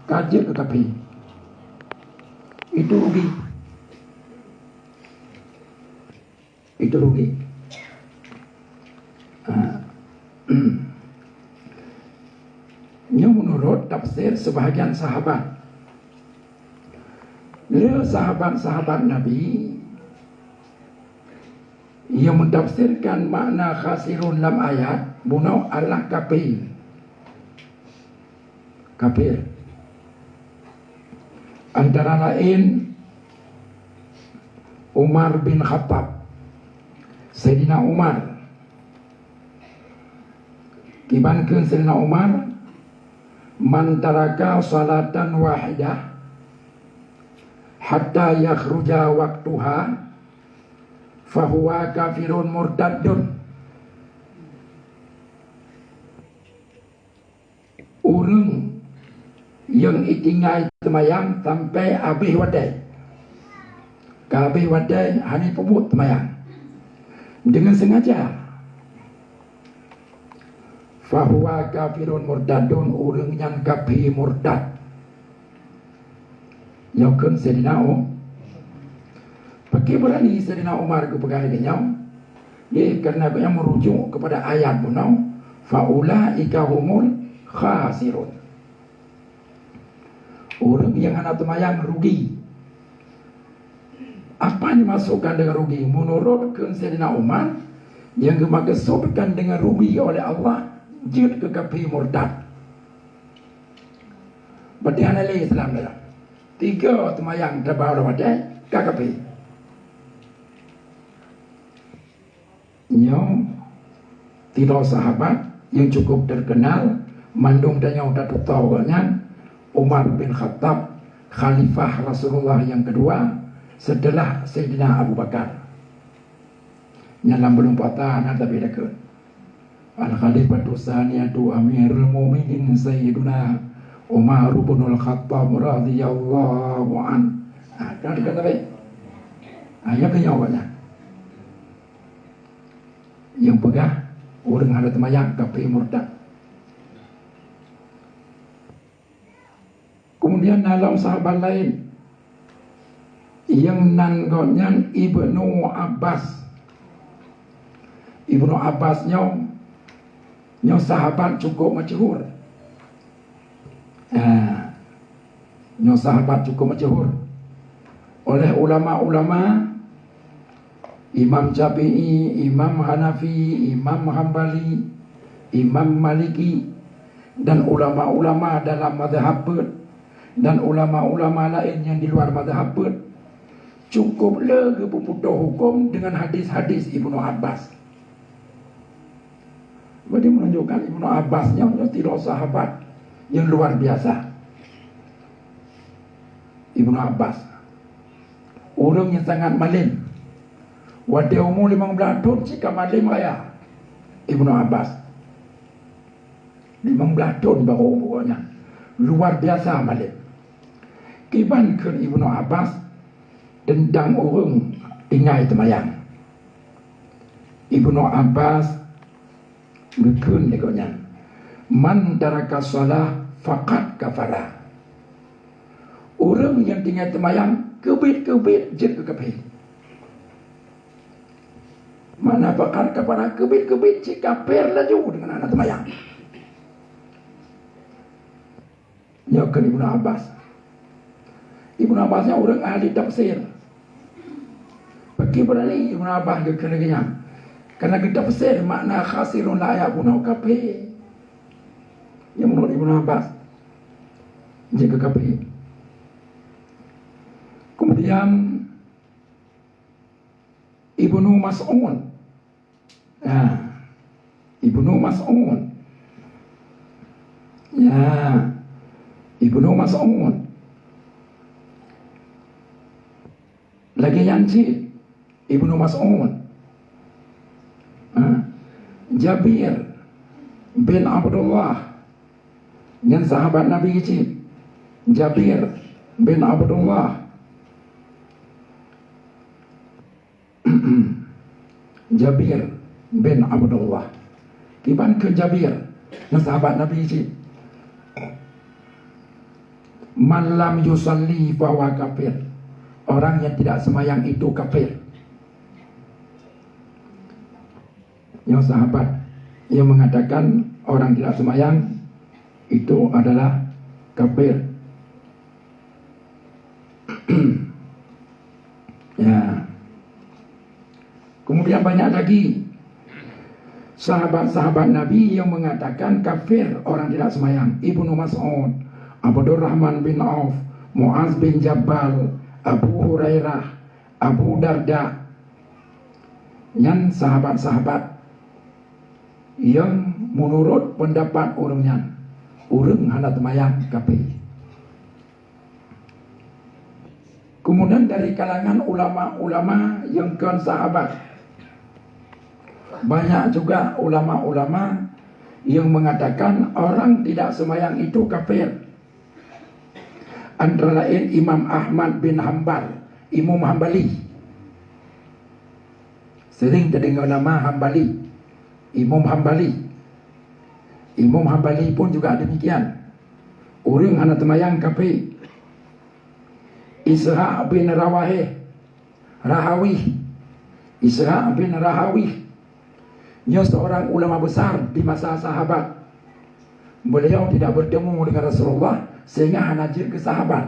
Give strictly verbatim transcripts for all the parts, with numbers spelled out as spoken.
ka jeuet keu kafé. Itu rugi. Itu rugi. Ah. Nyoe meunurot tafsir sebahagian sahabat. Lé sahabat-sahabat Nabi nyang meutafsirkan makna khasirun lam ayat bunoe adalah kafé. Kafir. Antara laén Umar bin Khattab, Saidina Umar. Kiban kheun Saidina Umar, "Man taraka salatan wahidah hatta yakhruja waqtuha, fahuwa kafirun murtaddun." Ureuëng nyang itinggai teumayang sampai habéh watée, ka habéh watée hana peubuet teumayang deungon sengaja, fahuwa kafirun murtadun, ureuëng nyan kafé murtad. Nyoe kheun Saidina U-, pakri beurani Saidina Umar geupeugah lagée nyoe? Yeh, karena gobnyan meurujuk keupada ayat bunoe, "Faulaika humul khasirun." Ureuëng nyang hana teumayang rugi. Apa yang dimaksudkan dengan rugi? Meunurot kheun Saidina Umar, nyang geumeukeusudkan dengan rugi oleh Allah, jeuet keu kafé murtad. Berarti hana lé Islam dah. Tiga teumayang teubau lam watée ka kafé. Nyoe tiga sahabat nyang cukup terkenal, mandum tanyoe tatutoe gobnyan, Umar bin Khattab, khalifah Rasulullah nyang keudua setelah Saidina Abu Bakar. Nyan lam buleuen puasa na tapi deukeuet. Al-Khalifatu Tsaniyatu Amirul Mukminin Sayyiduna Umar bin Khattab radhiyallahu an. Ah, kan deukeuet tapi? Ah, nyan keuh nyoe awaknyan. Nyang peugah ureuëng hana teumayang kafé murtad. Kemudian na lom sahabat laén, nyang nan gobnyan Ibnu Abbas. Ibnu Abbas nyoe, nyoe sahabat cukup masyhur. Ah, nyoe sahabat cukup masyhur oleh ulama-ulama Imam Syafi'i, Imam Hanafi, Imam Hambali, Imam Maliki, dan ulama-ulama dalam mazhab peuet, dan ulama-ulama laén nyang di luar mazhab peuet, cukup le geupeuputoh huköm dengan hadis-hadis Ibnu Abbas. Jadi menunjukkan Ibnu Abbas nyoe, nyoe tiga sahabat nyang luar biasa. Ibnu Abbas, ureuëng nyang sangat malem. Watée umu limong blaih thon cit ka malem raya Ibnu Abbas. Limong blaih thon baru umu gobnyan. Luar biasa malem. Kiban kheun Ibnu Abbas teuntang ureuëng tinggai teumayang. Ibnu Abbas geukheun lé gobnyan, "Man taraka shalah faqad kafara." Ureuëng nyang tinggai teumayang keubiet-keubiet jeuet keu kafé. Makna faqad kafara, keubiet-keubiet cit kafé laju deungon hana teumayang. Nyoe kheun Ibnu Abbas. Ibnu Abbas nyan ureuëng ahli tafsir. Pakri beurani Ibnu Abbas geukheun lagée nyan? Karena geutafsir makna khasirun lam ayat bunoe kafé. Nyang meunurot Ibnu Abbas jeuet keu kafé. Kemudian Ibnu Mas'ud. Ya. Ibnu Mas'ud. Ya. Ibnu Mas'ud. Lagée nyan cit Ibnu Mas'ud. Ha. Jabir bin Abdullah. Nyan sahabat Nabi cit. Jabir bin Abdullah. Jabir bin Abdullah. Kiban kheun Jabir, nyan sahabat Nabi cit. "Man lam yusalli fahuwa kafir." Orang yang tidak sembahyang itu kafir. Yang sahabat yang mengatakan orang tidak sembahyang itu adalah kafir. Ya. Kemudian banyak lagi sahabat-sahabat Nabi yang mengatakan kafir orang tidak sembahyang. Ibnu Mas'ud, Abdurrahman bin Auf, Muaz bin Jabal, Abu Hurairah, Abu Darda. Nyan sahabat-sahabat yang menurut pendapat ureuëng nyan, ureuëng hana teumayang kafir. Kemudian dari kalangan ulama-ulama yang kon sahabat, banyak juga ulama-ulama yang mengatakan orang tidak sembahyang itu kafir. Antara lain Imam Ahmad bin Hambal, Imam Hambali. Sering terdengar nama Hambali, Imam Hambali. Imam Hambali pun juga demikian. Ureuëng hana teumayang kafir. Ishaq bin Rawahih, Rahawih. Ishaq bin Rahawih. Nyoe seorang ulama besar di masa sahabat. Beliau tidak bertemu dengan Rasulullah sehingga hana jeuet keu sahabat.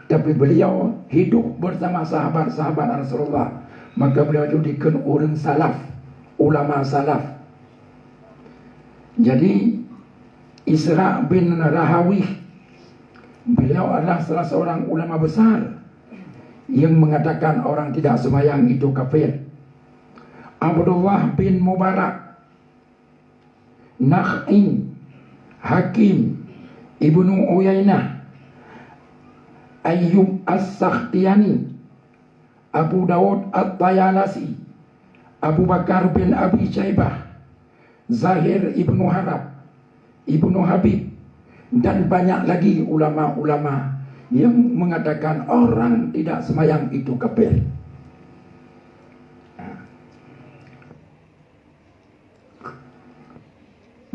Tapi beliau hidup bersama sahabat-sahabat Rasulullah. Maka beliau itu dikheun ureuëng salaf, ulama salaf. Jadi, Ishaq bin Rahawih, beliau adalah salah seorang ulama besar yang mengatakan orang tidak sembahyang itu kafir. Abdullah bin Mubarak, Nakhai, Hakim, Ibnu Uyainah, Ayyub As-Sakhtiyani, Abu Daud At-Tayalasi, Abu Bakar bin Abi Syaibah, Zahir Ibnu Harb, Ibnu Habib, dan banyak lagi ulama-ulama yang mengatakan orang tidak sembahyang itu kafir.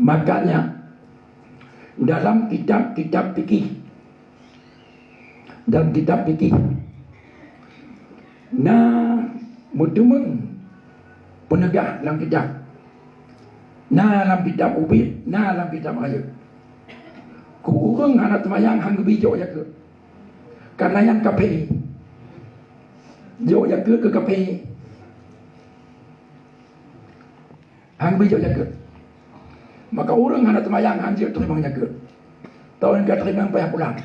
Makanya dalam kitab-kitab fikih, dalam kitab fikih na meuteumèe peuneugah lam kitab, na lam kitab ubit, na lam kitab rayeuk. Keu ureuëng hana teumayang han geubi jok jakeuet, karena nyan kafé. Jok jakeuet keu kafé. Han geubi jok jakeuet. Maka ureuëng hana teumayang han jeuet teurimong jakeuet. Tahu nyang ka teurimong payah pulang.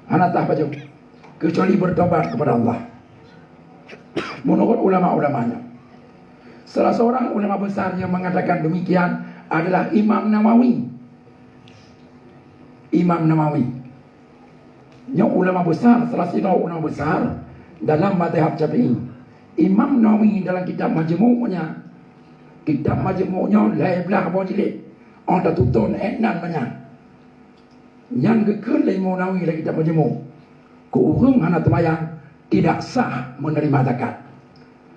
Hana tah pajoh. Kecuali bertobat kepada Allah. Menurut ulama-ulama nyoe. Salah seorang ulama besar yang mengatakan demikian adalah Imam Nawawi. Imam Nawawi. Nyoe ulama besar, salah sidroe ulama besar dalam mazhab Syafi'i. Imam Nawawi dalam kitab Majmu' nya, kitab Majmu' nyoe lhèe blaih boh jilid, 'oh tatutoe nan manyang. Nyan geukheun lé Imam Nawawi lam kitab Majmu', keu ureuëng hana teumayang tidak sah menerima zakat.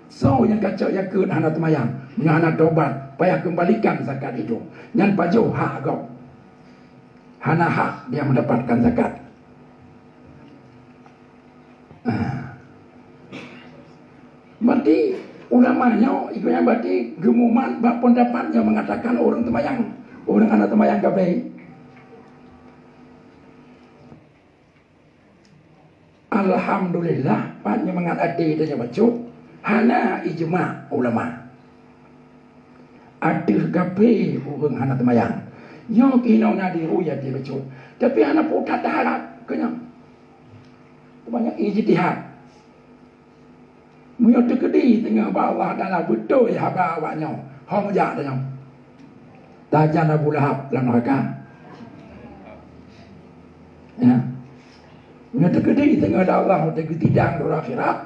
Soe nyang ka cok jakeuet hana teumayang, meunyoe hana tobat, payah kembalikan zakat itu. Nyan pajoh hak gob. Hana hak dia mendapatkan zakat. Ah. Berarti ulama nyoe, ibu yang berarti geumumat bak pendapat yang mengatakan orang teumayang, orang hana teumayang kafé. Alhamdulillah, pat nyoe mangat até tanyoe bacut, hana ijma ulama ateueh kafé ureuëng hana teumayang. Nyoe keunoe na diru ya até bacut, tapi hana peue that harab keu nyoe. Banyak ijtihad. Meunyoe teukeudi teungoh bak Allah Taala beutôi haba awak nyoe, ho meujak tanyoe. Tajan Abu Lahab lam neuraka. Ya. Meunyoe teukeudi teungoh lé Allah teugeutidang di akhirat,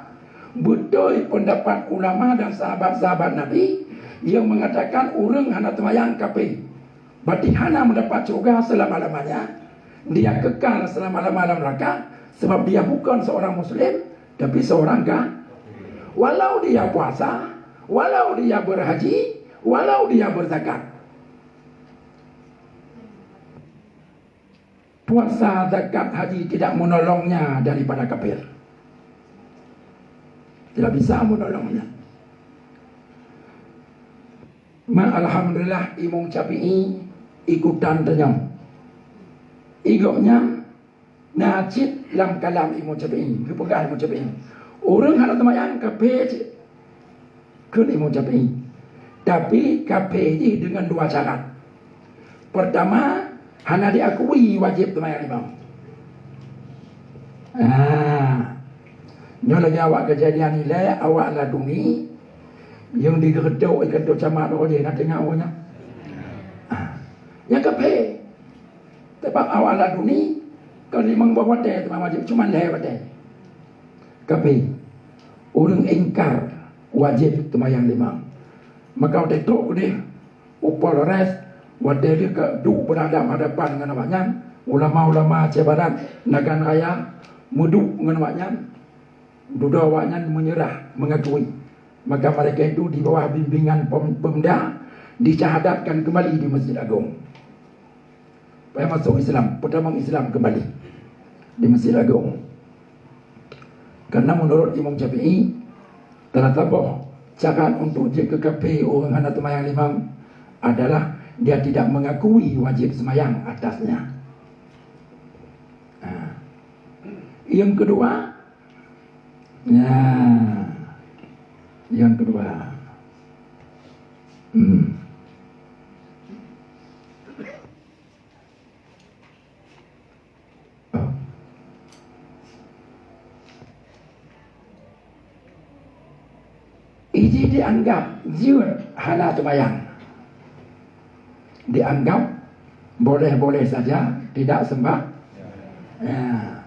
beutôi pendapat ulama dan sahabat-sahabat Nabi yang mengatakan ureuëng hana teumayang kafé. Berarti hana mendapat syurga selama-lamanya. Dia kekal selama-lama dalam neraka sebab dia bukan seorang muslim, tapi seorang ka-, walau dia puasa, walau dia berhaji, walau dia berzakat. Puasa, zakat, haji tidak menolongnya daripada kafir. Tidak bisa menolongnya. Ma, alhamdulillah, Imam Syafi'i ikutan tanyong. Igoknya na cit lam kalam Imam Syafi'i, geupeugah Imam Syafi'i, ureuëng hana teumayang kafé cit. Kheun Imam Syafi'i. Tapi kafé jih deungon dua syarat. Pertama, hana diakui wajéb teumayang limong. Ah. Nyoe lagée awak keujadian ilée, awak laduni nyang digeudok ikan tu camat roh jih na teuingat awak nyan. Ah. Nyang kafé. Teuma awak laduni kon limong boh watée teumayang wajéb, cuma lhée watée. Kafé, ureuëng ingkar wajéb teumayang limong. Maka watée trok keudeh u Polres, watée lheueh ka duek beuhadap-hadapan ngon awaknyan, ulama-ulama Aceh Barat, Nagan Raya, meuduek ngon awaknyan, dudoe awaknyan meunyeurah, meungakui. Maka mereka itu di bawah bimbingan pem-, Pemda disyahadatkan kembali di Masjid Agung. Supaya masuk Islam, pertama Islam kembali di Masjid Agung. Karena menurut Imam Syafi'i, telah taboh syarat untuk jeuet keu kafé ureuëng hana teumayang limong adalah dia tidak mengakui wajib semayang atasnya. Nah, yang kedua, ya, yang kedua, hmm. Iji dianggap jeuet hana teumayang. Dianggap boleh-boleh saja, tidak sembah. Ya.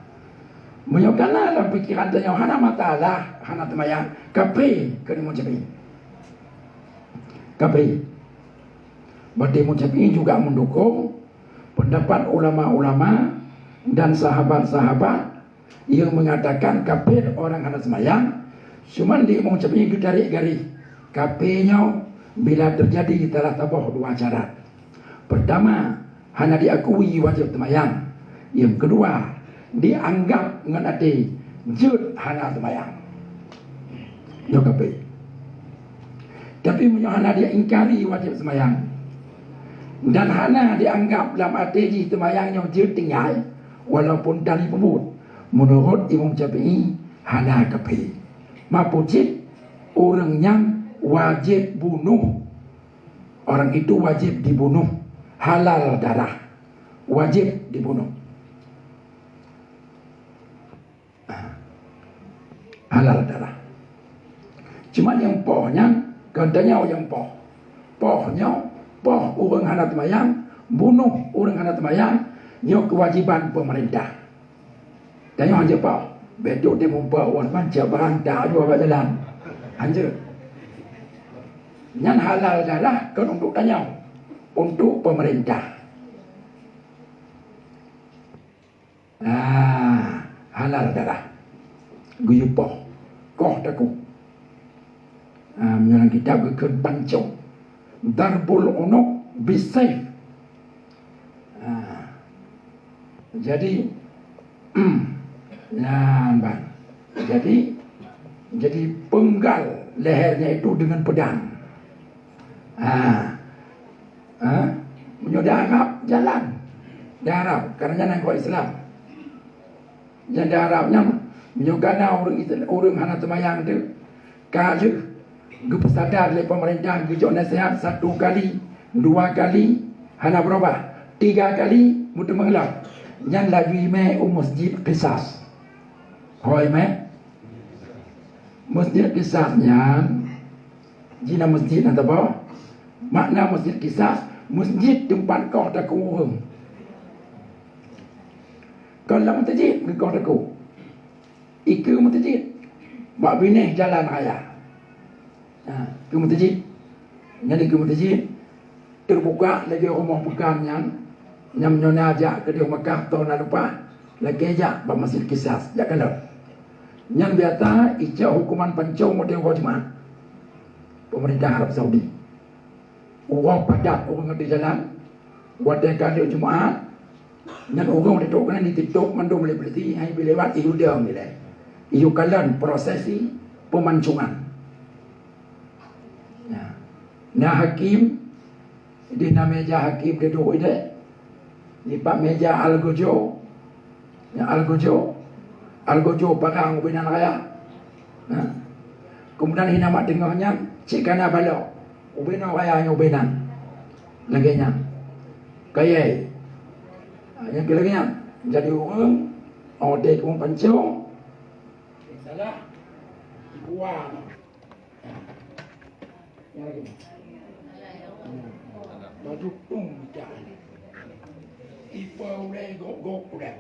Meunyoe kana lam pikiran tanyoe hana masalah, hana teumayang, kafé keu Imam Syafi'i. Kafé. Berarti Imam Syafi'i juga mendukung pendapat ulama-ulama dan sahabat-sahabat yang mengatakan kafir orang hana semayang, cuman di Imam Syafi'i geutarék garéh. Kafé nyoe bila terjadi telah taboh dua syarat. Pertama, hana diakui wajib teumayang. Yang kedua, dianggap ngon até jeuet hana teumayang. Nyoe kafé. Tapi meunyoe hana diingkari wajib seumayang dan hana dianggap lam até jih teumayang nyoe jeuet tinggai, walaupun tali peubuet, meunurot Imam Syafi'i hana kafé. Mapucit ureuëng nyan wajéb bunoh. Orang itu wajib dibunuh, halal darah, wajib dibunuh. Halal darah. Cuma nyang poh nyan, kon tanyoe nyang poh. Poh nyoe, poh ureuëng hana teumayang, bunoh ureuëng hana teumayang, nyoe keuwajéban peumeurintah. Tanyoe hanjeuet poh, bék duek di mumpok wan manca barang tajua bak jalan. Hanjeuet. Nyan halal darah kon untuk tanyoe, untuk peumeurintah. Ah, halal darah. Geuyue poh. Koh takue. Ah, meunyoe lam kitab geukheun pancong. Darbul unuq bisaif. Ah. Jadi, nyan ban. Jadi, jadi penggal lehernya itu dengan pedang. Ah. Ha? Meunyoe di Arab jalan. Di Arab, karena nyan nanggroe Islam. Nyan di Arab nyan, meunyoe kana ureuëng Islam, ureuëng hana teumayang tu, ka lheueh geupeusadar lé peumeurintah, geujok naseuhat satu kali, dua kali, hana beurubah, tiga kali, meuteumeugulang. Nyan laju imè u Masjid Qisas. Ho imè? Masjid Qisas nyan, jih na masjid na teuboh. Makna Masjid Qisas, masjid teumpat koh takue ureuëng. Kon lam meuseujid geukoh takue. Ikeue meuseujid. Bak binéh jalan raya. Ha, ikeue meuseujid. Nyan ikeue meuseujid. Teubuka lagée rumoh peukan nyan, nyang nyoe na jak keudeh Meukah, toh na leupah, lakée jak bak Masjid Qisas, jak kalon. Nyan biasa icok huköman pancong watée uroe Jumat. Peumeurintah Arab Saudi. Uroe padat ureuëng di jalan, watée ka lheueh Jumat, Nyan ureuëng di trok keunan dititôp mandum lé polisi, hai bi lewat iyu dong ilée. Iyu kalon prosesi peumancungan. Nah, na hakim, di na meja hakim duduk ilée. Di pat meja algojo. Ya, algojo. Algojo parang ubé nan raya. Nah. Kemudian hina mak teungoh nyan, cit kana balok. Ubé nan raya nyoe ubé nan. Lagée nyan. Kayée. Nyang keu lagée nyan. Jadi ureuëng, oh deh ureuëng pancong. Salah. Dua. Nyang lagée nyan. Baju pun pecah. Ipa ulai gok-gok ulai.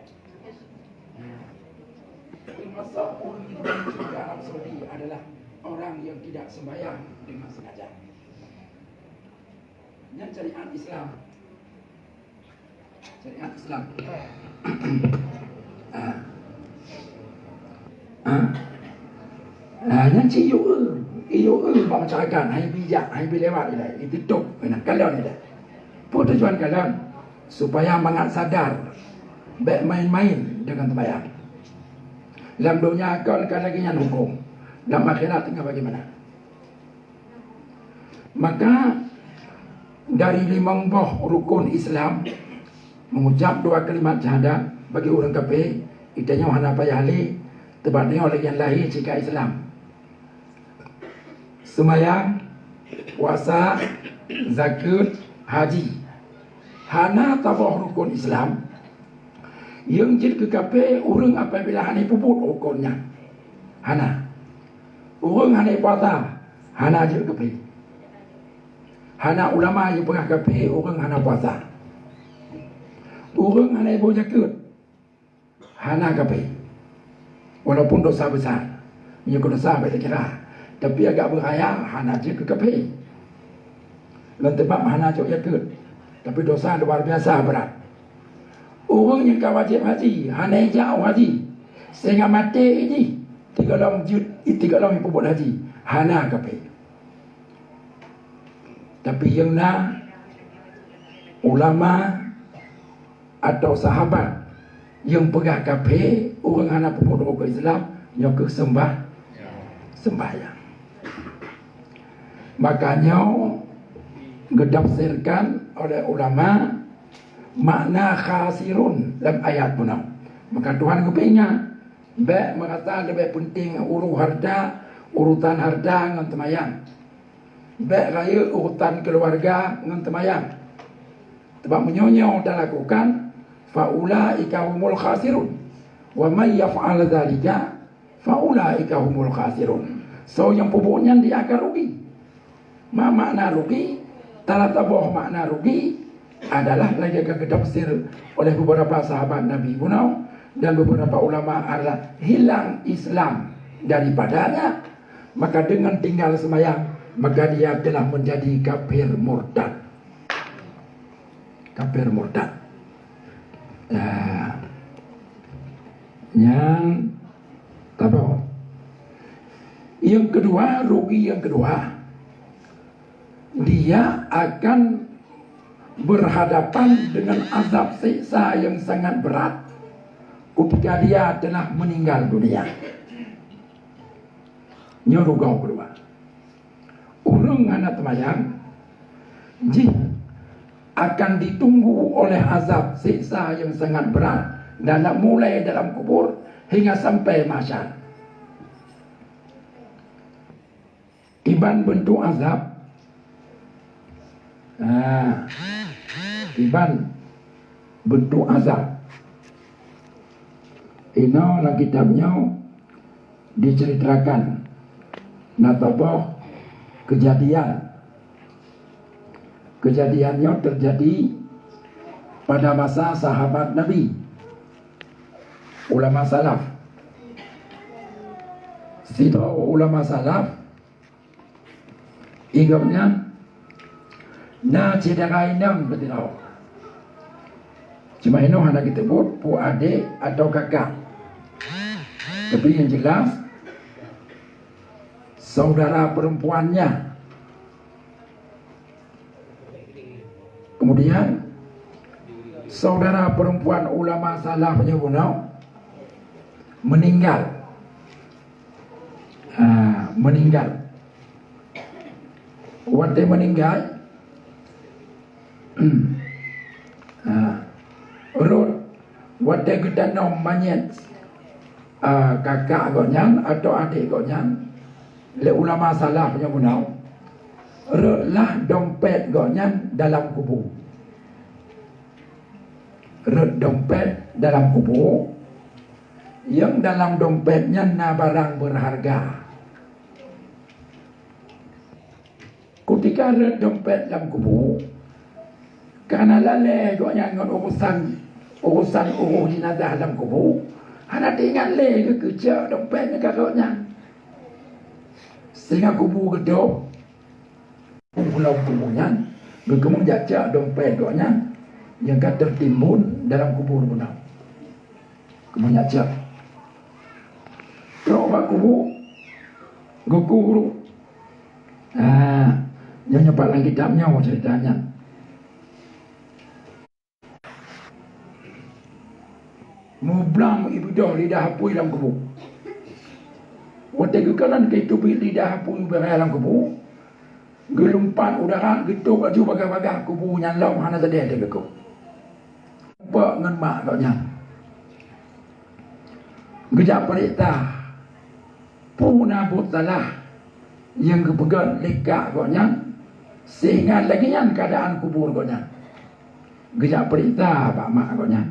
Termasuk orang yang masuk ke Arab Saudi adalah orang yang tidak sembahyang dengan sengaja. Nyan syariat Islam. Syariat Islam. Ah. Ah. Ah, nyan cit yue, yue bak masyarakat, hai bijak, hai bilewat ilée, ititôp, keunan kalon ilée. Peue tujuan kalon? Supaya mangat sadar, bék main-main dengan sembahyang. Lam donya kon ka lagée nyan huköm, lam akhirat teungoh bagaimana? Maka dari limong boh rukun Islam, mengucap dua kalimat syahadat bagi ureuëng kafé, itanyoe hana payah lé, teubat nyoe lagée nyan lahé cit ka Islam. Seumayang, puasa, zakeuet, haji. Hana saboh rukun Islam nyang jeuet keu kafé ureuëng apabila hana peubuet rukun nyan. Hana. Ureuëng hana puasa, hana jeuet kafé. Hana ulama nyang peugah kafé ureuëng hana puasa. Ureuëng hana iboh zakeuet, hana kafé. Walaupun dosa besar. Meunyoe keu dosa bék takira, tapi agak beuraya hana jeuet keu kafé. Ngon teubab hana jok yakeuet, tapi dosa luar biasa brat. Ureuëng nyang ka wajéb haji, hana ijak u haji, sehingga maté jih, tiga lom jeuet, tiga lom ipeubuet haji, hana kafé. Tapi nyang na ulama atau sahabat nyang peugah kafé ureuëng hana peubuet rukon Islam, nyoe keuh seumbah, sembahyang. Maka nyoe geutafsirkan oleh ulama makna khasirun lam ayat bunoe. Maka Tuhan geupeuingat, bék meurasa leubeh peunteng uru harta, urusan harta ngon seumayang. Bék rayeuk urusan keuluwarga ngon seumayang. Sabab meunyoe nyoe talakukan, fa ulaika humul khasirun. Wa may yaf'al dzalika fa ulaika humul khasirun. Soe nyang peubuet nyan dia akan rugi. Ma makna rugi? Salah saboh makna rugi adalah lagée ka geutafsir oleh beberapa sahabat Nabi bunoe dan beberapa ulama adalah hilang Islam daripadanya, maka dengan tinggal sembahyang, maka dia telah menjadi kafir murtad. Kafir murtad. Nah, nyang saboh. Yang kedua, rugi yang kedua, dia akan berhadapan dengan azab siksa yang sangat berat ketika dia telah meninggal dunia. Nyoe rugoe keudua. Ureuëng hana teumayang, jih akan ditunggu oleh azab siksa yang sangat berat dan mulai dalam kubur hingga sampai mahsyar. Kiban bentuk azab. Nah, kiban bentuk azab. Inoe lam kitab nyoe diceritakan na saboh kejadian. Kejadian nyoe terjadi pada masa sahabat Nabi. Ulama salaf. Sidroe ulama salaf, inggom nyan na syedara inong beutinoe. Cuma inoe hana geuteubuet peue adek atau kakak. Tapi yang jelas, saudara perempuannya. Kemudian, Saudara perempuan ulama salaf nyoe bunoe meninggal. Ha, meninggal. Watée meninggal, ha, rot watée geutanom manyét, ah, kakak gobnyan atau adék gobnyan, lé ulama salaf nyoe bunoe, rotlah dompet gobnyan dalam kubu. Rot dompet dalam kubu, nyang dalam dompet nyan na barang beureuharga. Kutika rot dompet lam kubu, kana lalée gobnyan ngon urusan, urusan uroh jenazah lam kubu, hana teuingat lé geukeucok dompet nyan ka rot nyan. Sehingga kubu geutôb, Pulang kubu nyan, geukeumeuh jak cok dompet gobnyan nyang ka teutimbun dalam kubu bunoe. Keumeuh jak cok. Trok bak kubu, geukubu. Ah, nyoe nyoe pat lam kitab nyoe cerita nyan. Mublang ibeudôh lidah apui lam kubu. Watée geukalon keu teubiet lidah apui beuraya lam kubu, geulumpat udara geutôb laju bagaih-bagaih kubu nyan lom hana sadéh teugeukôb. Bak ngon mak gobnyan. Geujak peuriksa peue na buet salah nyang geupeugét lé kak gobnyan, sehingga lagée nyan keuadaan kubur gobnyan. Geujak peuriksa bak mak gobnyan.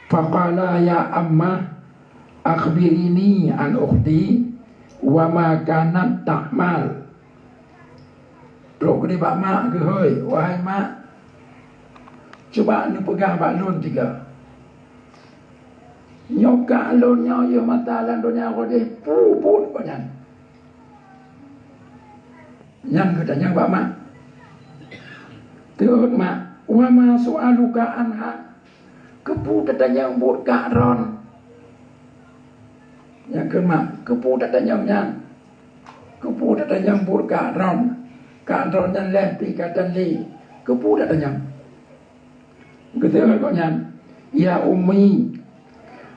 Faqala, "Ya ammah, akhbirini an ukhti wa ma kanat ta'mal." Trok keudeh bak mak geuhôi, "Wahai mak, cuba neupeugah bak lôn tiga. Nyoe kak lôn nyoe yoh masa lam donya roh jih peue buet gobnyan?" Nyan geutanyong bak mak. Teuôt mak, "Wa ma su'aluka anha?" Keupeue tatanyong buet kak droen? Nyang kheun mak, "Keupeue tatanyong nyan? Keupeue tatanyong buet kak droen? Kak droen nyan lheueh pih ka tan lé. Keupeue tatanyong?" Geuteuôt gobnyan, "Ya ummi,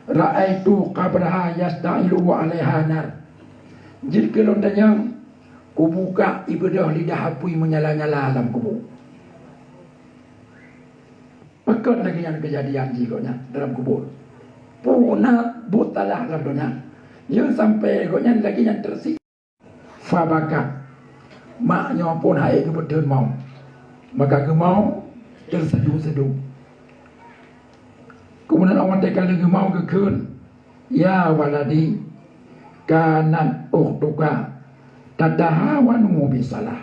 ra'aitu qabraha yastailu 'alaiha nar." Jeuet keu lôn tanyong, kubu kak ibeudôh lidah apui meunyala-nyala lam kubu. Pakon lagée nyan keujadian jih gobnyan dalam kubu? Peue na buet salah lam donya nyang sampai gobnyan lagée nyan teusi- Fabakat. Mak nyoe phon hai geupeuteun mawöt. Maka geumawöt teusedu-sedu. Keumudian awak teuka lheueh geumawöt geukheun, "Ya waladi, kanat ukhtuka tatahawanu bisalah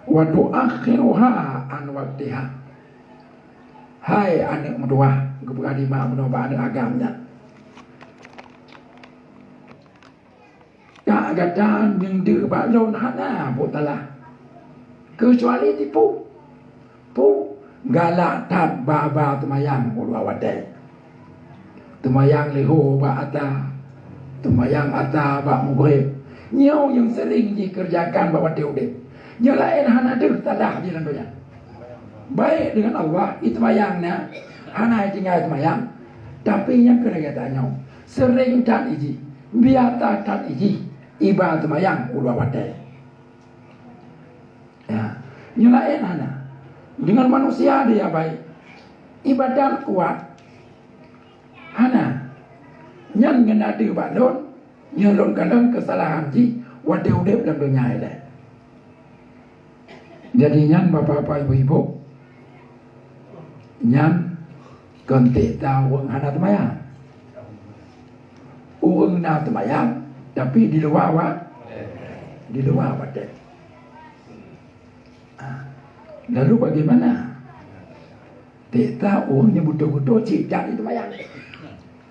wa tuakhiruha an waktiha." Hai aneuëk meutuwah, geupeugah di mak bunoe bak aneuëk agam nyan. Kak gata nyang deuh bak lôn hana buet salah, keucuali tipu. Peue? Galak that ba-ba teumayang u luwa watée. Teumayang leuhô bak ata, teumayang ata bak mugréb. Nyoe nyang seuring jikeureujakan bak watée udeb. Nyang laén hana deuh salah di lam donya. Baik deungon Allah, iteumayang na, hana itinggai teumayang, tapi nyang keu lagée tanyoe, seuring that ijih, biasa that ijih, iba teumayang u luwa watée. Ya, nyoe laén hana. Deungon manusia dia baik, ibadat kuat, hana. Nyan ngon adeuh bak lôn, nyoe lôn kalon keusalahan jih watée udeb lam donya ilée. Jadi nyan bapak-bapak, ibu-ibu, nyan kon teuta ureuëng hana teumayang. Ureuëng na teumayang, tapi di luwa wa-, di luwa watée. Ah, lalu bagaimana? Teuta ureuëng nyang beutôi-beutôi cit that iteumayang.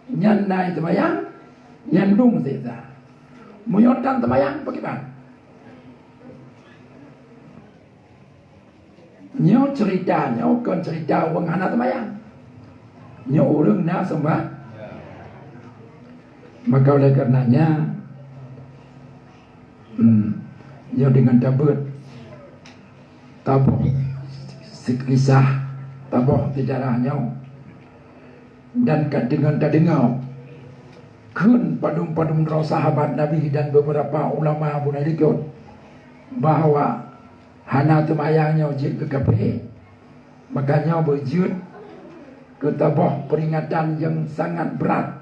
Nyan na iteumayang, nyan dum teuta. Meunyoe tan teumayang, pakriban? Nyoe ceurita nyoe kon ceurita ureuëng hana teumayang. Nyoe ureuëng na seumbah. Maka oleh karenanya, hmm, nyoe deungon tabeuet, taboh kisah taboh seujarah nyoe dan ka deungon tadeungoe kheun padum-padum droe sahabat Nabi dan beberapa ulama bunoe likot bahwa hana teumayang nyoe jeuet keu kafé, maka nyoe beujeuet keu taboh peuringatan nyang sangat brat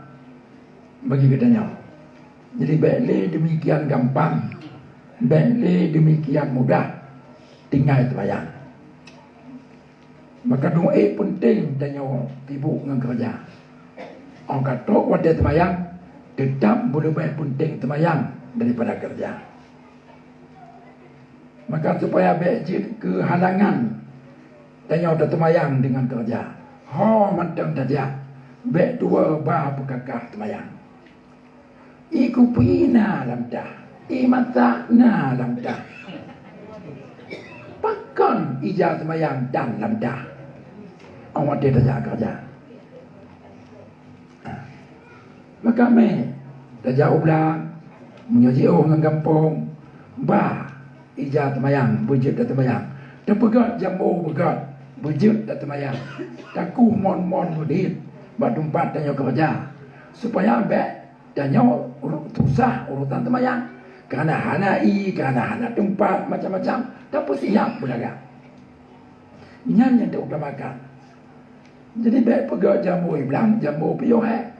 bagi geutanyoe. Jadi, bék lé deumikian gampang, bék lé deumikian mudah tinggai teumayang. Maka dua ék peunteng tanyoe sibuk ngon keureuja. Óh ka trok watée teumayang, teutab beuleubeh peunteng teumayang daripada keureuja. Maka supaya bék jeuet keu halangan tanyoe tateumayang deungon keureuja. Ho mantong tajak, bék tuwoe ba peukakah teumayang. Ie kupi na lam tah, ie masak na lam tah. Pakon ija teumayang tan lam tah? Óh watée tajak keureuja. Maka mé tajak u blang, meunyoe jiôh ngon gampông, ba ija teumayang, beujeuet tateumayang. Tapeugöt jambo beugöt, beujeuet tateumayang. Takueh mon-mon beudit bak teumpat tanyoe keureuja, supaya bék tanyoe uru-, susah urusan teumayang. Kareuna hana ie, kareuna hana teumpat, macam-macam, tapeusiap beulagak. Nyan nyang tautamakan. Jadi, bék peugöt jambo i blang, jambo piôh hék.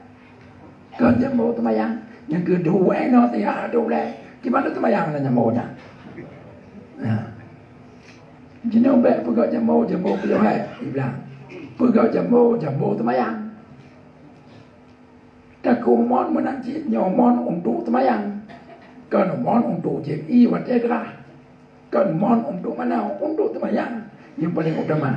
Kon jambo teumayang. Nyang keudua, inoe sihat teuh ulée. Kiban teumayang lam jambo nyan. Nah. Jinoe bék peugöt jambo, jambo piôh hék i blang. Peugöt jambo, jambo teumayang. Takueh mon meunan cit nyoe mon untuk teumayang. Kon mon untuk jieb ie watée grah. Kon mon untuk manoe, untuk teumayang nyang paleng utama.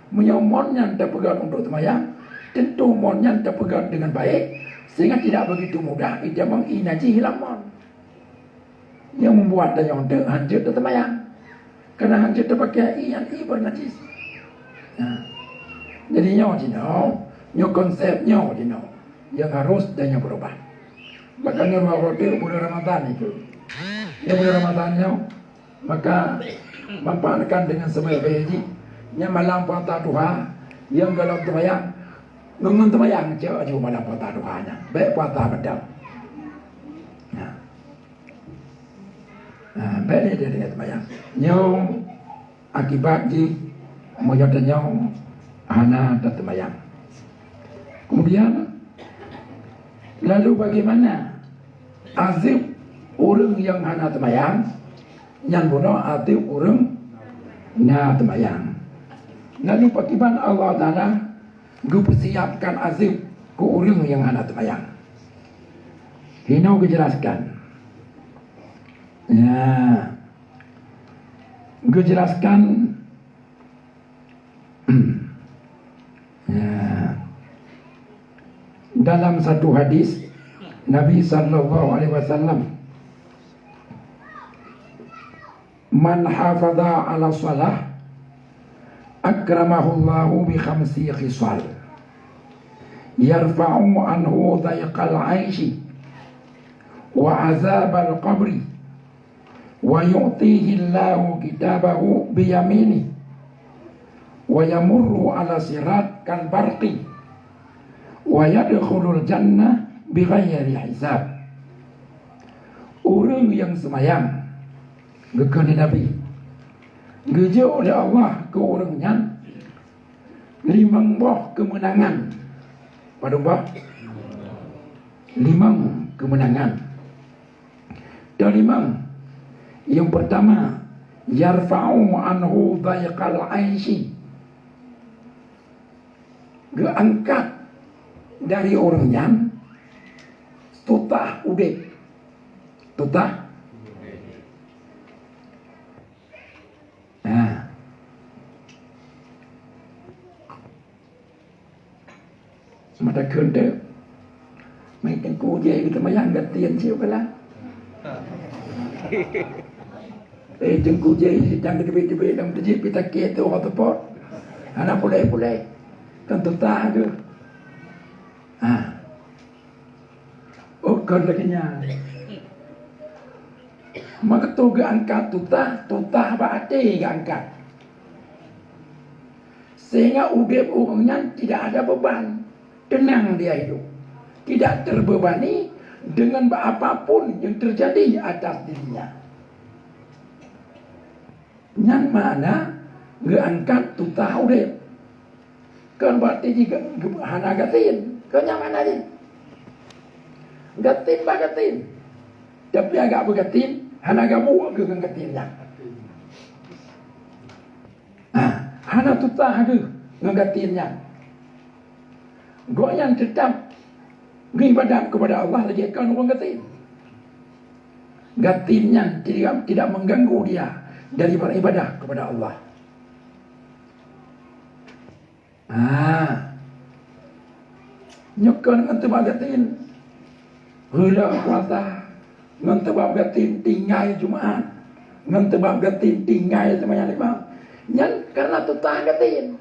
Meunyoe mon nyan tapeugöt untuk teumayang, teuntu mon nyan tapeugöt deungon baék, sehingga tidak begitu mudah itamong ie najih lam mon. Nyang membuat tanyoe teuk hanjeuet tateumayang. Karena hanjeuet tapakai ie nyan ie beunajis. Nah, jadi nyoe jinoe, nyoe konsep nyoe jinoe nyang harus tanyoe beurubah. Maka nyoe dua roti bulan Ramadan itu. Ya, bulan Ramadan nyoe, maka manfaatkan dengan sebaik-baik jih. Nyang malam puasa duha, nyang golom teumayang, ngon teumayang cok aju malam puasa duha nyan. Bék puasa beudôh. Nah. Ha, bék lé dia tinggai teumayang. Nyoe akibat jih meunyoe tanyoe hana tateumayang. Kemudian, lalu bagaimana azab ureuëng nyang hana teumayang? Nyan bunoe azab ureuëng na teumayang. Lalu pakriban Allah Taala geupeusiapkan azab keu ureuëng nyang hana teumayang? Hinoe geujelaskan. Ya. Geujelaskan, ya, dalam satu hadis Nabi sallallahu alaihi wasallam, "Man hafadha ala shalah, akramahullahu bi khamsi khisal. Yarfa'u anhu dhaiqal aishi wa azabal qabri, wa yu'tihillahu kitabahu biyaminihi, wa yamurru ala sirat kal barqi, wa yadkhulul jannah bighairi hisab." Ureuëng nyang seumayang, geukheun lé Nabi, geujok lé Allah keu ureuëng nyan limong boh keumeunangan. Padum boh? Limong keumeunangan. Dan limong. Yang pertama, yarfa'u anhu dhaiqal aishi. Geuangkat dari ureuëng nyan tutah udeb. Tutah. Nah. Mata kheun teuk. Mai Teungku Jai geuteumayang gantian cit u kala. Eh, Teungku Jai dan geuteubiet-teubiet lam teujeuet pih takée teuh hotpot. Hana puléh-puléh. Kan tutah geuh. Ha. Oh, kon lagée nyan. Maka tu geuangkat tutah, tutah bak até geuangkat. Sehingga udeb ureuëng nyan tidak ada beban, tenang dia hidup, tidak terbebani dengan apapun yang terjadi atas dirinya. Nyan makna geuangkat tutah udeb. Kon berarti jih hana gatin. Kon nyan makna jih. Gatin bah gatin. Tapi agak beugatin, hana gabuek geuh ngon gatin nyan. Ha, hana tutah geuh ngon gatin nyan. Gobnyan tetap geuibadat kepada Allah lagée kon ureuëng gatin. Gatin nyan tidak, tidak mengganggu dia dari beribadah kepada Allah. Ah. Nyoe kon ngon teubab gatin. Reuloh puasa ngon teubab gatin tinggai Jumat. Ngon teubab gatin tinggai seumayang limong. Nyan karena tutah gatin.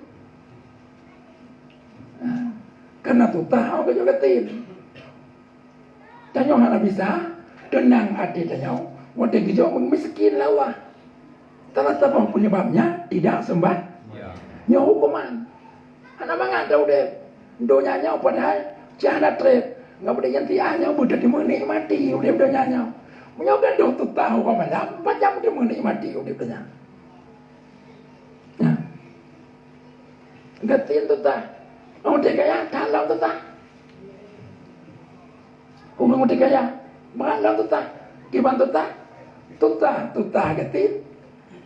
Ah. Karena tutah awak gatin. Tanyoe hana bisa, teunang até tanyoe, watée geujok miskin lé Allah. Salah saboh penyebabnya tidak sembah. Ya. Nyoe hukuman. Hana mangat dah udeb. Donya nyoe padahai cit hana treb. Ngon udeb nyan tiah nyoe beuteumeunikmati udeb donya nyoe. Meunyoe gadoh tutah uroe malam, pajan teumeunikmati udeb donya. Nah. Gatin tutah. Ureuëng teuh kaya, that lom tutah. Ureuëng teuh kaya, brat lom tutah. Kiban tutah? Tutah, tutah gatin.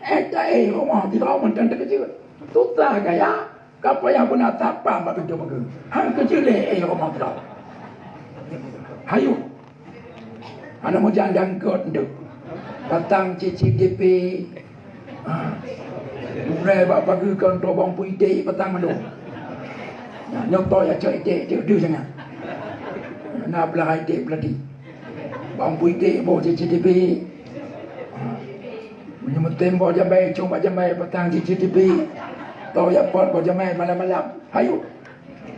Eh, ta éh rumoh sidroe mantong teukeujot. Tutah kaya, ka payah beuna tapa bak pintoe pageue. Han keucileh éh rumoh sidroe. Hayuet. Hana meujan jangkot nteuk. Patang C C T V. Ha. Urai bak pageue kon tobong puitek patang mandum. Nah, nyoe toh ya cok itek, itek deuh sangat. Na belah itek belati. Bawang puitek boh C C T V. Ha. Meunyoe meutem boh jambai, cong bak jambai patang C C T V. Toh ya pot boh jambai malam-malam. Hayuet.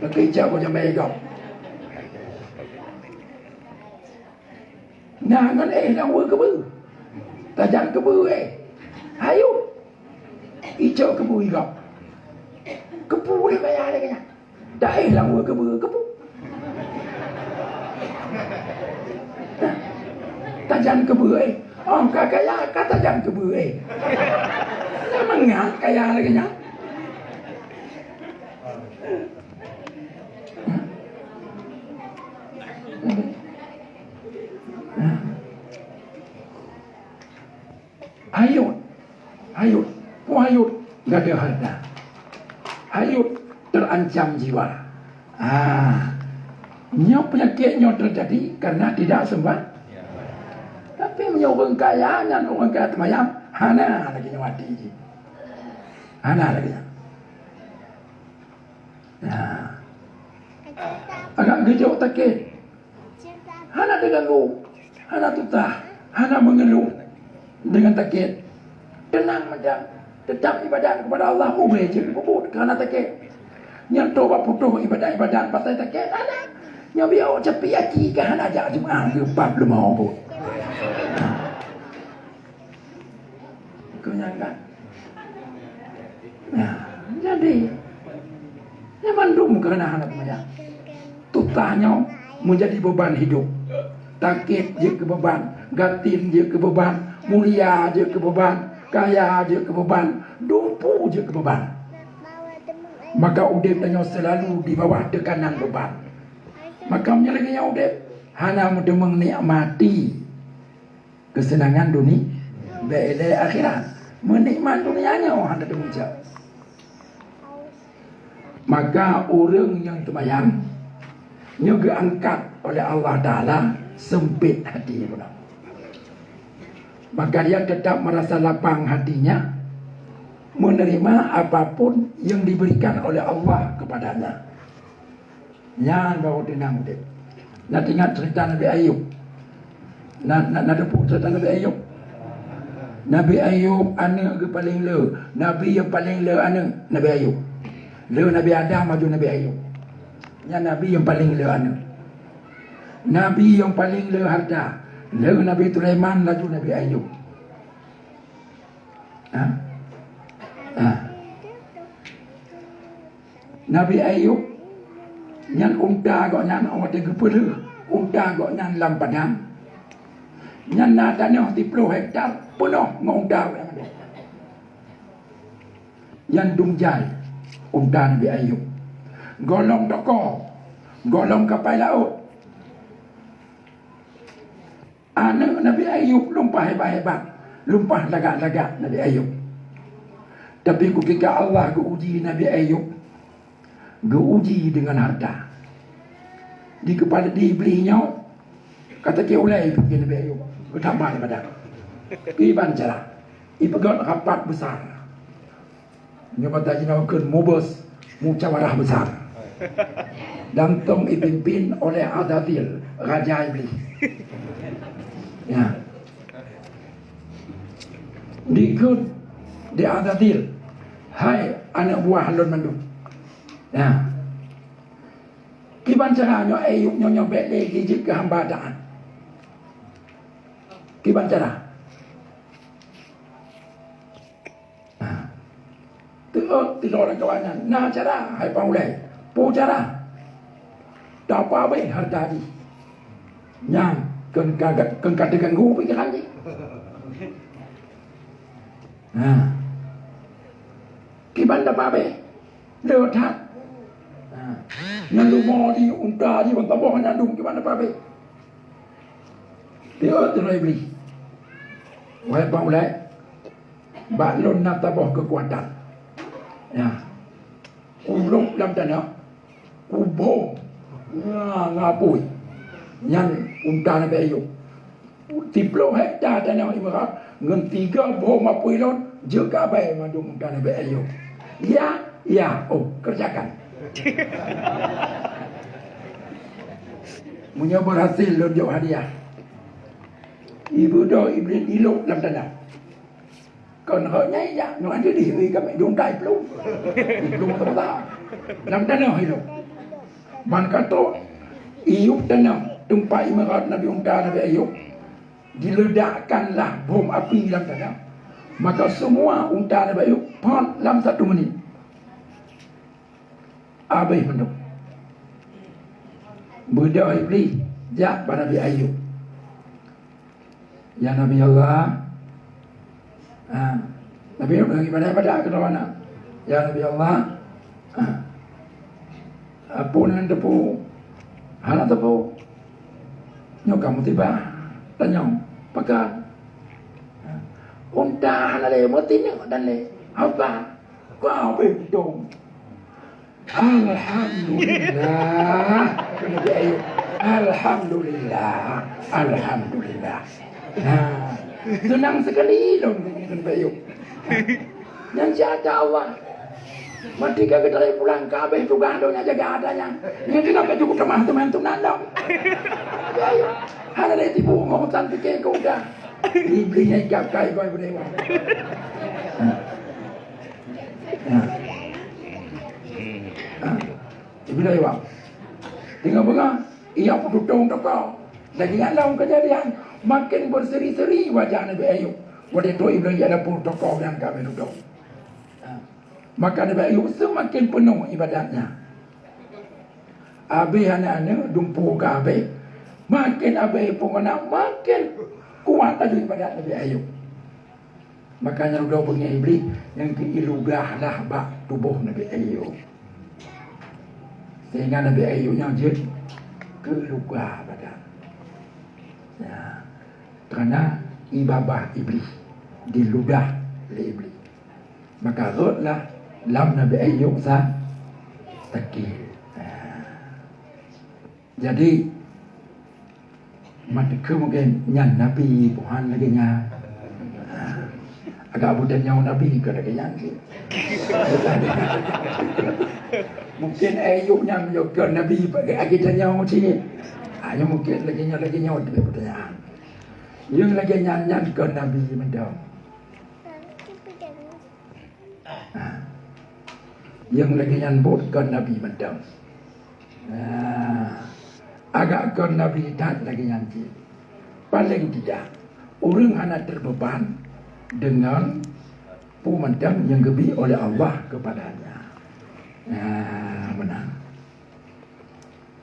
Lakée jak boh jambai gob. Nah, ngon éh lam weue keubeue. Tajan keubeue éh. Hayuet. Icok keubeue i gob. Keupeue lé kaya lagée nyan. Taéh lam weue keubeue keupeue. Tajan keubeue éh. Oh, ka kaya, ka tajan keubeue éh. Mangat kaya lagée nyan. Hayuet, hayuet, peue hayuet gadoh hareuta. Hayuet terancam jiwa. Ah, nyoe peunyakét nyoe teujadi karena tidak sembah. Tapi meunyoe ureuëng kaya nyan ureuëng kaya teumayam, hana lagée nyoe até jih. Hana lagée nyan. Nah. Agak geujok sakét. Hana teuganggu, hana tutah, hana meungeuluh deungon sakét. Teunang mantong, teutap ibadat keupada Allah, ubé jeuet peubuet keu hana sakét. Nyan toh bak putôh ibadat-ibadat pasai sakét, hana. Nyoe biôh capi aki ka hana jak Jumat geupap leumo buet. Keu nyan kan. Nah, jadi, nyan mandum keureuna hana teumanyang. Tutah nyoe meujadi beuban hidup. Sakét jeuet keu beuban, gatin jeuet keu beuban, mulia jeuet keu beuban, kaya jeuet keu beuban, dumpu jeuet keu beuban. Maka udeb tanyoe seulalu di bawah teukanan beuban. Maka meunyoe lagée nyan udeb, hana meudeumeung nikmati keuseunangan duni-, bèk ilée akhirat. Meunikmat dunia nyoe hana teumeucok. Maka ureuëng nyang teumayang nyoe geuangkat oleh Allah Taala seumpét hati bunoe. Maka dia tetap merasa lapang hatinya menerima apapun yang diberikan oleh Allah kepadanya. Nyan baru teunang udeb. Na teuingat cerita Nabi Ayub? Na, na, na teupeue cerita Nabi Ayub? Nabi Ayub aneuëk geuh paleng le. Nabi nyang paleng le aneuëk Nabi Ayub. Le Nabi Adam laju Nabi Ayub. Nyan nabi nyang paleng le aneuëk. Nabi nyang paleng le hareuta. Le Nabi Sulaiman laju Nabi Ayub. Ha? Ha. Nabi Ayub nyan unta gobnyan watée geupeulheueh unta gobnyan lam padang. Nyan na tanoh siplôh hektar peunoh ngon unta gobnyan. Nyan dum jai unta Nabi Ayub. Gohlom toko, gohlom kapai laôt. Aneuëk Nabi Ayub lumpah hebat-hebat, lumpah lagak-lagak Nabi Ayub. Tapi kutika Allah geu-uji Nabi Ayub, geu-uji deungon hareuta. Di keupala di Iblih nyoe, ka teuke ulée pike Nabi Ayub, geutamah ibadat. Kiban cara, ipeugét rapat besar. Nyoe bak jinoe kheun mubos musyawarah besar. Dan tong ipimpin oleh Azazil, raja Iblih. Ya. Dikheun di Azazil, "Hai aneuëk buah lôn mandum." Ya. Kiban cara nyoe Ayub nyoe, nyoe bék lé jijeuet keu hamba taát. Kiban cara. Teuôt sidroe lam kawan nyan, "Na cara, hai Pang Ulée." "Peue cara?" "Tapabéh hareuta jih." Nyan kheun ka, kheun ka teuganggu pikeran jih. Nah. Kiban tapabéh? Le that. Nah. Nyan leumo jih, unta jih, ban saboh nyan dum kiban tapabéh. Teuôt sidroe Iblih. "Wahai Pang Ulée, bak lôn na saboh keukuatan. Ya. Kulôb lam tanoh, kubhom, na, ngapui." Nyan unta Nabi Ayub. Siplôh hekta tanoh imeurah ngon tiga boh apui lôn, jeuet keu abai mandum unta Nabi Ayub. Ya, ya, oh, kerjakan. Meunyoe berhasil lôn jok hadiah. Ibeudôh Iblih ilôb lam tanoh. Kon rot nyang ijak, nyoe aja di, ui, kami dungkai plueng. Plueng teuba. Lam tanoh ilôb. Ban ka trok, iyup tanoh teumpat imeurot Nabi, unta Nabi Ayub. Diledakkanlah bom api lam tanoh. Maka semua unta Nabi Ayub phon lam satu menit. Abéh mandum. Beudôh Iblih jak bak Nabi Ayub. "Ya Nabi Allah." Ha. Nabi Ayub lagi pada-pada keu lawan na. "Ya Nabi Allah." Ha. "Apo nan teupeu?" "Hana teupeu." "Nyoe ka musibah." Tanyong, "Pakon?" Ha. "Unta hana lé, meuti nyoe dan lé." "Apa?" "Ka abéh dong." "Alhamdulillah." Kheun Nabi Ayub, "Alhamdulillah, alhamdulillah." Nah, seunang sekali lôn deungon Nabi Ayub. Nyan siat Allah. Mati ka geutarek pulang, ka abéh tugaih lôn nyang jaga ata nyan. Nyan keunoe ka cukup tamah teuma tunan lom. Nabi Ayub hana lé tibu ngon urusan pike keu udah. Iblih nyang ikab kai goi beudewa. Nah. Ha. Iblih iwak. Teungoh beungoh, ia peututong toko. Lagée nyan lom keujadian, maken beuseri-seri wajah Nabi Ayub. Watée trok Iblih jak dapur toko nyang ka abéh tutong. Ha. Maka Nabi Ayub seumaken peunoh ibadatnya. Abéh aneuëk-aneuëk dumpeue ka abéh. Maken abéh peumangat, maken kuat laju ibadat Nabi Ayub. Maka nyan dudoe beungéh Iblih nyang keu ilugah lah bak tuboh Nabi Ayub. Sehingga Nabi Ayub nyan jeuet keu luka badan. Ya. Karena ibabah Iblih, dilugah lé Iblih. Maka rhot lah lam Nabi Ayub sa-, sakét. Ya. Jadi, man teuka mungken nyan nabi, buhan lagée nyan. Agak buta nyoe nabi ke lagée nyan cit. Mungken Ayub nyan yo ke nabi bagi agi tanyoe cit. Hanya mungken lagée nyoe, lagée nyoe tu pertanyaan. Yang lagée nyan, nyan ke nabi mantong. Ha. Nyang lagée nyan buet kon nabi mantong. Ha. Agak kon nabi that lagée nyan cit. Paling tidak, ureuëng hana terbeuban deungon peue mantong nyang geubri oleh Allah keupadanya. Ha.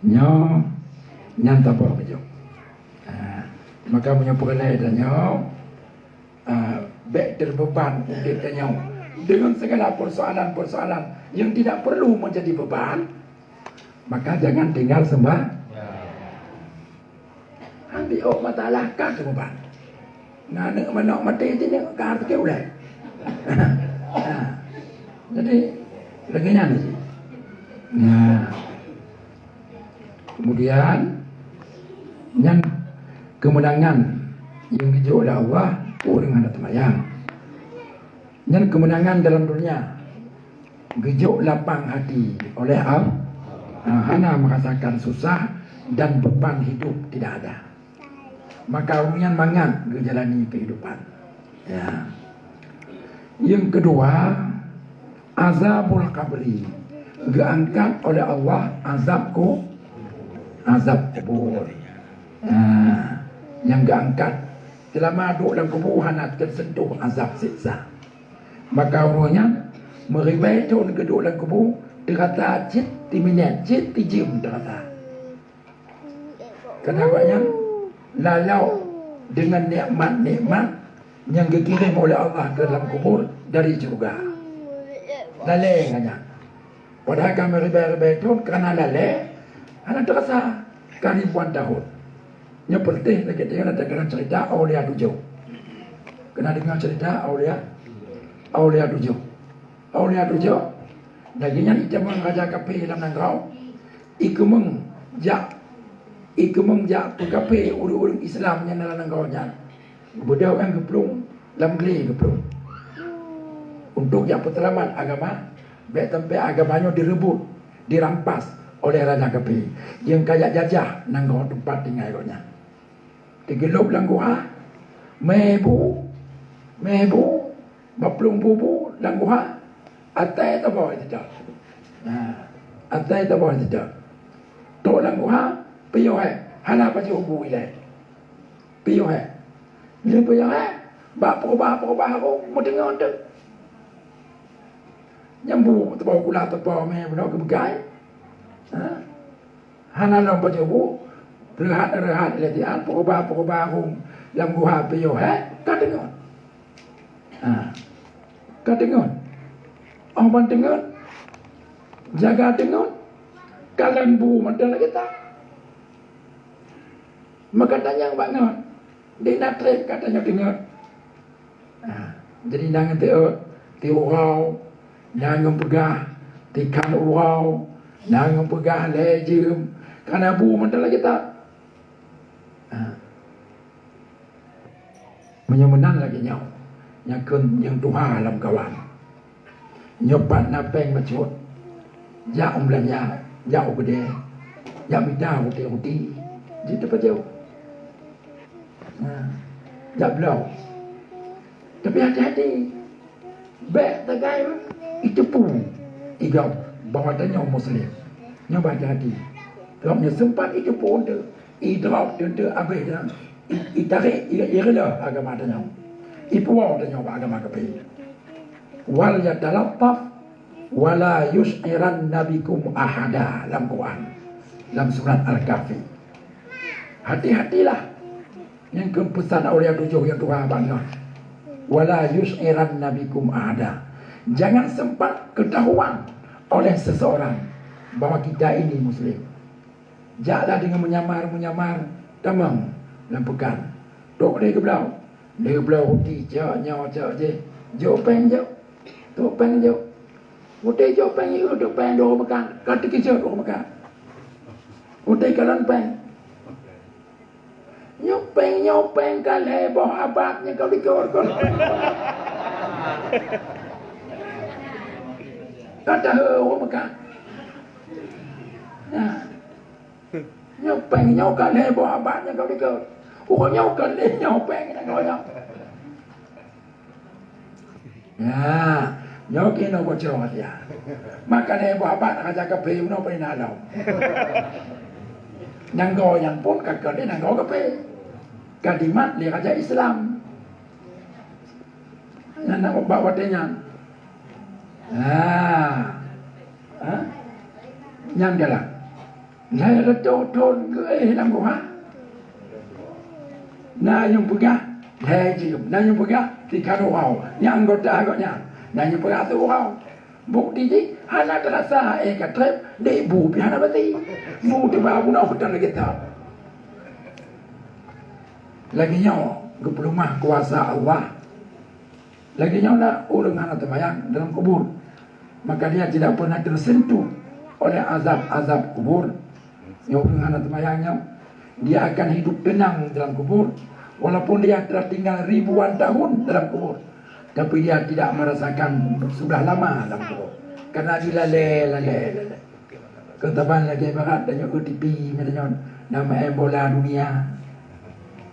Nyoe nyan tabôh keujok. Ah, maka meunyoe peureulée tanyoe, ah, bék teubeuban udeb tanyoe deungon segala persoalan-persoalan yang tidak perlu menjadi beban, maka jangan tinggal sembah. Ambiôk masalah ka keumeuban. Ngon aneuk manok maté teuh ka hareuta ulée. Ha. Jadi, lagée nyan cit. Nah. Kemudian, nyan keumeunangan nyang geujok lé Allah, ureuëng hana teumayang. Nyan keumeunangan dalam dunia. Geujok lapang hati oleh Allah, hana merasakan susah dan beban hidup tidak ada. Maka ureuëng nyan mangat geujalani kehidupan. Ya. Yang kedua, azabul qabri. Geuangkat oleh Allah azab ku-, azab kubur. Nah, nyang geuangkat. Seulama duek lam kubu hana teusentuh azab siksa. Maka ureuëng nyan meuribée thon geuduek lam kubu, teurasa cit timinét, cit tijeuem teurasa. Karena awaknyan lalok deungon nikmat-nikmat nyang geukirém oleh Allah keu lam kubur dari syeuruga. Lalée ngon nyan. Padahai ka meuribée-ribée thon karena lalée, hana teurasa ka ribuan tahun. Nyoe peureuteh lagée tanyoe na takalon cerita Aulia Tujoh. Keuneuk deungoe cerita Aulia, Aulia Tujoh. Aulia Tujoh, lagée nyan itamong raja kafé lam nanggroe, ikeumeung jak, ikeumeung jak peukafé ureuëng-ureuëng Islam nyang na lam nanggroe nyan. Beudôh nyan geuplueng, lam glé geuplueng. Untuk jak peuseulamat agama, bék sampai agama nyoe direubot, dirampas oleh raja kafé nyang ka jak jajah nanggroe teumpat tinggai gobnyan. Teugeulôb lam guha, mé bu, mé bu, bak plueng bu-bu lam guha, asai saboh teutab. Nah, asai saboh teutab. Trok lam guha, piôh hék, hana pajoh bu ilée. Piôh hék. Lheueh piôh hék, bak peurubah-peurubah rhung meuteungon teuk. Nyang bu teuboh gula teuboh mé bunoe geubeugai. Ha? Hana lom pajoh bu, reuhat-reuhat lé tian, peurubah-peurubah rhung lam guha piôh hék, ka teungon. Ha. Ka teungon. Óh ban teungon, jaga teungon, kalon bu mantong lagée tan. Maka tanyong bak ngon, di na treb ka tanyoe teungon. Ha, jadi na ngon teuôt, ti uroe, na ngon peugah, ti khan uroe, na ngon peugah lhée jeuem, ka na bu mantong lagée tan. Ha. Meunyoe meunan lagée nyoe, nyang kheun nyang tuha lam kawan. Nyoe pat na péng bacut, jak u beulanja, jak u keudè, jak mita ruti-ruti, jeuet teupajoh. Nah, jak bloe. Tapi hati-hati, bék tagai iteupeue igob bahwa tanyoe Muslim. Nyoe bah hati-hati. Sabab nyoe seumpat iteupeue teuh, idrob teuh abéh dan i-, itarek, i-, ireuloh agama tanyoe. Ipuwoe tanyoe bak agama kafé. Wal yatalattaf wala yusy'iranna bikum ahada lam Quran, lam surat Al-Kahfi. Hati-hatilah, nyang kheun peusan Aulia Tujoh nyang tuha bak nyoe. Wala yusy'iranna bikum ahada. Jangan sempat ketahuan oleh seseorang bahwa kita ini muslim. Jaklah deungon meunyamar-meunyamar tamong lam peukan. Trok lé geubloe. Lé geubloe ruti cok nyoe cok jéh. Jok péng jok. Trok péng jok. Ruti jok péng ié trok péng dua meukat. Ka teukeujot dua meukat. Ruti kalon péng. Nyoe péng, nyoe péng ka lhée boh abad nyang ka likot kon. Ka tahe ureuëng Mekah. Nah. Nyoe péng nyoe ka lhée boh abad nyang ka likot. Uroe nyoe ka lhée nyoe péng nyang ka nyoe. Ya, nyoe keunoe bocor ya. Maka lé boh abad raja kafé meunoe peulinah lom. Nanggroe nyan pun ka keu lé nanggroe kafé. Ka dimat lé raja Islam. Nyan na bak watée nyan. Ha. Ha? Nyan galak. Lhèe reutôh thôn geuéh lam guha. Na nyang peugah lhèe jeuem, na nyang peugah tiga ribèe, nyang anggota gobnyan, na nyang peugah siuroe. Bukti jih hana teurasa éh ka trép, dék bu pih hana beusi. Bu tiba bunoe peutang lagèe that. Lagèe nyoe geupeuleumah kuasa Allah. Lagèe nyoe na ureuëng hana teumayang dalam kubur, maka dia tidak pernah tersentuh oleh azab-azab kubur. Nyoe ureuëng hana teumayang nyoe, dia akan hidup tenang dalam kubur, walaupun dia telah tinggal ribuan tahun dalam kubur, tapi dia tidak merasakan sudah lama dalam kubur, karena dilalé-lalé. Keutaban lagèe ibarat tanyoe U T P, tanyoe na main bola dunia,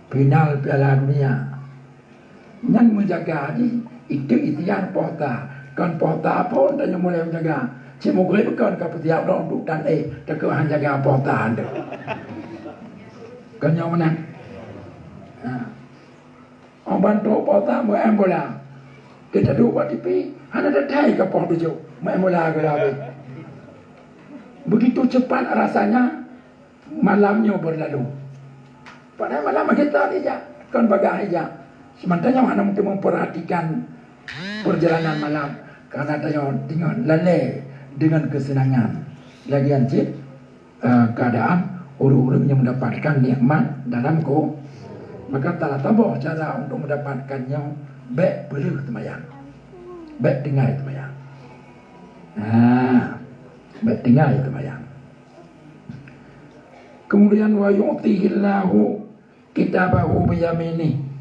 final Piala Dunia. Nyan meujaga jih, itu ikhtiar puasa. Kon puasa phon tanyoe mulai meujaga. Cit meugreb kon ka peusiap lom duek tan éh, takot han jaga puasa han deuh. Kon nyoe meunan. Ha. Ong ban trok puasa meu'en bola. Kita duek bak T V, hana teuthèe ka poh tujoh, meu'en bola ka habéh. Begitu cepat rasanya malam nyoe berlalu. Padahai malam akhé that ijak, kon bagaih ijak. Seumantong nyoe hana mungkin memperhatikan perjalanan malam, karena tanyoe teungoh lalé dengan kesenangan. Lagèe nyan cit, eh, keadaan ureuëng-ureuëng nyang mendapatkan nikmat dalam ku-, maka salah saboh cara untuk mendapatkan nyoe, bèk peuleueh teumayang. Bèk tinggai teumayang. Ha, bèk tinggai teumayang. Kemudian, "Wa yu'tihillahu kitabahu biyaminih."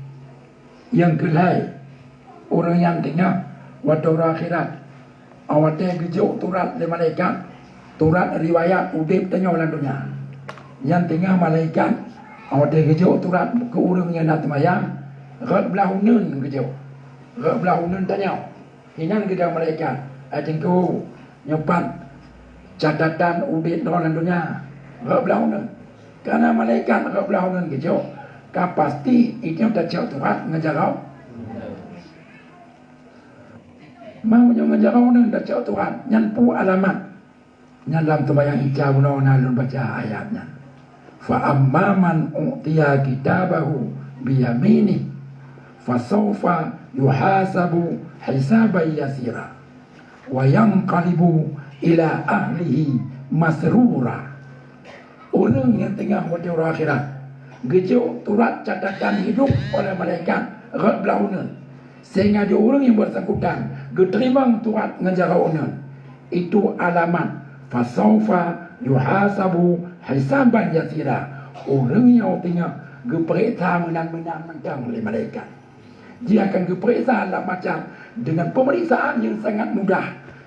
Nyang keulhèe, ureuëng nyang teungoh watèe uroe akhirat, watèe geujok surat lé malaikat, surat riwayat udeb tanyoe lam donya. Nyang teungoh malaikat, watèe geujok surat keu ureuëng nyang na teumayang, rot blah uneuen geujok. Rot blah uneuen tanyoe. Inan geudong malaikat, "Hai Teungku, nyoe pat catatan udeb droe lam donya, rot blah uneuen." Karena malaikat rot blah uneuen geujok, ka pasti itu tacok surat ngon jaroe. Meunyoe ngon jaroe uneuen tacok surat, nyan peue alamat? Nyan lam teumayang isya bunoe na lôn baca ayat nyan. "Fa amma man utiya kitabahu biyaminih, fasaufa yuhasabu hisaban yasira, wa yanqalibu ila ahlihi masrura." Ureuëng nyang teungoh watèe uroe akhirat geujok surat catatan hidup oleh malaikat rot blah uneuen, sehingga di ureuëng nyang bersangkutan geuteurimong surat ngon jaroe uneuen, itu alamat fasaufa yuhasabu hisaban yasira. Ureuëng nyoe teungoh geupeuriksa meunan-meunan mantong lé malaikat. Dia akan geupeuriksa lam macam dengan pemeriksaan yang sangat mudah,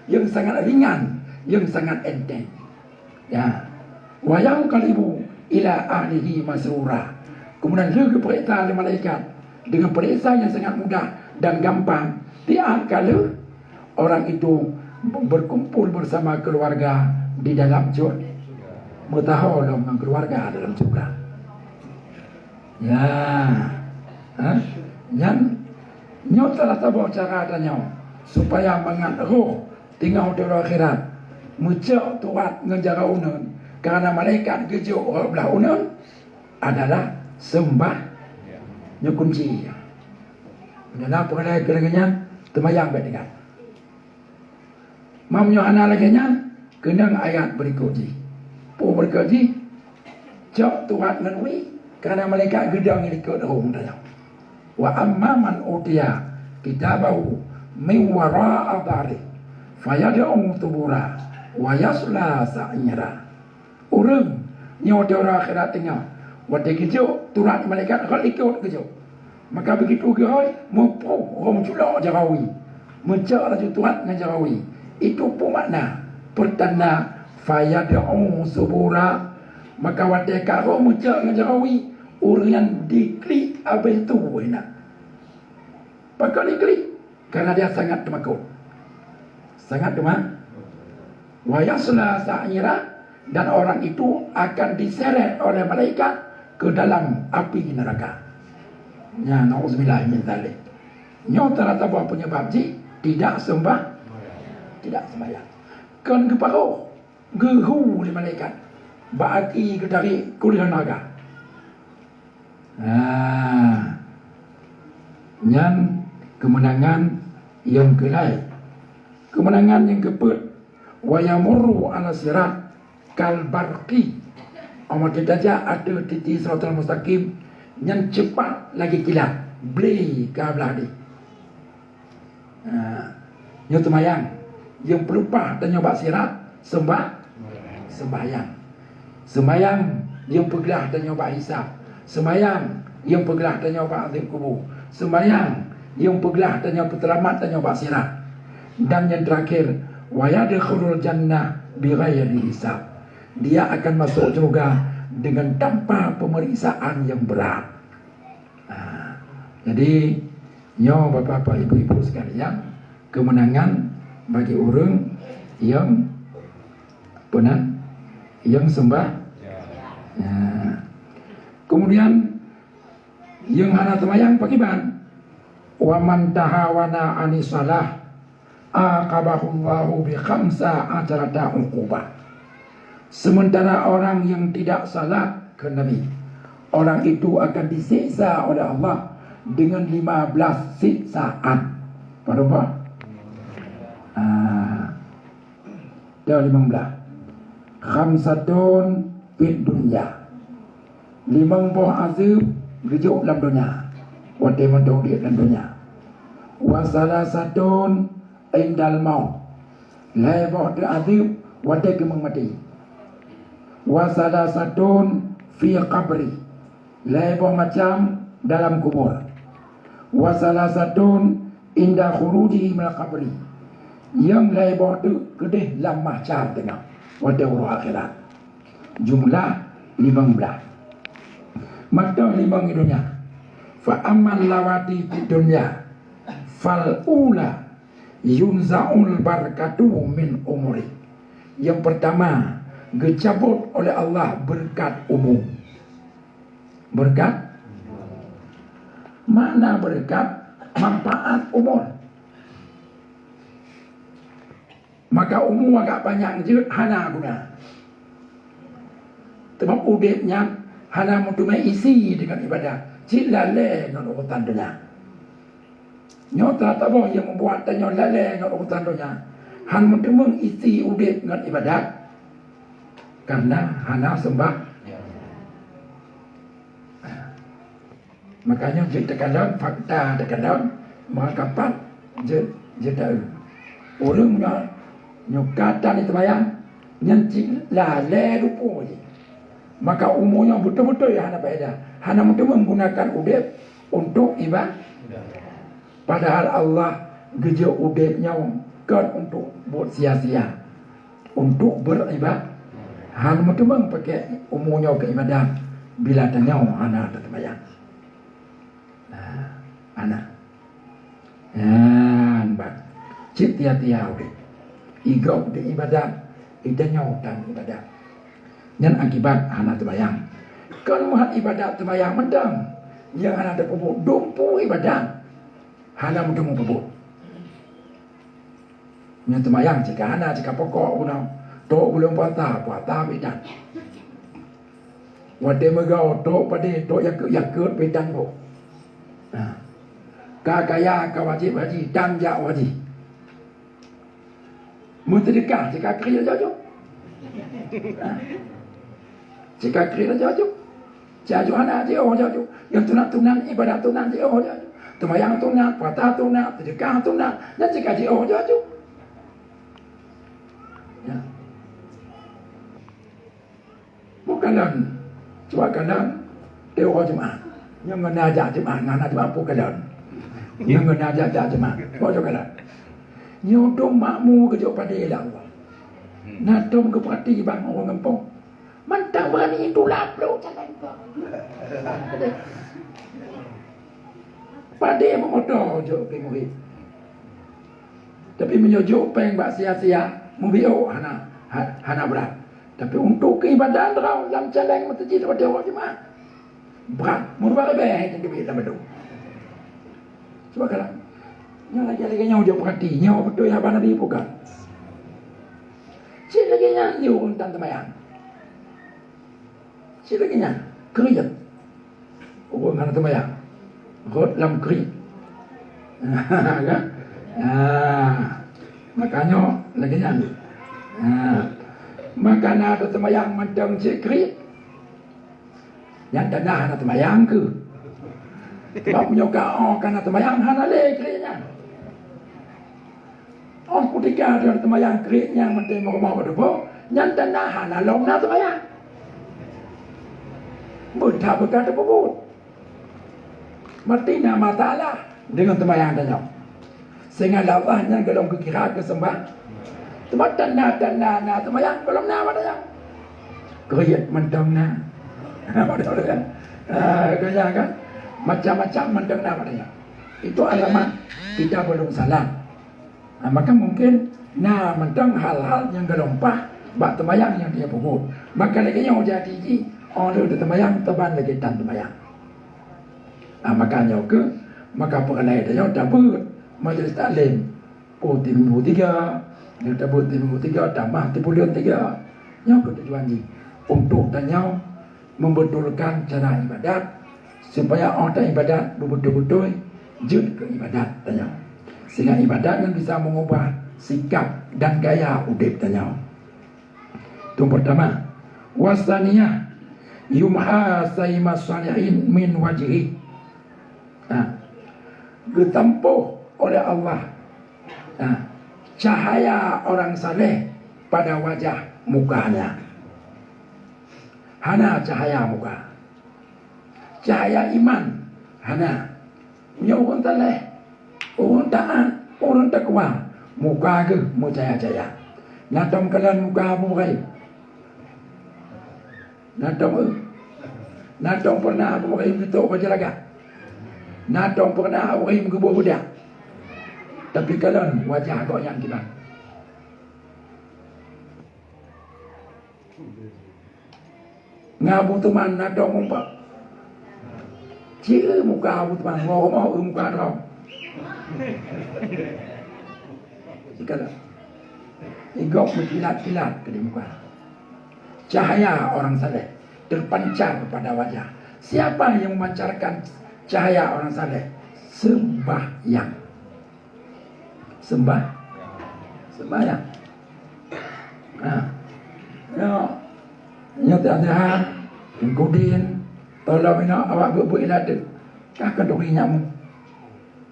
yang sangat ringan, yang sangat enteng. Ya. "Wa yanqalibu ila ahlihi masrura." Kemudian lheueh geupeuriksa lé malaikat dengan peuriksa yang sangat mudah dan gampang, tiep ka lheueh, orang itu berkumpul bersama keluarga di dalam syur-, meusaho lom ngon keluarga dalam syurga. Ya. Ha? Nyan, nyoe salah saboh cara tanyoe supaya mangat roh teungoh di akhirat meucok surat ngon jaroe uneuen, karena malaikat geujok rot blah uneuen adalah seumbah nyoe kunci. Meunyoe na peureulee keu lagèe nyan, teumayang bèk tinggai. Meunyoe hana lagèe nyan, keunong ayat beurikot jih. Peue beurikot jih? Cok surat ngon wie, karena malaikat geudong likot rhueng tanyoe. "Wa amma man utiya kitabahu min wara'i dhahrihi, fayad'u thubura, wa yasla sa'ira." Ureuëng nyoe di uroe akhirat teungoh, watèe geujok surat malaikat rot likot geujok. Maka begitu geuhôi, meuprôh rhueng culok jaroe wie, meucok laju surat ngon jaroe wie. Itu peue makna? Peutanda, "Fayad'u thubura." Maka watèe ka rhueng meucok ngon jaroe wie, ureuëng nyan diklik abéh tu inan. Pakon diklik? Karena dia sangat teumakot. Sangat teumakot. "Wa yasla sa'ira," dan orang itu akan diseret oleh malaikat ke dalam api neraka. Ya, na'udzubillah min dzalik. Nyoe salah saboh penyebab jih tidak seumbah, tidak sembahyang. Kon geuparoh, geuhu lé malaikat. bak aki geutarek keu lheueh naga. Nah, nyan keumeunangan nyang keulhèe. Keumeunangan nyang keupeuet, wa yamurru 'ala sirat kal barqi. Óh watèe tajak ateueh titi Siratal Mustaqim, nyan cepat lagèe kilat, ble ka blah deh. Ha, nyoe seumayang. Nyang peulupah tanyoe bak sirat, seumbah-, sembahyang. Seumayang nyang peuglah tanyoe bak hisab. Seumayang nyang peuglah tanyoe bak azab kubur. Seumayang nyang peuglah tanyoe peuseulamat tanyoe bak sirat. Dan nyang teurakhir, wa yadkhulul jannah bighairi hisab. Dia akan masuk syurga dengan tanpa pemeriksaan yang berat. Ah, jadi, nyoe bapak-bapak, ibu-ibu sekalian, keumeunangan bagi ureueng nyang peuna, nyang seumbah. Ya. Kemudian, nyang hana seumayang pakriban? Wa man tahawana anis shalah aqabahullahu bi khamsa asyrata uqubah. Sementara orang yang tidak salat, kheun Nabi, orang itu akan disiksa oleh Allah dengan lima belas siksaan. Padum boh? Ah, dah lima belas. Khamsatun fid dunya. Limong boh azeueb geujok lam donya, watèe mantong udép lam donya. Wa salasatun indal maut. Lhèe boh teuk azeueb watèe keumeung maté. Wa salasatun fi qabri. Lhèe boh macam dalam kubur. Wa salasatun inda khurujihi minal qabri. Nyang lhèe boh teuk keudeh lam mahsyar teungoh, watèe uroe akhirat. Jumlah limong blah. Mantong limong i donya. Fa ammal lawati fid dunya, fal ula yunza'ul barakatu min umuri. Yang pertama, geucabot oleh Allah beureukat umu. Beureukat? Makna beureukat, manfaat umur. Maka umu agak panyang jeuet hana guna. Teuma udép nyan hana meuteumé isi deungon ibadat, cit lalé ngon urosan donya. Nyoe saboh nyang membuat tanyoe lalé ngon urosan donya, han meuteumé isi udép ngon ibadat, karena hana seumbah. Makanya jeuet takalon, fakta takalon, meukapat jeuet, jeuet taeu. Ureueng nyoe, nyoe ka tan seumayang, nyan cit lalé rupa jih. Maka umu nyoe beutôi-beutôi hana faedah, hana meuteumé menggunakan udép untuk iba-, padahal Allah geujok udép nyoe kon untuk buet sia-sia. Untuk beribadah. Han meuteumé pakai umu nyoe keu ibadat bila tanyoe hana taseumayang. Nah, hana. Nyan ban. Cit tia-tia udép. Igob di ibadat, itanyoe tan ibadat. Nyan akibat hana teubayang. Kon meuhat ibadat teubayang mantong. Nyang hana tapeubuet dumpu ibadat. Hana meuteumé peubuet. Nyoe teumayang cit ka hana, cit ka pokok bunoe. Tok buleuen puasa, puasa pih tan. Watèe meugaoh tok padé, tok yakeuet-yakeuet pih tan boh. Nah. Ka kaya, ka wajéb haji, tan jak haji. Meuseudeukah, cit ka kriet jak-jak. Nah. Cit ka kriet jak-jak. Jaju hana jiôh jaju. Nyang sunat-sunat, ibadat sunat jiôh jaju. Teumayang sunat, puasa sunat, seudeukah sunat, nyan cit ka jiôh jaju. Ya. Bukan lôn. Cuba kalon, di uroe Jumat. Nyang ngon jak Jumat, ngon Jumat pun kalon. Nyang ngon jak, jak Jumat. Cuba kalon. Nyoe dum makmu geujok padé lé Allah. Na dum geupeurati bang ureueng gampông. Mantong beurani tulak plôk jalan kong. Padé meumoto jok pih murit. Tapi meunyoe jok péng bak sia-sia, mubiôk hana, ha-, hana brat. Tapi untuk keuibadan droe lam caleng meuseujid watèe uroe Jumat, brat, meurubah leubeh hai teubiet lam bandum. Cuba kalon. Nyoe lagèe-lagèe nyoe jok peurati, nyoe beutôi haba Nabi bukan? Cit lagèe nyan di ureueng tan teumayang. Cit lagèe nyan, kriet. Ureueng hana teumayang, rhot lam kriet. Kan? Ah, makajih lagèe nyan. Ah, maka na teumayang mantong cit kriet. Nyan tanda hana teumayang keuh. Sebab meunyoe ka oh ka na teumayang, hana lé kriet nyan. Oh kutika teumayang kriet nyang mantong rumoh bak tuboh, nyan tanda hana lom na teumayang. Beutha-beutha teupeubuet. Maté na masalah deungon teumayang tanyoe. Sehingga Allah nyan golom geukira keu seumbah. Teuma tanda-tanda na teumayang golom na bak tanyoe. Kriet mantong na. Ah, kaya kan? Macam-macam mantong na bak tanyoe. Itu alamat kita belum salam. Ah, maka mungkin na mantong hal-hal nyang golom paih bak teumayang nyang dia peubuet. Maka lagèe nyoe jadi jih, oh lheueh teumayang teuban lagèe tan teumayang. Ah, maka nyoe keuh, maka peureulèe tanyoe tabeuet majelis taklim. Peuet minggu tiga, nyoe tabeuet minggu tiga, tamah tibuleuen tiga. Nyoe keuh tujuan jih. Untuk tanyoe membetulkan cara ibadat, supaya oh ta ibadat beubeutôi-beutôi jeuet keu ibadat tanyoe. Sehingga ibadat nyan bisa mengubah sikap dan gaya udép tanyoe. Itu pertama. Wasaniyah, yumha saima salihin min wajhi. Nah, geutampoh oleh Allah, nah, cahaya orang saleh pada wajah mukanya. Hana cahaya muka. Cahaya iman hana. Meunyoe ureueng saleh, ureueng taat, ureueng takwa, muka geuh meucahya-cahya. Na tom kalon muka Abu Ibrahim? Na tom, eh? Na tom pernah Abu Ibrahim geutok bajèe lagak? Na tom pernah Abu Ibrahim geuboh beudak? Tapi kalon wajah gobnyan kiban. Ngon Abu Tuman na dong mumpok. Cit muka Abu Tuman, ngon rumoh muka droe. Sikala. Igop meukilat-kilat keu di muka. Cahaya orang saleh terpancar pada wajah. Siapa yang memancarkan cahaya orang saleh? Sembahyang. Sembah-, sembahyang. Ha. Nyoe, nyoe tiap-tiap, Teungku Din, tolong inoe awak buet-buet ilat tu. Kah keuduri nyamuk.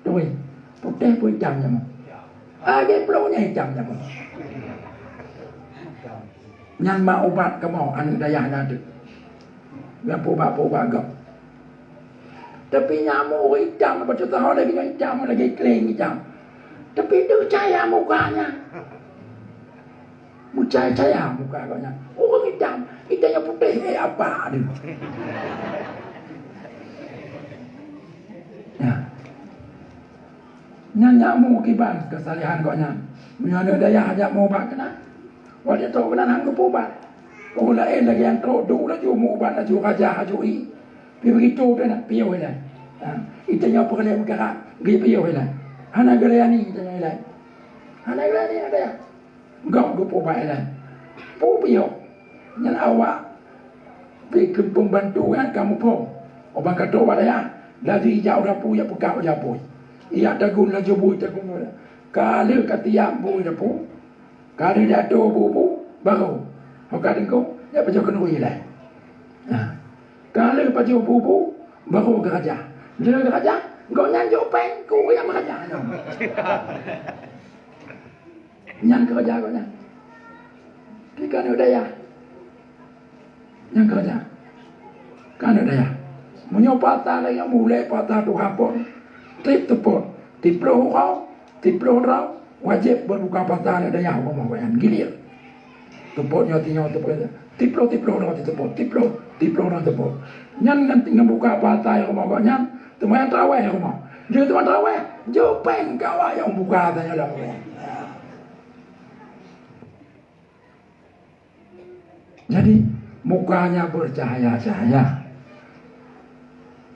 Tui, putéh peue itam nyamuk. Lagèe plueng nyan itam nyamuk. Nyan mak ubat kamoe aneuk dayah na tu. Nyan peuubat-peuubat gob. Tapi nyamuk itam, bacut tahu lagi nyan itam, lagi kering itam. Tapi tu cahaya mukanya. Meucahaya-cahaya muka gobnyan. Ureueng itam, itam nyang putéh, eh, apa tu? Ya. Nyan nyamuk kiban keusalehan gobnyan. Meunyoe aneuk dayah jak meuubat keunan, watèe trok keunan han geupeuubat. Ureueng laén lagèe nyang trok duek laju meuubat laju raja laju ié. Pi begitu tu na piôh ilèe. Ha, itanyoe peureulèe meukarat, geupiôh ilèe. Hana geulayani itanyoe ilèe. Hana geulayani aneuk dayah. Gob geupeuubat ilèe. Peue piôh? Nyan awak pi keu peumbantu nyan ka muphom. Uban ka trok bak dayah, laju ijak u dapui, jak peugah u dapui. Ijak tagun laju bui tagun. Ka lheueh ka tiam bui dapui, ka lheueh jiatoe bu-bu, barô. Ho ka teungku, jak pajoh keuneuk ilèe. Nah, ka lheueh pajoh bu-bu, barô geuraja. Lheueh geuraja, gobnyan jok péng keu ureueng meuraja nyoe. Nyan keureuja gobnyan. Di keuneuk dayah. Nyan keureuja keuneuk dayah. Meunyoe patah lagèe nyan, bulèe patah tuha phon, trép teupot, tiploh uroe, tiploh droe, wajéb beuet muka patah aneuk dayah u rumoh gobnyan. Gilir. Teupot nyoe tinyoe, teupot nyoe. Tiploh, tiploh droe teupot, tiploh, tiploh droe teupot. Nyan ngon, ngon muka patah u rumoh gobnyan, teuma nyang traweh u rumoh. Jeuet teuma traweh, jok péng keu awak nyang muka tanyoe lam rumoh. Jadi, mukanya bercahaya-cahaya.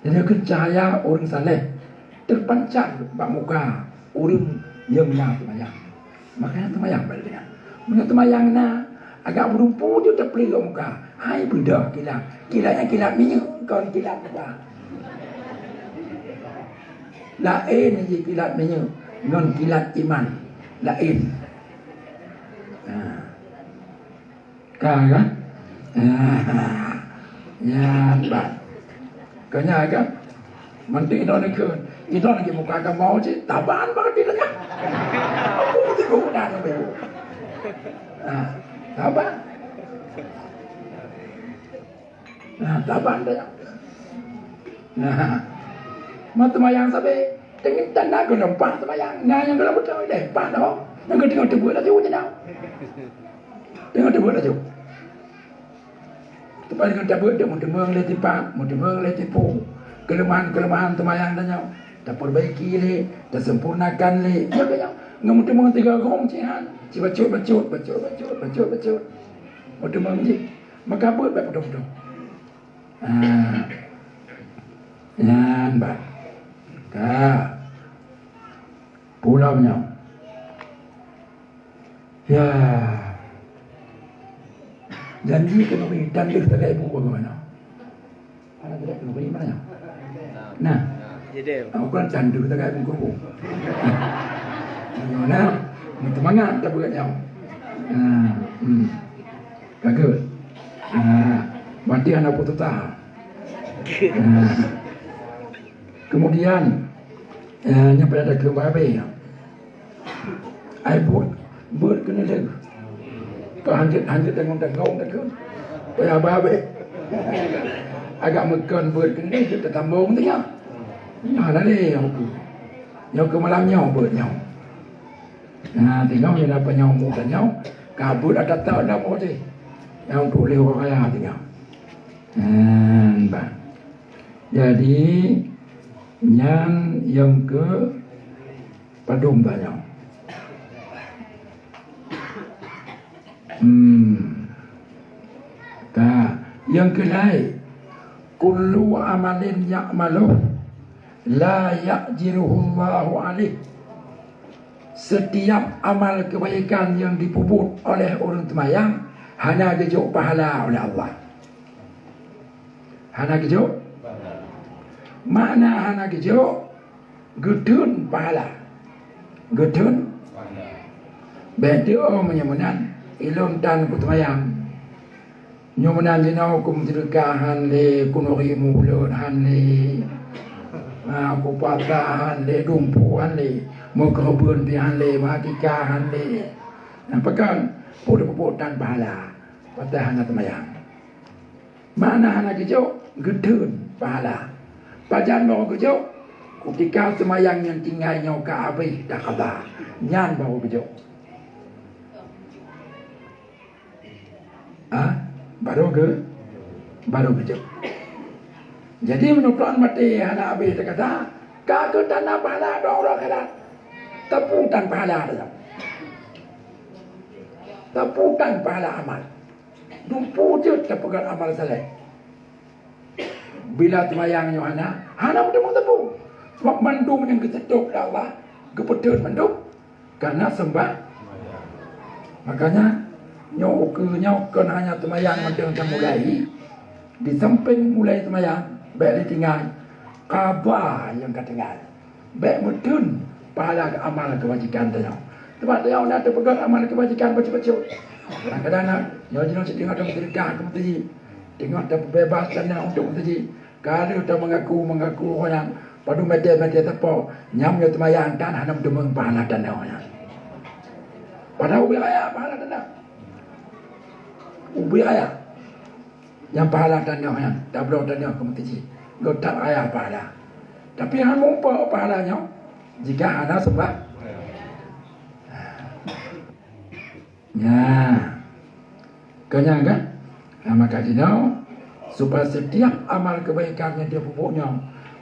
Jadi, keu cahaya ureueng saleh teupancar bak muka ureueng nyang na teumayang. Makanya teumayang bak lagèe nyan. Meunyoe teumayang na, agak meurumpu jeuet tapeuleueh muka. Hai beudôh kilat. Kilat nyan kilat minyeuk, kon kilat apa. Laén jih kilat minyeuk ngon kilat iman. Laén. Ha. Ka kan? Ha. Nyan bah. Ka nyan kan? Manti inoe neukheun. Inoe lagèe muka kamoe cit, taban bak di tengah. Aku meuteumé udah sampai. Ha, taban. Ha, taban dah. Ha. Mau teumayang sabe. Teungoh tanda keunoe paih teumayang. Nah, nyang keunoe beutôi deh, paih dah. Nyang keunoe teungoh teubuet laju je dah. Teungoh teubuet laju. Teuma deungon tabeuet, meuteumèe lé tipak, meuteumèe lé tipu. Keuleumahan-keuleumahan teumayang tanyoe, tapeurbaiki lé, taseumpurnakan lé. Ya, ka nyoe. Ngon meuteumèe tiga gong cit han. Ci bacut-bacut, bacut-bacut, bacut-bacut. Meuteumèe jih. Maka beuet bak putôh-putôh. Ah. Nyan, bah. Ka. Pulang nyoe. Ya. Janji keuneubri, tandeuh tagak ibu bagaimana? Aneuk gadek keuneubri mana nyoe? Nah. Jadi. Ah, bukan tandeuh tagak ibu keubu. Nyoe nah, meuteumanyat tabeuet nyoe. Nah, hmm. Ka gèt. Nah, berarti aneuk putus asa. Nah. Kemudian, eh, nyang pada ada keumbang habéh. Ai beuet, beuet keuneulheueh. Peuhanjeuet-hanjeuet deungon dagong takheun. Payah babeh. Agak meukon beuet keuneulheueh, jeuet tatambong teuh nyan. Nyan hana lé nyang ukeue. Nyoe keu malam nyoe beuet nyoe. Nah, teungoh nyoe na panyang umu tanyoe, ka beuet ata tak na moh teuh. Nyang untuk lé ureueng kaya teungoh. Nah, bah. Jadi, nyan nyang keu padum tanyoe. Hmm. Ka, nyang keulai, kullu amalin ya'maluh la ya'jiruhullahu alaih. Setiap amal kebaikan yang dipubuet oleh ureueng teumayang hana geujok pahala oleh Allah. Hana geujok? Makna hana geujok, geutheun pahala. Geutheun? Bèk teu'oh meunyoe meunan, ilôn tan kuteumanyang. Nyoe meunan jinoe kumeuseudeukah han lé, kunuri mubuleut han lé. Ha, kupata han lé, dumpeue han lé, meukeureubeuen pih han lé, meuakikah han lé. Nah, pakon? Peue teupeue tan pahala, watèe hana teumayang. Makna hana geujok, geutheun pahala. Pajan barô geujok? Kutika seumayang nyang tinggai nyoe ka abéh taqadha, nyan barô geujok. Ah, barô geu-, barô geujok. Jadi, meunyoe droen maté hana abéh taqadha, ka keuh tanda pahala doa ureueng akhirat. Teupeu tan pahala teuh. Teupeu tan pahala amal. Dumpeue jeuet tapeugöt amal saleh. Bila teumayang nyoe hana, hana meuteumé teupeu. Sabab mandum nyang geuseutôt lé Allah, geupeutheun mandum karena seumbah. Makanya, nyoe ukeue nyoe kon hanya teumayang mantong tamulai. Di sampéng mulai teumayang, bèk ditinggai. Qadha nyang ka tinggai. Bèk meutheun pahala amal keubajikan tanyoe. Teuma tanyoe na teupeugöt amal keubajikan bacut-bacut. Kadang-kadang na, nyoe jinoe cit teungoh tameuseudeukah keu meuseujid. Teungoh tapeubeubaih tanyoe untuk meuseujid. Ka lheueh tameungaku-meungaku nyan, padum mètè-mètè sapo, nyan meunyoe teumayang tan hana meuteumé pahala tanyoe nyan. Padahai ubé raya pahala tanyoe. Ubé raya. Nyang pahala tanyoe nyan, tabloe tanyoe keu meuseujid. Geutat raya pahala. Tapi hana meurumpok pahala nyoe jika hana seumbah. Nya. Keu nyan kan? Nah, maka jinoe, supaya setiap amal kebaikan nyang tapeubuet nyoe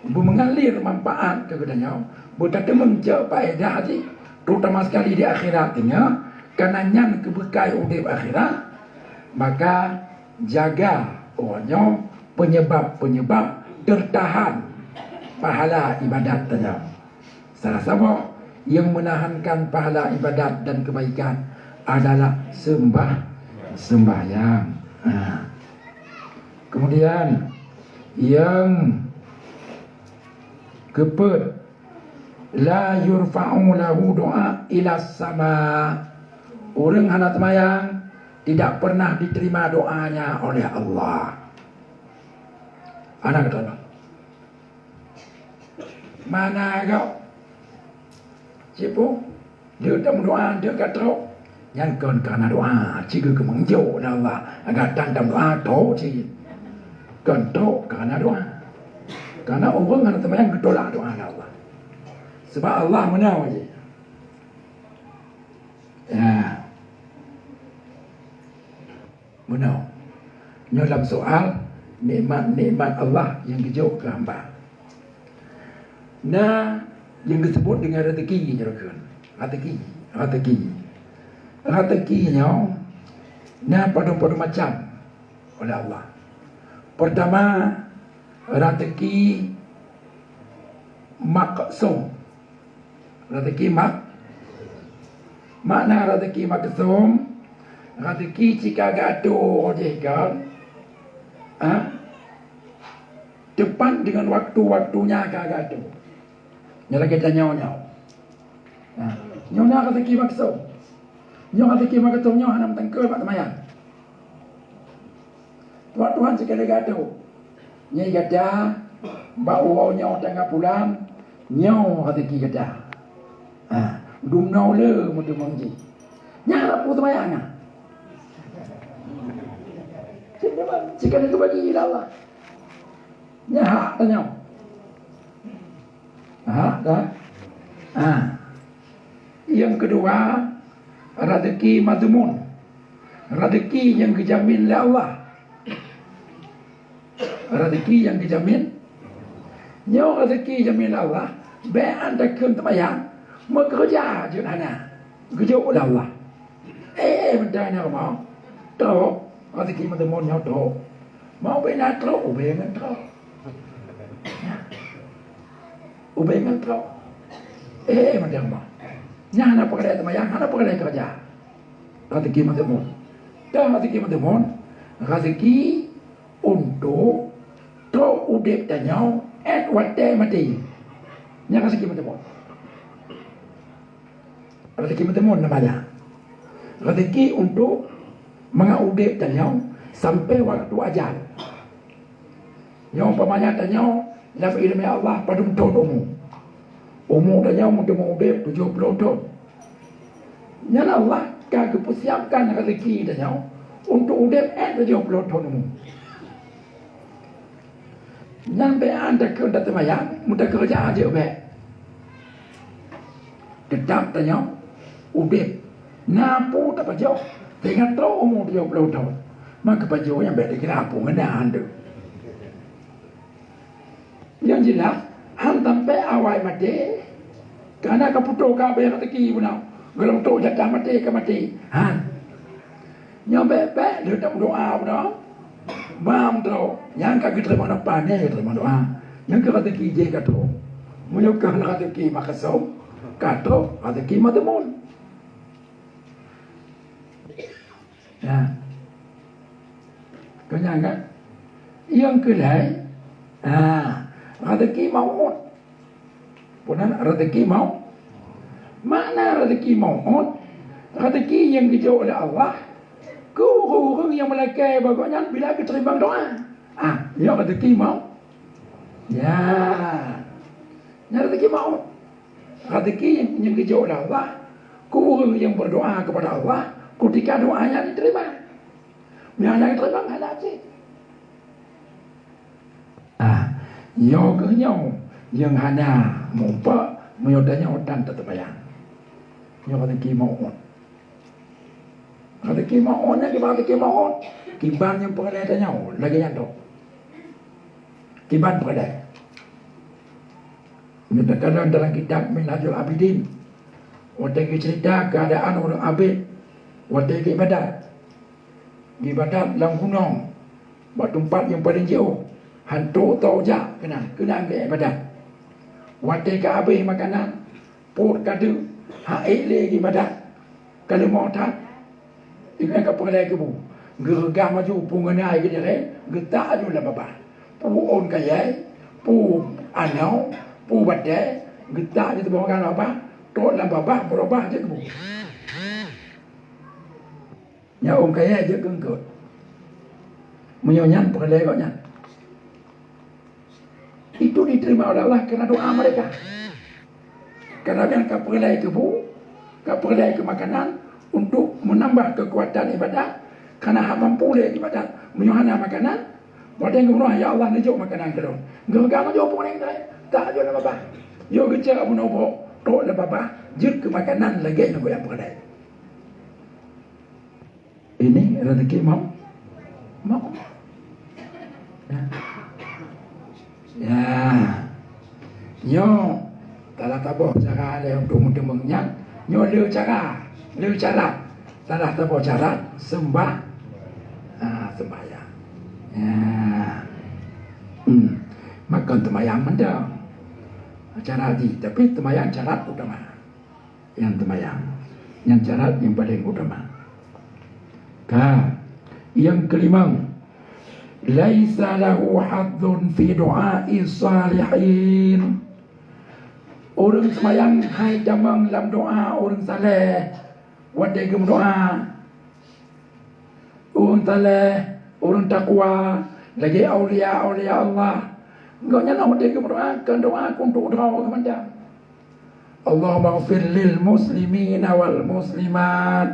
beumeungalir manfaat keu geutanyoe, beutateumèe cok faedah jih, terutama sekali di akhirat nyoe, karena nyan keu beukai udép akhirat, maka jaga uroe nyoe penyebab-penyebab tertahan pahala ibadat tanyoe. Salah saboh nyang meunahankan pahala ibadat dan kebaikan adalah seumbah-, sembahyang. Ha. Kemudian nyang keupeuet, la yurfa'u lahu du'a ila sama. Ureuëng hana seumayang tidak pernah diterima doanya oleh Allah. Anak kata Mana agak? Sipu, dia tak berdoa, dia kat trok. Nyan kon karena doa, cikgu kemenjok dah Allah. Agak tan tak berdoa, trok cik. Kon trok karena doa. Karena orang hana seumayang geutolak doa dah Allah. Sebab Allah menang je. Ya. Meunoe. Nyoe lam soal nikmat-nikmat Allah nyang geujok keu hamba. Na nyang geuseubut deungon rezeki nyoe kheun. Rezeki, rezeki. Rezeki nyoe na padum-padum macam oleh Allah. Pertama, rezeki maksum. Rezeki mak-, makna rezeki maksum, rezeki cika geuatur jih kan, ha? Tepat dengan waktu-waktunya ka geuatur. Nyoe lagée tanyoe nyoe. Ha. Nyoe na rezeki maksum. Nyoe rezeki maksum nyoe hana meutangkeueng bak teumanyang. Tuhan, Tuhan, sikali gata. Nyai gata, bak uroe nyoe tanggai pulan, nyoe rezeki gata. Ha, dumnoe le meuteumong jih. Nyan hana peue teumayang, ha? Sikali geubagi lé Allah. Nyan hak tanyoe. Ha, dah. Ha. Yang kedua, rezeki madhmun. Rezeki nyang geujamin lé Allah. Rezeki nyang geujamin. Nyoe rezeki jamin lé Allah, bék anda kheun teumayang, meukeureuja jeuet hana. Geujok lé Allah. Eh, eh, meuntang na rumoh. Trok, rezeki meuteumon nyoe trok. Mau bék na trok, ubé ngon trok. Ubé ngon trok. Eh, eh, meuntang rumoh. Nyan hana peureulée teumayang, hana peureulée keureuja. Rezeki meuteumon. Dan rezeki meuteumon, rezeki untuk trok udeb tanyoe, eh, watée maté. Nyan rezeki meuteumon. Rezeki meuteumon namanya. Rezeki untuk mangat udeb tanyoe sampai waktu ajal. Nyoe umpamanya tanyoe lam ileumé Allah padum thon umu. Umu tanyoe meuteumé udeb tujoh ploh thon. Nyan Allah ka geupeusiapkan rezeki tanyoe untuk udeb eh tujoh ploh thon umu. Nyan bék anda keu anda teumayang, meuteukeu jak ajeuk bék. Teutap tanyoe udeb. Na peue tapajoh, teuingat trok umu tujoh ploh thon. Maka pajoh nyang bék dikira peue ngon na hantu. Nyang jeulaih, han sampai awai maté, kana ka putôh ka abéh rezeki bunoe. Gohlom trok jatah maté ka maté. Han. Nyoe bék-bék lheueh tameudoa bunoe. Bam trok, nyang ka geuteurimong nafah nyan geuteurimong doa. Nyang keu rezeki jih ka trok. Meunyoe keu rezeki makasum, ka trok rezeki madhmun. Ya. Keu nyan kan? Nyang keulhèe, ha, rezeki mau'ud. Peue nan rezeki mau-, makna rezeki mau'ud, rezeki nyang geujok lé Allah keu ureuëng-ureuëng nyang meulakée bak Gobnyan bila geuteurimong doa. Ah, nyoe rezeki mau-, ya. Nyan rezeki mau'ud. Rezeki nyang geujok lé Allah keu ureuëng nyang meudoa keupada Allah, keutika doa nyan jiteurimong. Meunyo hana jiteurimong, hana cit. Ah, nyoe keuh nyoe nyang hana meuumpok meunyoe tanyoe tan tateumayang. Nyoe rezeki mau'ud. Rezeki mau'ud nyan kiban rezeki mau'ud. Kiban nyang peureulée tanyoe lagée nyan dok. Kiban peureulée. Meunyoe takalon dalam kitab Minhajul Abidin, watée geuceurita keuadaan ureuëng abéh watée geuibadat. Geuibadat lam gunong, bak teumpat nyang paleng jiôh, han trok tho jak keunan, keunan geuibadat. Watée ka abéh makanan, pruet ka deuk, han ék lé geuibadat, ka leumoh that. Inan ka peureulée keubu, geureugah maju peue ngon ai geudirek, Geutak aju lam babah. Peue ôn kayèe, peue anoe, peue batèe, geutak aju teuboh lam babah, trok lam babah, beurubah jeuet keu bu. Nyan ôn kayèe jeuet keu eungkôt. Meunyoe nyan peureulèe gobnyan. Itu diterima oleh Allah karena doa mereka. Karena nyan ka peureulèe keu bu, ka peureulèe keu makanan untuk menambah kekuatan ibadat, karena hana mampu lé ibadat meunyoe hana makanan. Watèe geumeudoa, "Ya Allah, neujok makanan keu lôn." Geupeugah meujok peureulèe, tak jok lam babah. Jok geucok bunoe brok, trok lam babah, jeuet keu makanan lagèe nyang gobnyan peureulèe. Ini rezeki mau, mau. Ya. Ya. Nyoe, salah saboh cara lé untuk meuteumeung nyan. Nyoe le cara, le cara. Salah saboh cara sembah, ah, sembahyang. Ya. Hmm. Makon sembahyang mantong. Cara jih, tapi sembahyang syarat utama. Nyang teumayang. Nyang syarat nyang paleng utama. Ka. Nyang keulimong, "Laisa lahu hadzun fi du'ai shalihin." Ureuëng seumayang hai tamong lam doa ureuëng saleh watée geumeudoa. Ureuëng saleh, ureuëng takwa, lagée aulia-aulia Allah. Gobnyan watée geumeudoa, keu doa keu untuk droe geuh mantong. "Allahummaghfir lil muslimina wal muslimat."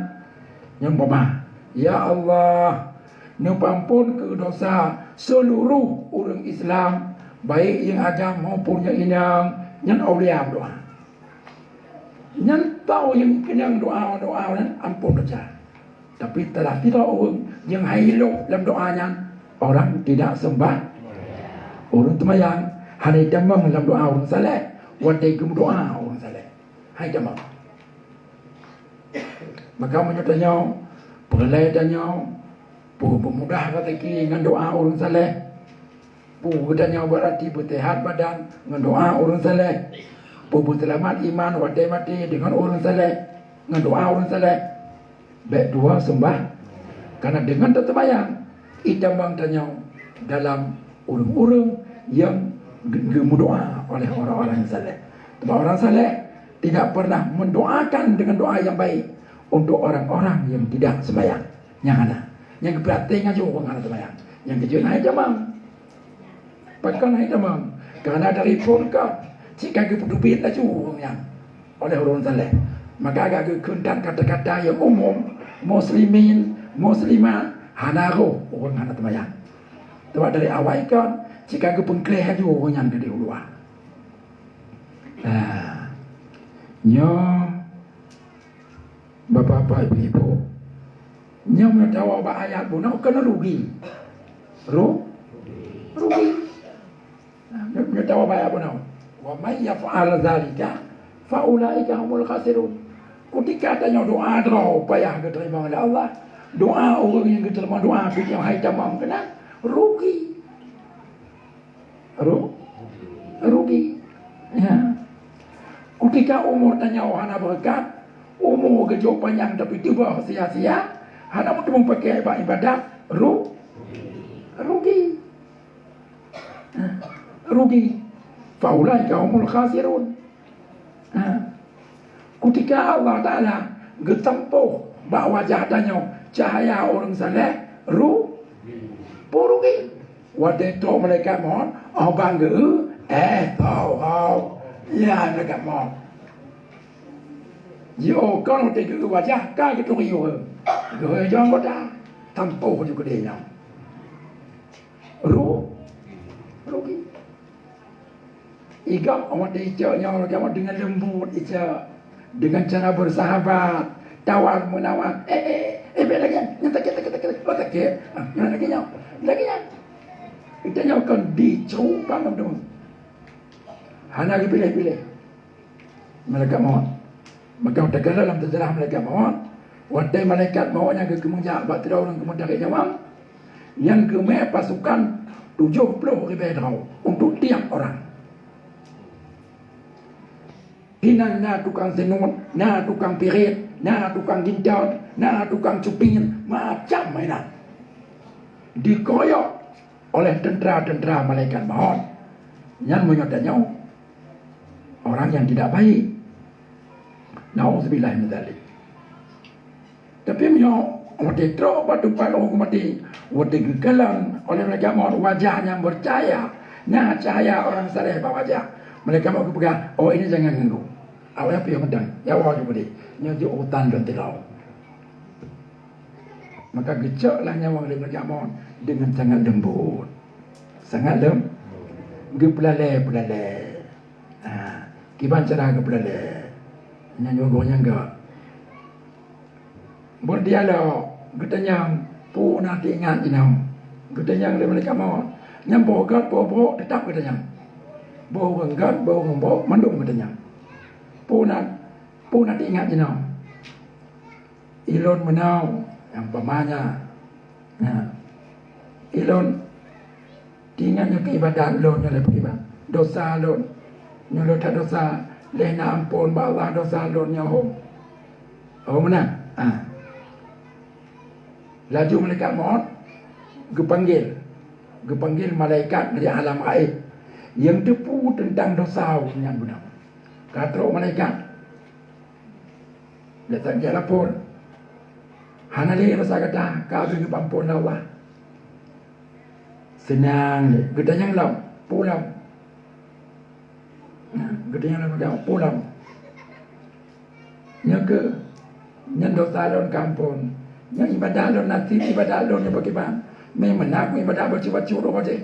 Nyang peumah, "Ya Allah, neupeuampôn keu dosa seuluruh ureuëng Islam, baik nyang agam maupun nyang inong." Nyan aulia meudoa. Nyan tau nyang keunong doa-doa nyan ampôn desya. Tapi salah sidroe ureuëng nyang hai lhok lam doa nyan, orang tidak sembah. Ureuëng teumayang hana tamong lam doa ureuëng saleh, watée geumeudoa ureuëng saleh. Hai tamong. Maka meunyoe tanyoe, peureulée tanyoe, peumudah rezeki ngon doa ureuëng saleh. Peue geutanyoe beurati beuseuhat badan ngon doa ureuëng saleh. Peue beuseulamat iman watée maté deungon ureuëng saleh, ngon doa ureuëng saleh. Bék tuwoe seumbah, karena deungon teuseumayang, itamong tanyoe dalam ureuëng-ureuëng nyang ge-, geumeudoa oleh orang-orang nyang saleh. Sebab orang saleh tidak pernah mendoakan dengan doa yang baik untuk orang-orang yang tidak sembahyang. Nyang hana. Nyang geupeurati ngon jih ureuëng hana seumayang. Nyang keujeuet hai tamong. Pakon hai tamong? Karena dari phon ka, cit ka geupeuteubiet laju ureuëng nyan oleh ureuëng saleh. Maka ka geukheun that kata-kata nyang umum, muslimin, muslimat, hana roh ureuëng hana seumayang. Sebab dari awai kon, cit ka geupeungkleh laju ureuëng nyan keudeh u luwa. Nah, nyoe Bapak-bapak, ibu-ibu, nyang meutawa bak ayat bunoe keuneuk rugi. Ru-, rugi. Nah, meutawa bak ayat bunoe. "Wa may yaf'al dzalika fa ulaika humul khasirun." Kutika tanyoe doa droe payah geuteurimong lé Allah, doa ureuëng nyang geuteurimong doa pih nyoe hai tamong keunan, rugi. Ru-, rugi. Ya. Kutika umur tanyoe hana beureukat, umur geujok panyang tapi teuboh sia-sia, hana meuteumé pakai bak ibadat, ru-, rugi. Ya. Rugi. Faulaika humul khasirun. Ha. Kutika Allah Taala geutampoh bak wajah tanyoe cahya ureuëng saleh, ru-, peurugi. Watée trok malaikat mot, oh bang geu, eh, tho, ho. Ya, malaikat mot. Jiôh kon watée geu wajah ka geuturi ureuëng. Geu jong kota, tampoh ju keudeh nyoe. Ru-, rugi. Igam awak di icok nyoe, kamoe dengan lembut icok, dengan cara bersahabat, tawar menawar. Eh, eh, eh, eh, bèk lagèe nyan, nyan sakét, sakét, sakét, oh, sakét. Ah, nyan lagèe nyoe, lagèe nyan. Kita nyoe kon dicuruk pandum tu. Hana dipiléh-piléh. Malaikat maut. Maka teukalon lam seujarah malaikat maut, watèe malaikat maut nyan geukeumeung jak bak sidroe ureueng keumeutarek nyawöng, nyan geumè pasukan tujoh ploh ribèe droe untuk tiap orang. Inan na tukang seunut, na tukang pirit, na tukang gintot, na tukang cupin, macam inan. Dikeroyok oleh teuntara-teuntara malaikat maut. Nyan meunyoe tanyoe orang nyang tidak baik. Nauzubillah min dzalik. Tapi meunyoe watée trok bak teumpat ureuëng maté, watée geukalon oleh malaikat maut wajah nyang bercahaya, na cahaya orang saleh bak wajah, malaikat maut geupeugah, "Oh, ini jangan ganggu." Awaknyan piôh mantong, nyawa jih beudeh, nyoe jeuet urutan lôn sidroe. Maka geucok lah nyawa lé malaikat maut dengan sangat lembut. Sangat lem-, geupeulalée-peulalée. Ha, kiban cara geupeulalée. Nyan nyoe gobnyan gak. Berdialog, geutanyong, peue na teuingat jinoe. Geutanyong lé malaikat maut. Nyan boh gét, boh brok, teutap geutanyong. Boh ureuëng gét, boh ureuëng brok, mandum geutanyong. Peue na, peue na teuingat jinoe. Ilôn meunoe, nyang umpamanya, na, ilôn teuingat nyoe keu iébadat lôn nyoe lé bagaimana dosa lôn, nyoe lôn that dosa, lé na amphon bak Allah dosa lôn nyoe hom. Oh, meunan. Ah. Laju malaikat maut geupanggil, geupanggil malaikat dari alam gaib nyang teupeu teuntang dosa ureuëng nyan bunoe. Ka trok malaikat, Gata jak lapor. Hana lé rasa gata ka geupeuamphon lé Allah. Seunang lé. Geutanyong lom, peue lom? Nah, geutanyong lom, geutanyong, peue lom? Nyoe keuh, nyan dosa lôn ka amphon. Nyan iébadat lôn, naseb iébadat lôn nyoe pakriban? Memang na iébadat bacut-bacut roh jih.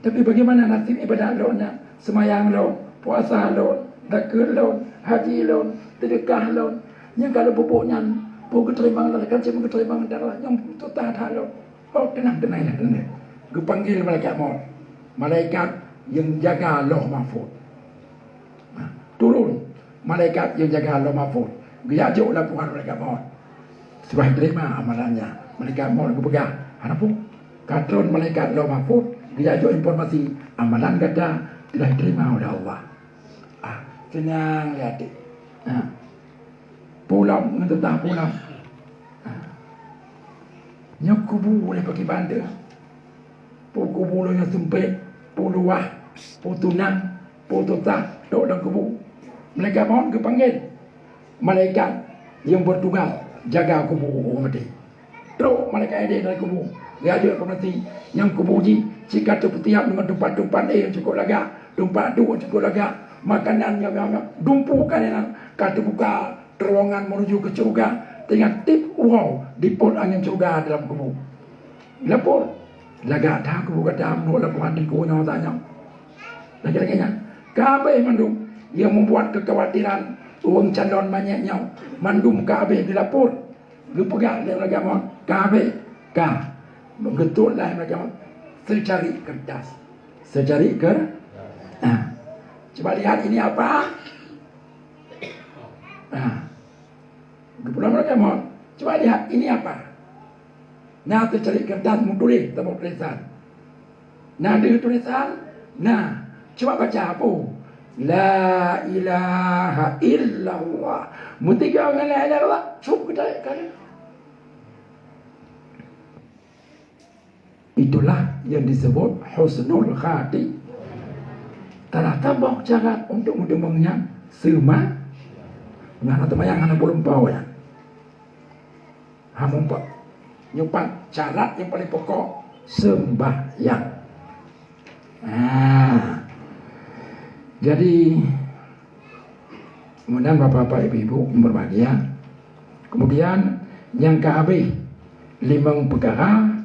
Tapi bagaimana naseb iébadat lôn nyan? Seumayang lôn, puasa lôn, zakeuet lôn, haji lôn, seudeukah lôn. Nyang ka lôn peubuet nyan, peue geuteurimong lôn, kan cit geuteurimong dan Allah nyang tutoe that lôn. Oh, teunang, teunang, teunang. Geupanggil malaikat maut. Malaikat nyang jaga Lauh Mahfuz. Nah, turun malaikat nyang jaga Lauh Mahfuz. Geujak jok laporan malaikat maut. Sudah terima amalannya. Malaikat maut geupeugah, "Hana peue." Ka tron malaikat Lauh Mahfuz, geujak jok informasi, "Amalan gata telah diterima oleh Allah." Ah, seunang lé até. Ah. Pulang ngon teutap pulang. Ah. Nyoe kubu lé pakriban teuh. Peue kubu lôn nyang seumpét, peue luwah, peue tunang, peue tutoe, trok lam kubu. Malaikat maut geupanggil. Malaikat nyang bertugas jaga kubu ureuëng maté. Trok malaikat édeh dari kubu. Geujak jok informasi, nyang kubu jih cit ka teupeutiap deungon teumpat-teumpat éh nyang cukôp lagak, teumpat duek nyang cukôp lagak, makanan nyang banyak, dumpeue ka inan ka teubuka terowongan menuju ke syeuruga, teungoh tiep uroe dipot angén syeuruga dalam kubu. Lapor, lagak that kubu gata meunurot laporan Teungku nyoe tanyoe. Lagée-lagée nyan, ka habéh mandum nyang membuat kekhawatiran ureuëng calon manyét nyoe, mandum ka habéh geulapor, geupeugah lé malaikat maut, ka habéh, ka. Geutot lé malaikat maut, secari kertas. Secari ker-, nah. Coba lihat ini apa? Nah. Geupeugah malaikat maut, "Coba lihat, ini apa?" Na teucari kertas meutuléh saboh tulésan. Na deuh tulésan, na. Coba baca apa? "La ilaha illallah." Meuteugah ngon la ilaha illallah, cok geutarek ka lheueh. Itulah yang disebut husnul khati-, salah saboh syarat untuk meuteumé nyan seuma-, nyan ateueh mayang hana bolom pau nyan. Ha, meupat. Nyoe pat syarat nyang paling pokok, sembahyang. Nah, jadi, kemudian Bapak-bapak, Ibu-ibu yang berbahagia, kemudian nyang ka habéh limong peukara,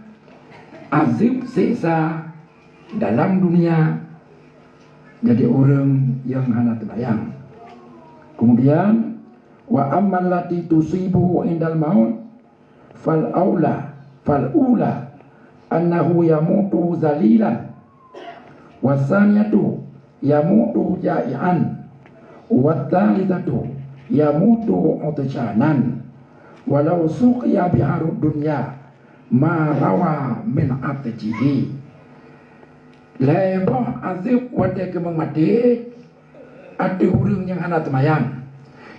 azab siksa dalam dunia, jadi ureuëng nyang hana teubayang. Kemudian, wa ammal lati tusibuhu indal maut, fal aula, fal ula, annahu yamutu zalilan, wasaniyatu yamutu ja'ian, watsalitsatu yamutu utsyanan, walau suqiya biharud dunya ma rawa min atsyihi. Lhée boh azab watée keumeung maté ateueh ureuëng nyang hana teumayang.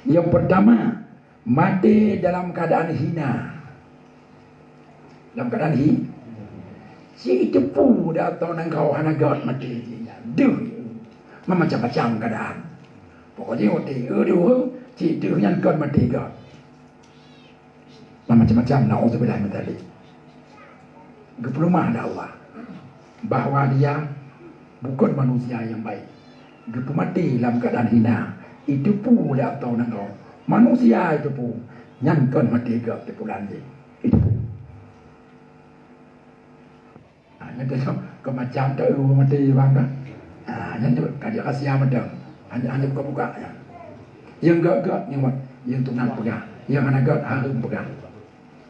Nyang peurtama, maté dalam keuadaan hina. Dalam keuadaan hi-, Cit teupeu di ateueh nanggroe hana göt maté jih nyan. Deuh, meumacam-macam keuadaan. Pokok jih watèe eu deuh, cit deuh nyan kon maté göt. Meumacam-macam, naudzubillah min dzalik. Geupeuleumah lé Allah bahwa dia bukon manusia nyang baik. Geupeumaté lam keuadaan hina, jiteupeu lé ateueh nanggroe. Manusia jiteupeu, nyan kon maté göt teupulan jih. Jiteupeu. Ha, nyan tu keu macam tu ureueng maté bang dah. Ha, nyan tu ka jeuet rahsia mantong. Hana, hana buka-buka nyan. Nyang göt-göt nyoe, nyang tunang peugah. Nyang hana göt hareuem peugah.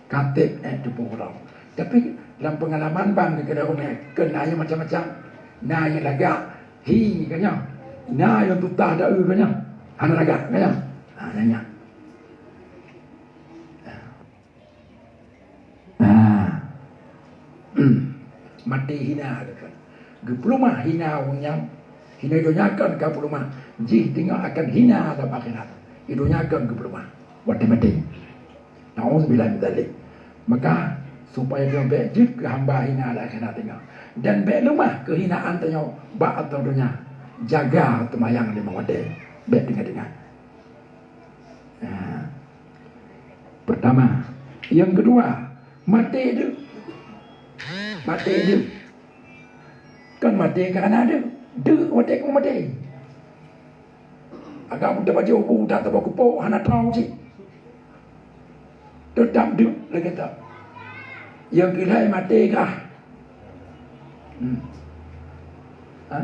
Ka trép, eh, teupeu uroe. Tapi lam peungalaman bang keudroe nyoe, keu na nyang macam-macam. Na nyang lagak, hi ka nyoe. Na nyang tutah dau ka nyoe. Hana lagak ka nyoe. Ha, nyan nyan. Ha. Maté hina deukon. Geupeuleumah hina ureueng nyan. Hina di donya kon ka peuleumah. Jih teungoh akan hina lam akhirat. Di donya kon geupeuleumah. Watèe maté. Naudzubillah min dzalik. Maka, supaya tanyoe bèk jeuet keu hamba hina lam akhirat teungoh. Dan bèk leumah keuhinaan tanyoe bak ateueh donya. Jaga teumayang limong watèe. Bèk teungoh-teungoh. Ha. Pertama. Nyang keudua, maté deuh. Maté deuh. Kon maté kareuna deuh. Deuh watèe keu maté. Agam teubajoh bu, that teuba kupok, hana tho cit. Teutap deuh lagèe that. Nyang keu lhèe maté kah. Hmm. Ha?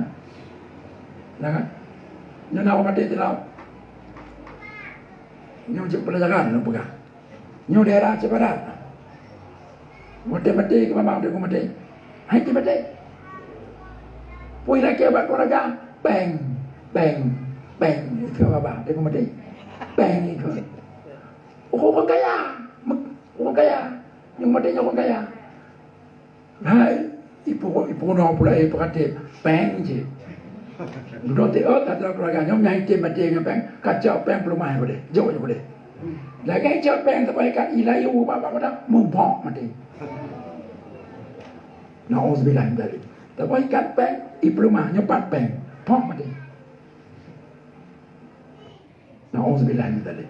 Nah, kan? Nyoe na ureueng maté teuh. Nyoe cit peulajaran lôn peugah. Nyoe daerah Aceh Barat. Maté-maté keu mama, maté keu maté. Hai, maté. Pui lakèe bak keluarga, pèng, pèng, pèng. Itu apa? Maté keu maté. Pèng itu. Oh, ureueng kaya. Ureueng kaya. Nyang maté nyoe ureueng kaya. Hai, ipu-, ipunoe pula, eh, peuraté, pèng cit. Dudoe tiep, kata keuluwarga nyoe, nyang item maté ngon pèng, kacok pèng peuleumah keudéh, jok keudéh. Lagèe cok pèng teuboh ikat, ilayu bak, bak mata, mubok maté. Nauzubillah min dzalik. Teuboh ikat pèng, ipeuleumah, nyoe pat pèng, pok maté. Nauzubillah min dzalik.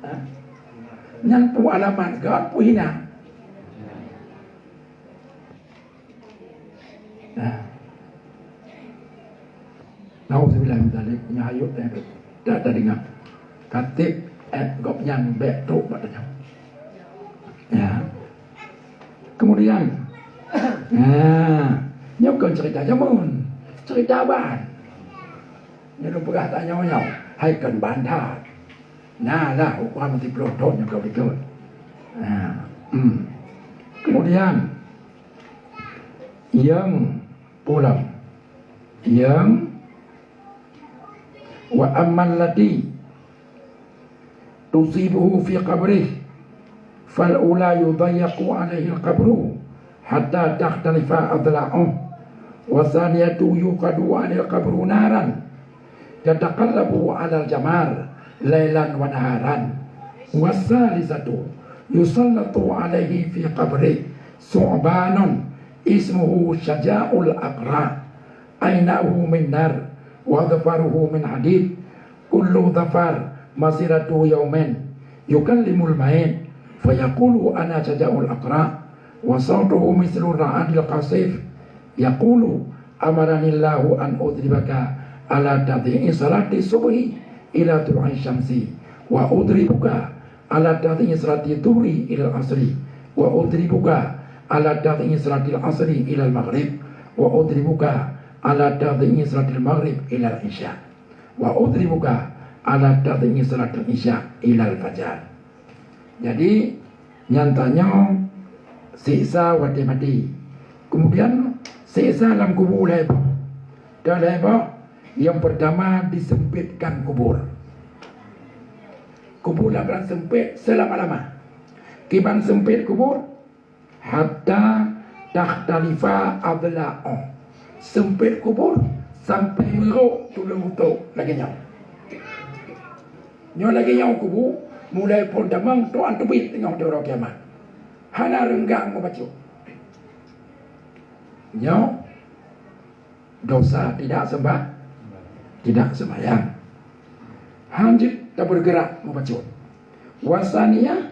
Ha? Nyan peue alamat geuh, peue hina. Nah. Nauzubillah min dzalik. Nyan hayeu teuh. Dak tadeungoe. Ka trép, eh, gobnyan bèk trok bak tanyoe. Ya. Kemudian, nah, nyoe kon cerita jameun, cerita ban. Nyoe lôn peugah tanyoe nyoe, hai kon ban that. Na lah, ukuran meusiplôh thon nyoe ka beutôi. Ha, hmm. Kemudian, nyang pulang, nyang wa ammal lati tusibuhu fi qabrih, fal ula yudhayyaqu alaihil qabru hatta takhtalifa adla'uh, wa thaniyatu yuqadu alaihil qabru naran tataqallabu alal jamar lailan wa naharan, wa thalithatu yusallatu alaihi fi qabrih su'banun ismuhu Syaja'ul Aqra', ainuhu min nar, wa dhafaruhu min hadid, kullu dhafar masiratu yaumin, yukallimul mayit, fayaqulu, "Ana Syaja'ul Aqra'," wa sautuhu mislu ra'dil qasif, yaqulu, "Amaranillahu an udribaka ala tadhi'i salati subhi ila tulu'i syamsi, wa udribuka ala tadhi'i salati dhuhri ilal asri, wa udribuka ala tadhi'i salatil asri ilal maghrib, wa udribuka ala tadhi'i salatil maghrib ilal isya, wa udribuka ala tadhi'i salatil isya ilal fajar." Jadi, nyan tanyoe siksa watèe maté. Kemudian, siksa lam kubu lhèe boh. Ka lhèe boh, nyang peurtama disempitkan kubur. Kubur lakaran sempit seulama-lama. Kiban sempit kubur, hatta takhtalifa adla'uh. Sempit kubur sampai meurok tuleueng butôk lagèe nyoe. Nyoe lagèe nyoe kubu, mulai phon tamong trok 'an teubiet teungoh uroe kiamat. Hana reunggang meubacut. Nyoe dosa tidak sembah, tidak sembahyang. Hanjeuet tabeureugurak mubacut. Wasaniyah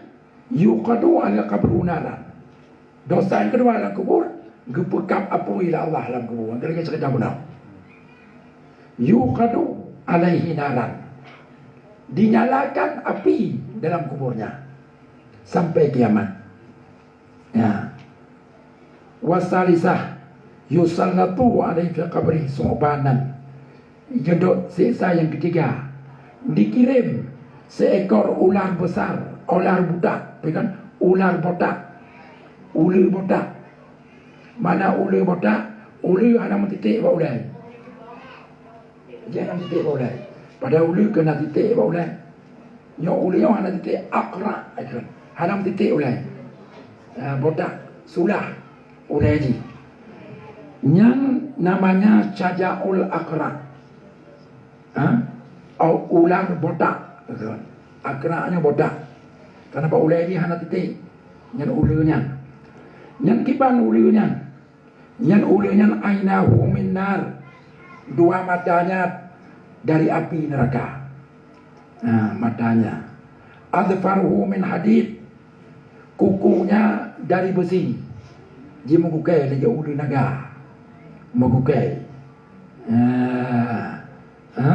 yuqadu al qabru naran. Dosa nyang keudua lam kubur, geupeukab apui lé Allah lam kubur. Nyang keulhèe cerita beuna. Yuqadu alaihi naran. Dinyalakan api dalam kuburnya sampai kiamat. Ya. Wasalisah yusallatu alaihi fi qabri su'banan. Jeuet siksa nyang keutiga, dikirém siekor ular besar, ular butak, bukan, ular botak, uleue botak. Mana uleue botak? Uleue hana meutiték bak ulèe. Jih hana titék bak ulèe. Padahai uleue keuh na titék bak ulèe. Nyoe uleue nyoe hana titék, aqra' kheun. Hana titék ulèe. Ah, botak, sulah ulèe jih. Nyan namanya cajaul aqra'. Ha? Au ular botak kheun. Aqra' nyoe botak. Karena bak ulèe jih hana titék. Nyan uleue nyan. Nyan kiban uleue nyan. Nyan uleue nyan ainahu min nar, dua matanya dari api neraka. Nah, matanya. Adfaruhu min hadid, kukunya dari besi. Ji meugukée lagée uleue naga. Meugukée. Nah, ha?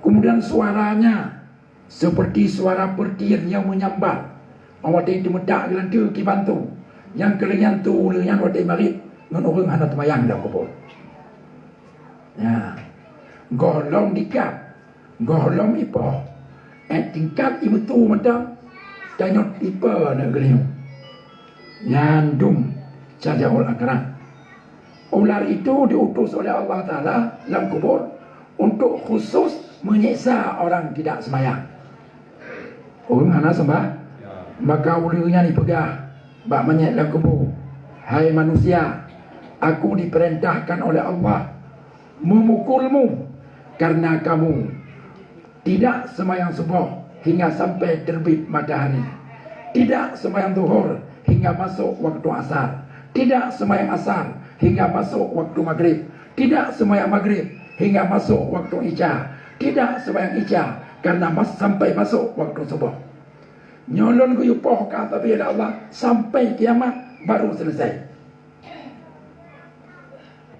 Kemudian suaranya seperti suara petir nyang meunyambat. Watée teumeutak geulanteue kiban tu, nyang keulhèe nyan tu uleue nyan watée magrib ngon ureuëng hana teumayang lam kubur. Ya. Gohlom dikab, gohlom ipoh, eh, tingkat imeutu mantong, tanyoe ipe na geulinyueng. Nyan dum cajaul aqra'. Ular itu diutus oleh Allah Taala lam kubur untuk khusus menyiksa orang tidak sembahyang. Ureuëng hana sembah, maka uleue nyan ipeugah bak manyét lam kubur, "Hai manusia, aku diperintahkan oleh Allah memukulmu karena kamu tidak sembahyang suboh hingga sampai terbit matahari. Tidak sembahyang zuhur hingga masuk waktu asar. Tidak sembahyang asar hingga masuk waktu maghrib. Tidak sembahyang maghrib hingga masuk waktu isya. Tidak sembahyang isya karena mas-, sampai masuk waktu suboh." Nyoe lôn geuyue poh ka sabe lé Allah sampai kiamat baru selesai.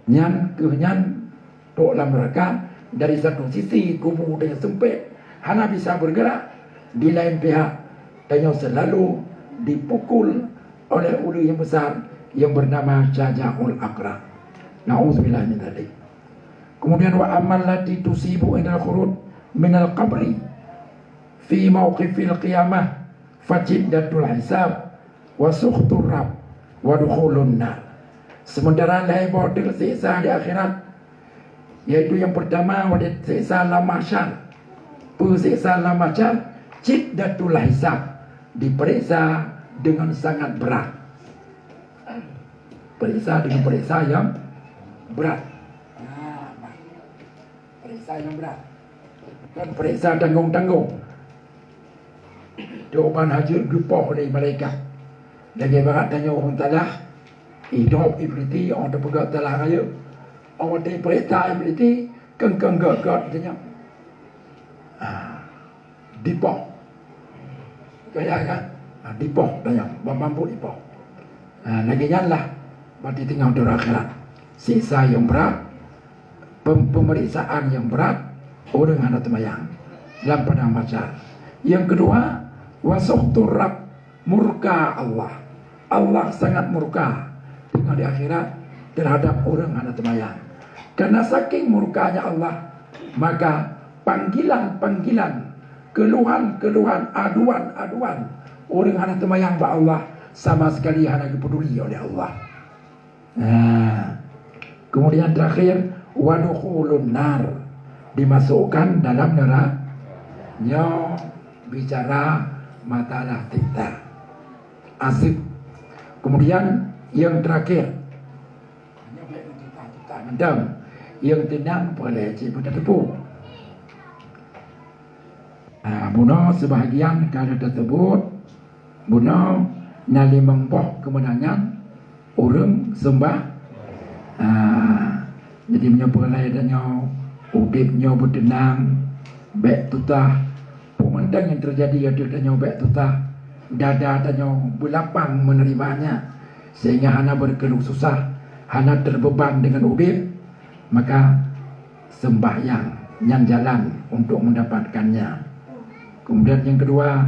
Nyan keuh nyan trok lam neuraka, dari satu sisi kubu tanyoe seumpét, hana bisa bergerak, di lain pihak tanyoe selalu dipukul oleh uleue nyang besar nyang bernama Cajaul Aqra'. Na'udzubillah min dzalik. Kemudian, wa ammal lati tusibu indal khuruj minal qabri fi mauqifil qiyamah fajiddatul hisab wa sukhtur Rabb wa dukhulun nar. Sementara lhée boh teuk siksa di akhirat, yaitu yang pertama watée siksa lam mahsyar. Peue siksa lam mahsyar? Jiddatul hisab, diperiksa dengan sangat berat. Periksa dengan periksa yang berat. Nah, periksa yang berat. Bukan periksa tanggung-tanggung. Doban hajat geupoh lé malaikat. Lagée barat tanyoe ureuëng talah, idop ibliti, orang teupeugah talah rayeuk. Orang teuperiksa ibliti, kengkeng got-got tanyoe. Ah. Dipoh. Kaya kan? Ha, dipoh dayang, bak bambu dipoh. Ha, lagée nyan lah, bak di teungoh dunia akhirat. Siksa nyang brat, pem-, pemeriksaan nyang brat, ureuëng hana teumayang lam padang mahsyar. Nyang keudua, wa sukhtur Rabb, murka Allah. Allah sangat murka teungoh di akhirat terhadap ureuëng hana teumayang. Karena saking murkanya Allah, maka panggilan-panggilan, keluhan-keluhan, aduan-aduan ureuëng hana teumayang bak Allah sama sekali hana geupeduli oleh Allah. Nah, kemudian terakhir, wadukhulun nar, dimasukkan dalam neraka. Nyoe bicara masalah siksa. Azab. Kemudian yang terakhir, nyoe bèk meututa-tuta mantong. Yang tenang boleh cit meutateupeue. Ha, bunoe sebahagian ka lheueh teuseubut, bunoe na limong boh keumeunangan ureuëng seumbah, Jadi meunyoe peureulée tanyoe udeb nyoe beuteunang, bék tutah, peue mantong nyang teujadi ateueh tanyoe bék tutah, dada tanyoe beulapang meuneurimanya, sehingga hana beukeuluh susah, hana teubeuban deungon udeb, maka seumbahyang nyan jalan untuk meundapatkannya. Keumudian nyang keudua,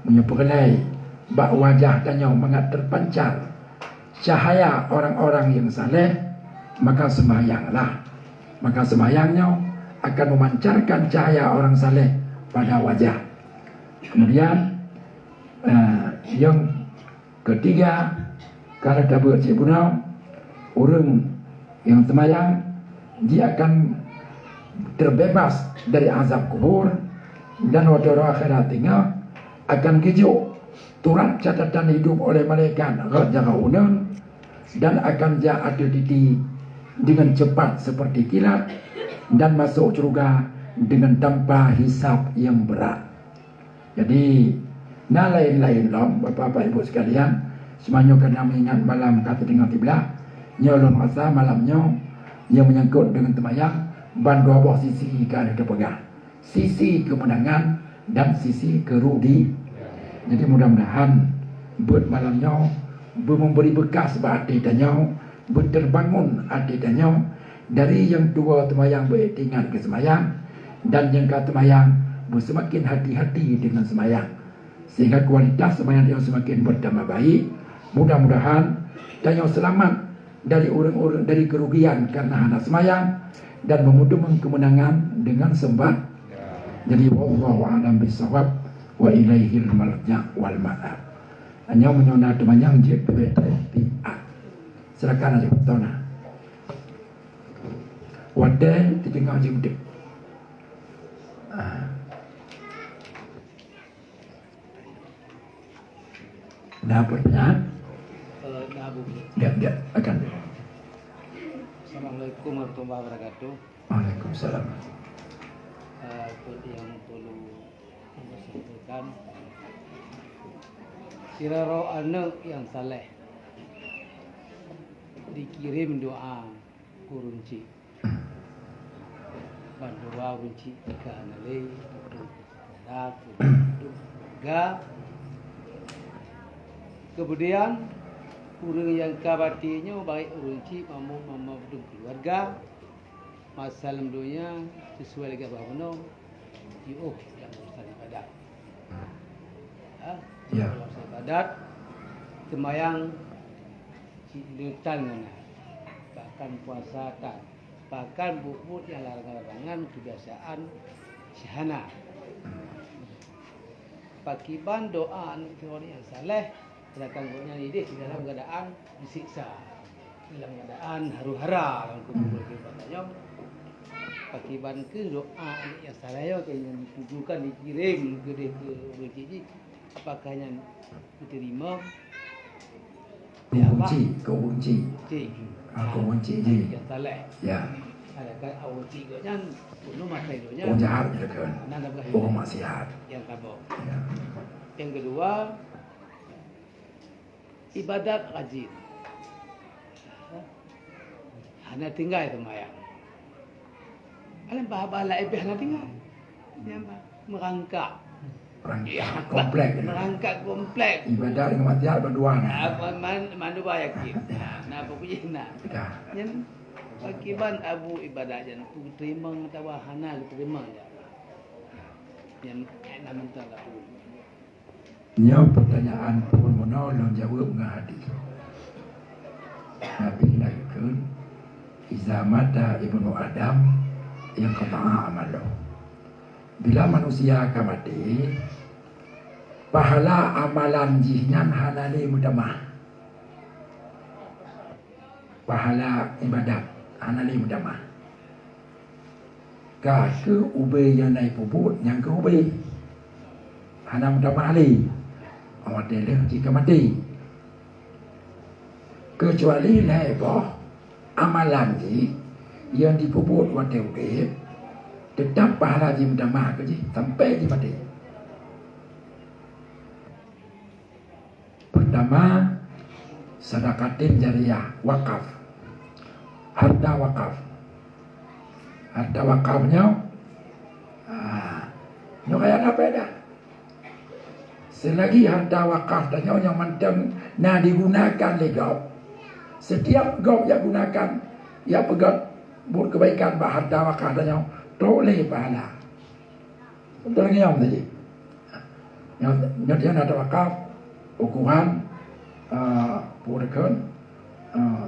meunyoe peureulée bak wajah tanyoe mangat teupancar cahya orang-orang nyang saleh, maka seumbahyanglah. Maka seumbahyang nyoe akan memancarkan cahya orang saleh pada wajah. Keumudian, eh, nyang keutiga, ka lheueh tabeuet cit bunoe, ureuëng nyang seumayang, jih akan teubeubaih dari azab kubur, dan watée uroe akhirat teungoh akan geujok surat catatan hidup oleh malaikat rot jaroe uneun, dan akan jak ateueh titi deungon cepat seperti kilat, dan masok syeuruga deungon tanpa hisab nyang brat. Jadi, na laén-laén lom, Bapak-bapak, Ibu sekalian, seumanyoe kana meuingat malam ka teudeungoe siblah, nyoe lôn rasa malam nyoe nyang meunyangkot deungon seumayang, ban dua boh sisi ka lheueh teupeugah. Sisi keumeunangan dan sisi keurudi. Jadi, mudah-mudahan beuet malam nyoe beumeubri beukas bak até tanyoe, beuteubangon até tanyoe dari nyang tuwoe seumayang beuet ingat keu seumayang, dan nyang ka seumayang beuseumaken hati-hati deungon seumayang, sehingga kualitas seumayang tanyoe seumaken beutambah baik. Mudah-mudahan tanyoe seulamat dari ureuëng-ureuëng dari keurugian karena hana seumayang dan meumeuteumé keumeunangan deungon seumbah. Jadi, wallahu a'lam bissawab, wa ilaihil marja' wal ma'ab. Hanya meunyoe na teumanyong jeuet keu tiat. Silakan aja beutona. Watée teudeungoe jeuet. Ah. Na pertanyaan? Eh, na, Bu. Ya, ya, akan. Assalamualaikum warahmatullahi wabarakatuh. Waalaikumsalam. Eh, peue nyang perlu saya sampaikan, sidroe aneuëk nyang saleh dikirém doa keu ureuëng chik. Bandua ureuëng chik ka hana lé, untuk keluarga, untuk keluarga. Kemudian, ureuëng nyang ka maté nyoe, baik ureuëng chik maupun, maupun keluarga, masa lam donya sesuai lagée bah bunoe, jiôh lam urusan ibadat. Ha? Ya. Lam urusan ibadat, seumayang, cit le tan ngon na, bahkan puasa tan, bahkan buet-buet nyang larangan-larangan keubiasaan sihana. Pakiban doa aneuëk droeneuh nyang saleh, seudangkan gobnyan idéh di dalam keuadaan disiksa, dalam keuadaan haru-hara lam kubur kehidupan tanyoe. Pakiban keuh doa aneuëk nyang saleh nyoe nyang ditujukan dikirém keudeh keu ureuëng chik jih, apakah nyan diterima? Keu ureuëng chik, keu ureuëng chik. Chik. Ah, keu ureuëng chik jih. Nyang saleh. Ya. Adakah ureuëng chik gobnyan bunoe masa donya? Ureuëng jahat je kan. Nah, dah berakhir. Ureuëng maksiat. Nyang saboh. Ya. Nyang keudua, ibadat rajin. Hana tinggai seumayang. Alam bah-bah laén pih hana tinggai. Nyang bah meurangkak. Meurangkak komplek. Meurangkak komplek. Ibadat dengan maksiat berdua nah. Apa man, mandua yakin. Nah, nah, pokoknya nah. Dah. Nyan pakiban Abu ibadat nyan, teurimong atawa hana teurimong ya Allah. Nyan, eh, na mantong lah. Nyoe peutanyaan phon bunoe lôn jaweueb ngon hadih. Nabi na geukheun, "Iza mata ibnu Adam, inqata'a amaluh." Bila manusia ka maté, pahala amalan jih nyan hana lé meutamah. Pahala ibadat hana lé meutamah. Ka keuh ubé nyang na ipeubuet nyang keuh ubé. Hana meutamah lé. Watée lheueh jih ka maté. Keucuali lhée boh amalan jih nyang jipeubuet watée udeb, teutab pahala jih meutamah keu jih sampai jih maté. Pertama, sadaqatin jariyah, wakaf. Harta wakaf. Harta wakaf nyoe, ah, nyoe kaya na faedah. Selagi harta wakaf tanyoe nyang mantong na digunakan lé gob, setiap gob jak gunakan, jak peugöt buet keubaikan bak harta wakaf tanyoe, trok lé pahala. Beutôi lagèe nyan tadi. Nyoe, nyoe, nyoe na tawakal, ukuran, eh, peue kheun, eh,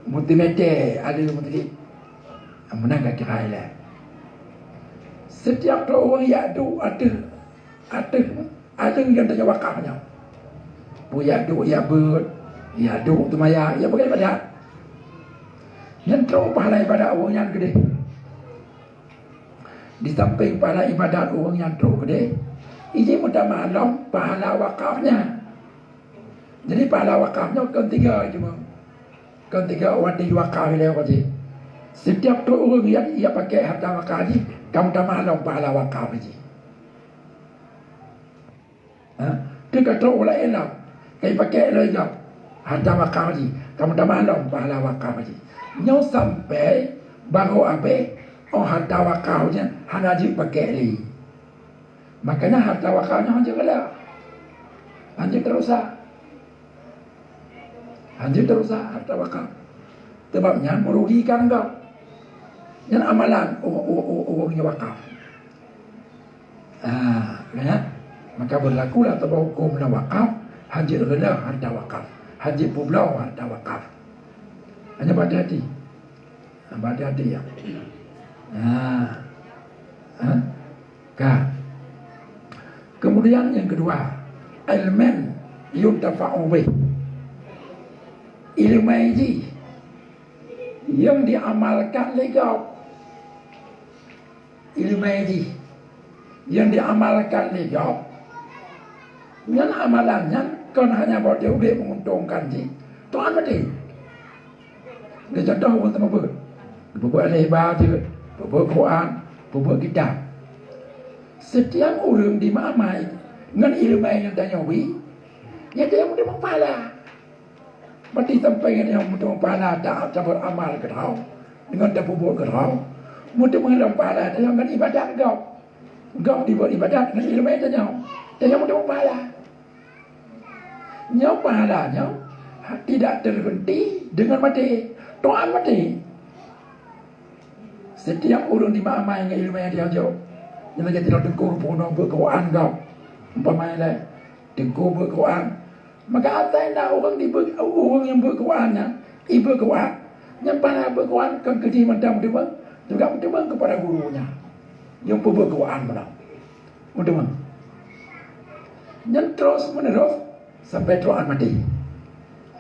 multimeter, ada multi-, meunan ka kira ilèe. Setiap ureueng jak duek ateueh, ateueh, ateueh nyang tawakal nyoe. Peue jak duek, jak beuet, jak duek seumayang, jak beuet ibadat. Nyan trok pahala ibadat ureueng nyan keudeh. Di sampéng pahala ibadat ureueng nyang trok keudeh, iji meutamah lom pahala wakaf nyan. Jadi pahala wakaf nyoe kon tiga cuma. Kon tiga watèe wakaf ilèe watèe. Setiap trok ureueng nyang, nyang pakai harta wakaf jih, ka meutamah lom pahala wakaf jih. Ha? Teuka trok ulèe ilèe, ka ipakék lé gob harta wakaf jih, ka meutamah lom pahala wakaf jih. Nyoe sampoe barô abéh, óh harta wakaf nyan hana jeuet pakék lé. Makanya harta wakaf nyan hanjeuet lé. Hanjeuet teurusak. Hanjeuet teurusak harta wakaf. Sabab nyan merugikan gob. Nyan amalan u-, u-, u-, ureueng nyang wakaf. Ah, ya. Maka berlakulah saboh huköm lam wakaf, hanjeuet reuloh harta wakaf, hanjeuet peubloe harta wakaf. Hanya berhati-hati. Berhati-hati, ya. Ah. Ha? Ka. Kemudian yang kedua, ilmin yuntafa'u bih. Ileumèe jih nyang diamalkan lé gob. Ileumèe jih nyang diamalkan lé gob, nyan amalan nyan kon hanya bak udép menguntungkan jih, tuan maté. Lé contoh, ureueng teuma beuet, peubeuet lé ibadat, peubeuet Quran, peubeuet kitab. Setiap ureueng di ma-amai ngon ileumèe nyang tanyoe bri, nyan tanyoe meuteumèe pahala. Berarti sampai nyan meuteumèe pahala taat, taberamal keudroe, deungon tapeubuet keudroe, meuteumèe lom pahala tanyoe ngon ibadat gob. Gob dibuet ibadat ngon ileumèe tanyoe, tanyoe meuteumèe pahala. Nyoe pahala nyoe tidak terhenti deungon maté. Tuan maté. Setiap ureueng di ma-amai ngon ileumèe tanyoe, nyan lagèe sidroe teungku peunoh beuet Quran gob. Umpama lé teungku beuet Quran, maka asai na ureueng dibeuet, ureueng nyang beuet Quran nyan, ibeuet Quran, nyan pahala beuet Quran kon keu jih mantong meuteumèe, juga meuteumèe keupada guru nyan nyang peubeuet Quran meunan. Meuteumèe. Nyan terus menerus sampai trok maté.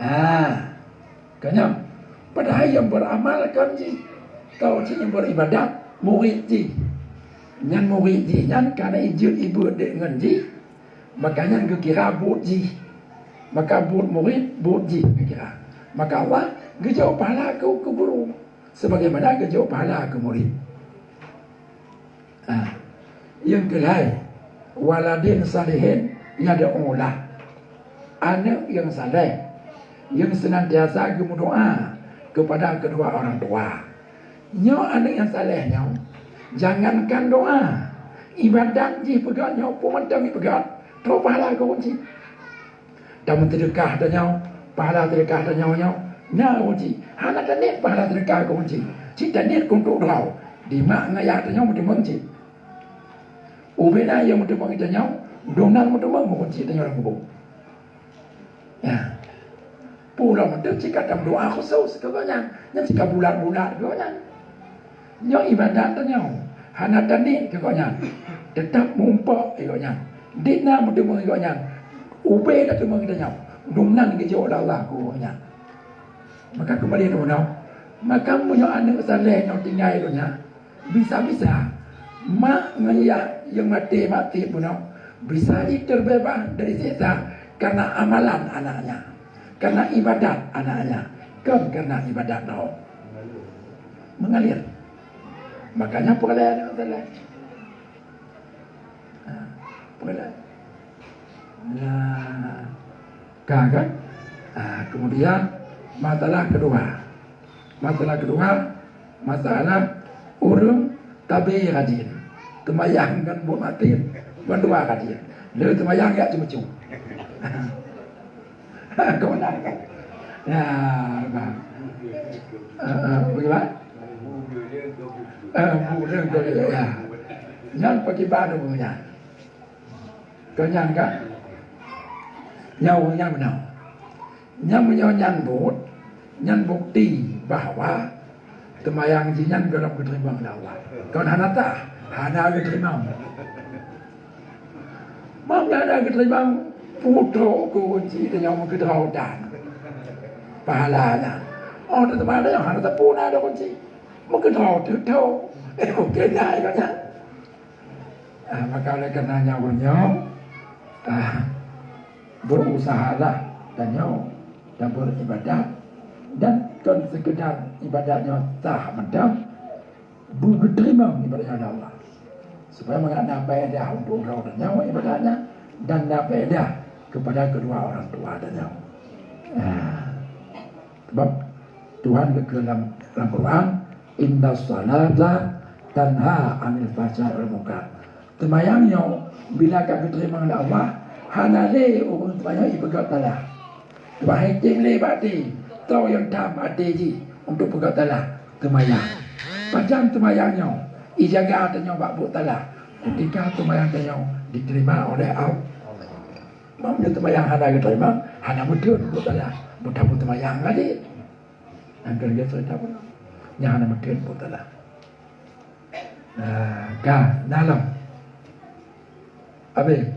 Ah, ka nyan. Padahai nyang beramal kon jih, kon jih nyang beribadat, murit jih. Nyan murit jih nyan kana ijeuet ibeuet deungon jih, maka nyan geukira buet jih. Maka buet murit, buet jih geukira. Maka Allah geujok pahala keu, keu guru, sebagaimana geujok pahala keu murit. Ah, nyang keulhèe, waladin salihin yad'u lah. Aneuk nyang saleh, nyang seunantiasa geumeudoa keupada keudua orang tua. Nyoe aneuk nyang saleh nyoe, jangankan doa, ibadat jih peugöt nyoe, peue mantong jipeugöt, trok pahala keu ureueng cit. Dan meuseudeukah tanyoe, pahala seudeukah tanyoe nyoe na ureueng cit. Hana taniet pahala seudeukah keu ureueng cit. Cit taniet keu droe. Di mak ngon yah tanyoe meuteumèe cit. Ubena nyang meuteumèe tanyoe, dumnan meuteumèe ureueng cit tanyoe lam kubu. Ya. Pulang mantong cit ka tameudoa khusus keu gobnyan. Nyan cit ka bulat-bulat keu gobnyan. Nyoe ibadat tanyoe, hana taniet keu gobnyan, teutap meuumpok keu gobnyan. Di na meuteumèe keu gobnyan, ubé na teumèe keu tanyoe, dumnan geujok lé Allah keu gobnyan. Maka keumbali keu bunoe, maka meunyoe aneuk saleh nyoe tinggai donya, bisa-bisa mak ngon yah nyang maté, maté bunoe, bisa jih teubeubaih dari siksa karena amalan anaknya, karena ibadat anaknya, kon karena ibadat droe. Mengalir. Makanya peureulee aneuk saleh. Ha, peureulee. Nah, ka kan? Ha, kemudian masalah kedua. Masalah kedua, masalah Ureuëng tabe rajin, teumayang ngon buet maté, bandua rajin. Le teumayang jak ceumeucue. Kau nak kan? Ya, bang. Eh, eh, bagaimana? Eh, bu-, ya. Nyan pakiban ureuëng nyan. Keu nyan kan? Nyan ureuëng nyan meunan. Nyan meunyoe nyan buet, nyan bukeuti bahwa teumayang jih nyan gohlom geuteurimong lé Allah. Kon hana tah, hana geuteurimong. Maka hana geuteurimong, putroe kunci tanyoe meukeudroe dan pahala nyan. Oh, teuma tanyoe hana tapuna dah kunci. Meukeudroe teutho. Eh, mungkin dah ikatnya. Ah, maka oleh karena nyan nyoe, ah, berusahalah tanyoe dan beribadat, dan kon sekedar ibadat nyoe sah mantong, beugeuteurimong ibadat nyoe lé Allah. Supaya mangat na faedah untuk droe tanyoe ibadat nyan dan na faedah kepada kedua orang tua tanyoe. Ah. Sebab Tuhan geukheun lam, lam Quran, "Inna salata tanha anil fahsya'i wal munkar." Teumayang nyoe bila ka geuteurimong lé Allah, hana lé ureuëng teumayang ipeugöt salah. Tuhan item lé bak até, toh nyang tham até jih untuk peugöt salah teumayang. Pajan teumayang nyoe ijaga tanyoe bak buet salah, keutika teumayang tanyoe diterima oleh Allah. Meunyoe teumayang hana geuteurimong, hana meutheun buet salah. Meutabeu teumayang lagi. Nyang keu lagèe cerita pun. Nyang hana meutheun buet salah. Nah, ka, na lom. Habis.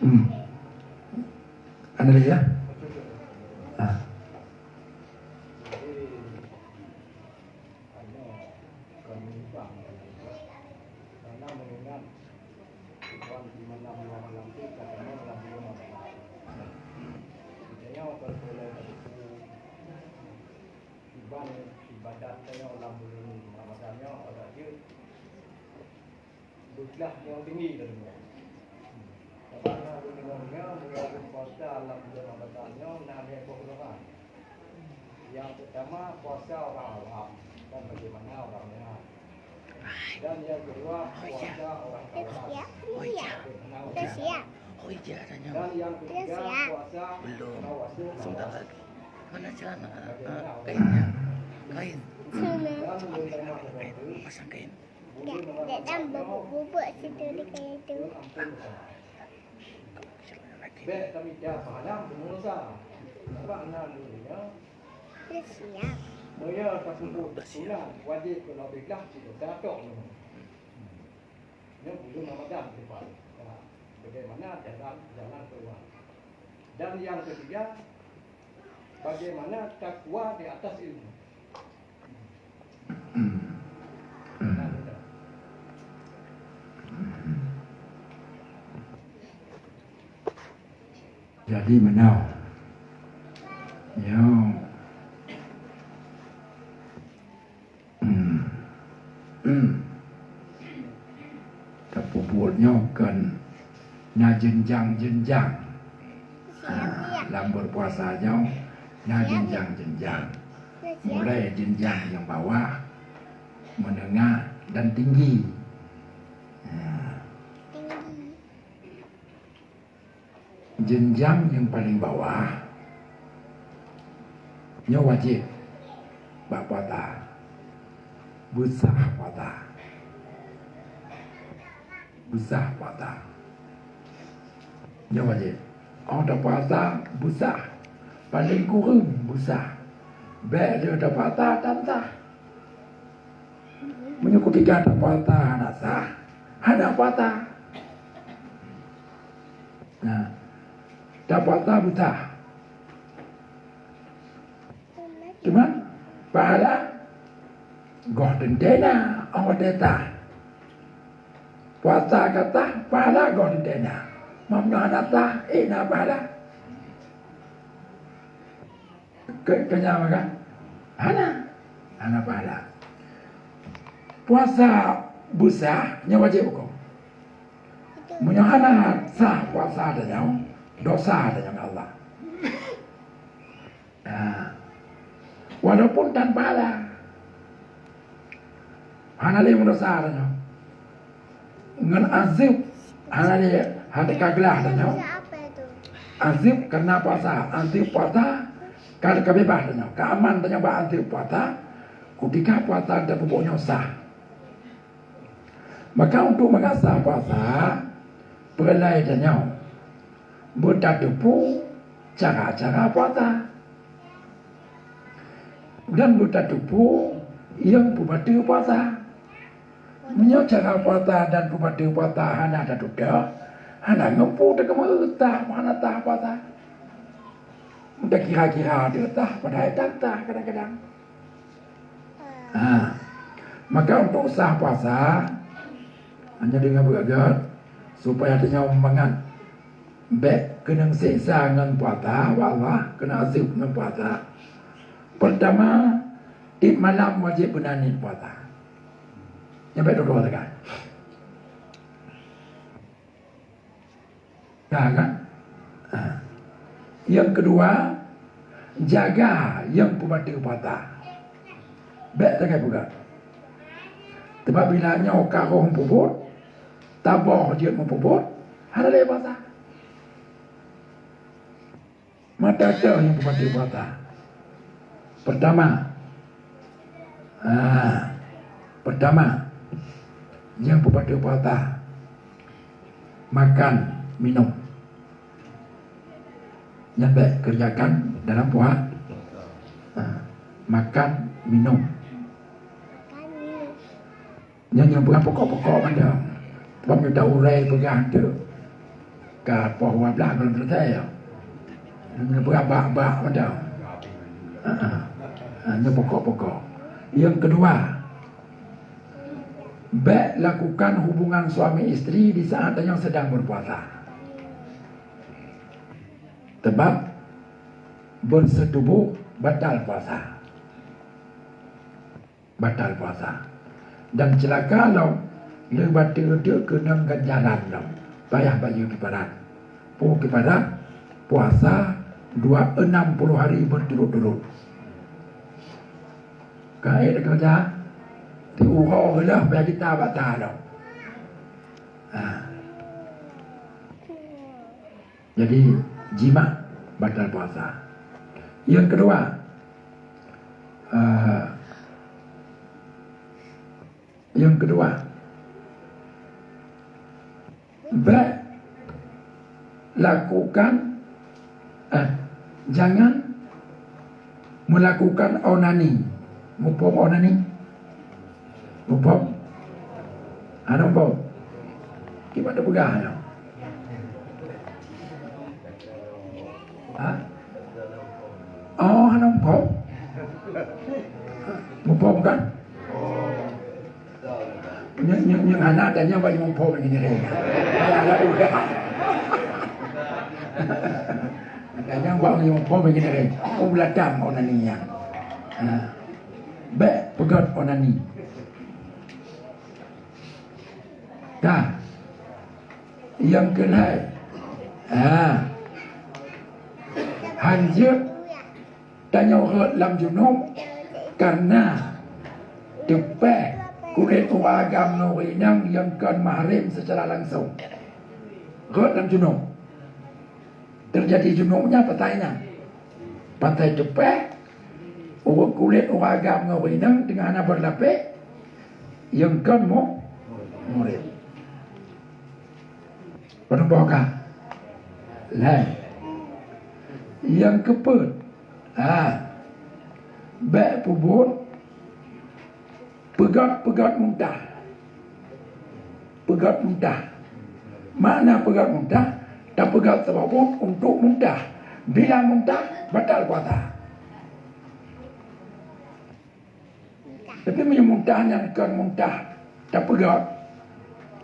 Hmm. Ada lagi ya? Ah. Hanya kami ubah, karena mengingat Tuhan di malam dua malam itu katanya dalam dua malam. Katanya kalau boleh iban ibadat saya dalam bulan Ramadan nya ada je. Beuklah nyang tinggi dari nyan. Sabab na ureueng deungoe nyoe, meunyoe ureueng puasa lam buleuen Ramadan nyoe na lhèe boh golongan. Nyang peutama puasa orang awam dan bagaimana orang nyan. Dan nyang keudua puasa orang kawat. Bagaimana orang nyan. Dan nyang keutiga puasa orang awam. Mana celana? Ah, kainnya. Kain. Sana. Kain. Pasang kain. Dak, dak, dak, bubuk-bubuk situ di kayu tu. Bèk tamita pahala meunyoe sa. Sabab na lôn nyoe. Dah siap. Meunyoe tapeubuet sunat, wajéb keu leubeh glah sidosa tok nyoe. Nyoe buleuen Ramadan depan. Nah, bagaimana jalan, jalan keluar. Dan yang ketiga, bagaimana takwa di atas ilmu. Jadi meunan. Nyoe. Hmm. Hmm. Tapeubuet nyoe kon na jeunjang-jeunjang. Ah, lam berpuasa nyoe na jeunjang-jeunjang. Mulai jeunjang nyang bawah, menengah, dan tinggi. Ah. Jeunjang nyang paleng bawah nyoe wajéb bak puasa. Beusah puasa. Beusah puasa. Nyoe wajéb. Óh tapuasa beusah. Paleng kureueng beusah. Bèk lheueh tapuasa tan sah. Meunyoe keutika tapuasa hana sah, hana puasa. Nah, tapuasa beusah. Cuma pahala goh teuntèe na, Allah teuntèe. Puasa ka sah, pahala goh teuntèe na. Meunyoe hana sah, éh na pahala. Ke-, keunyan kan? Hana. Hana pahala. Puasa beusah nyoe wajéb huköm. Meunyoe hana sah puasa tanyoe, dosa tanyoe ngon Allah. Ha. Walaupun tan pahala. Hana lé meudesya tanyoe. Ngon azeueb hana lé, hana ka glah tanyoe. Azeueb kareuna puasa, azeueb puasa ka, ka beubaih tanyoe, ka aman tanyoe bak azeueb puasa. Kutika puasa tapeubuet nyoe sah. Maka untuk meugasa puasa, peureulee tanyoe beutateupeue cara-cara puasa dan beutateupeue nyang peubateue puasa. Meunyoe cara puasa dan peubateue puasa hana tatutoe, hana ngon peue takeumeung tah, hana tah puasa. Takira-kira teuh tah, padahai tan tah kadang-kadang. Ha. Maka untuk sah puasa, hanya deungon beugét, supaya tanyoe mangat bék keunong seksa ngon puasa, bak Allah keunong azeueb ngon puasa. Pertama, tiep malam wajéb beuna niet puasa. Nyan bék droe-droe sagai. Ka kan? Ha. Nyang keudua, jaga nyang peubateue puasa. Bék sagai peugah. Teuma bila nyoe ka roh meupubuet, taboh jeuet meupubuet, hana lé puasa. Mata teuh nyang peubateue puasa. Pertama, ah, pertama, nyang peubateue puasa, makan, minum. Nyan bék kerjakan dalam puasa. Ah, makan, minum. Nyan nyang peugah pokok-pokok mantong. Sebab nyoe ta urai peugah tu ka poh dua belas gohlom selesai ya. Nyoe peugah bak-bak mantong. Ha, ha. Ha, nyoe pokok-pokok. Yang kedua, bék lakukan hubungan suami istri di saat tanyoe sedang berpuasa. Sebab bersetubuh batal puasa. Batal puasa. Dan ceulaka lom, le bateue-teue keunong ganjaran lom. Payah bayeue kiparat. Peue kiparat? Puasa dua, enam puluh hari berturut-turut. Ka ék teukeureuja, tiuroe geulah payah jita bak ta lom. Ha. Jadi, jimak batal puasa. Yang kedua, eh, yang kedua, bék lakukan, eh, jangan melakukan onani. Muphom onani? Muphom? Hana muphom? Kiban tapeugah nyoe? Ha? Oh, hana muphom? Muphom kan? Nyang, nyang, nyang hana tanyong bak nyang muphom lagèe nyan. Tanyong bak nyang muphom lagèe nyan. Oh, beulatang onani nyan. Ha. Bék peugöt onani. Ka. Nyang keulhèe. Ha. Hanjeuet tanyoe rhot lam junub kareuna teupèh kulét ureueng agam ngon ureueng inong nyang kon mahram seucara langsong. Rhot lam junub. Teujadi junub nyan pasai nyan. Pasai teupèh, ureueng kulét ureueng agam ngon ureueng inong teungoh hana beulapéh, nyang kon mu-, muhrim. Peuneubôh ka. Lhèe. Nyang keupeuet, ha, bèk peubuet peugöt-peugöt muntah. Peugöt muntah. Makna peugöt muntah, tapeugöt saboh buet untuk muntah. Bila muntah, batal puasa. Tapi meunyoe muntah nyan kon muntah tapeugöt,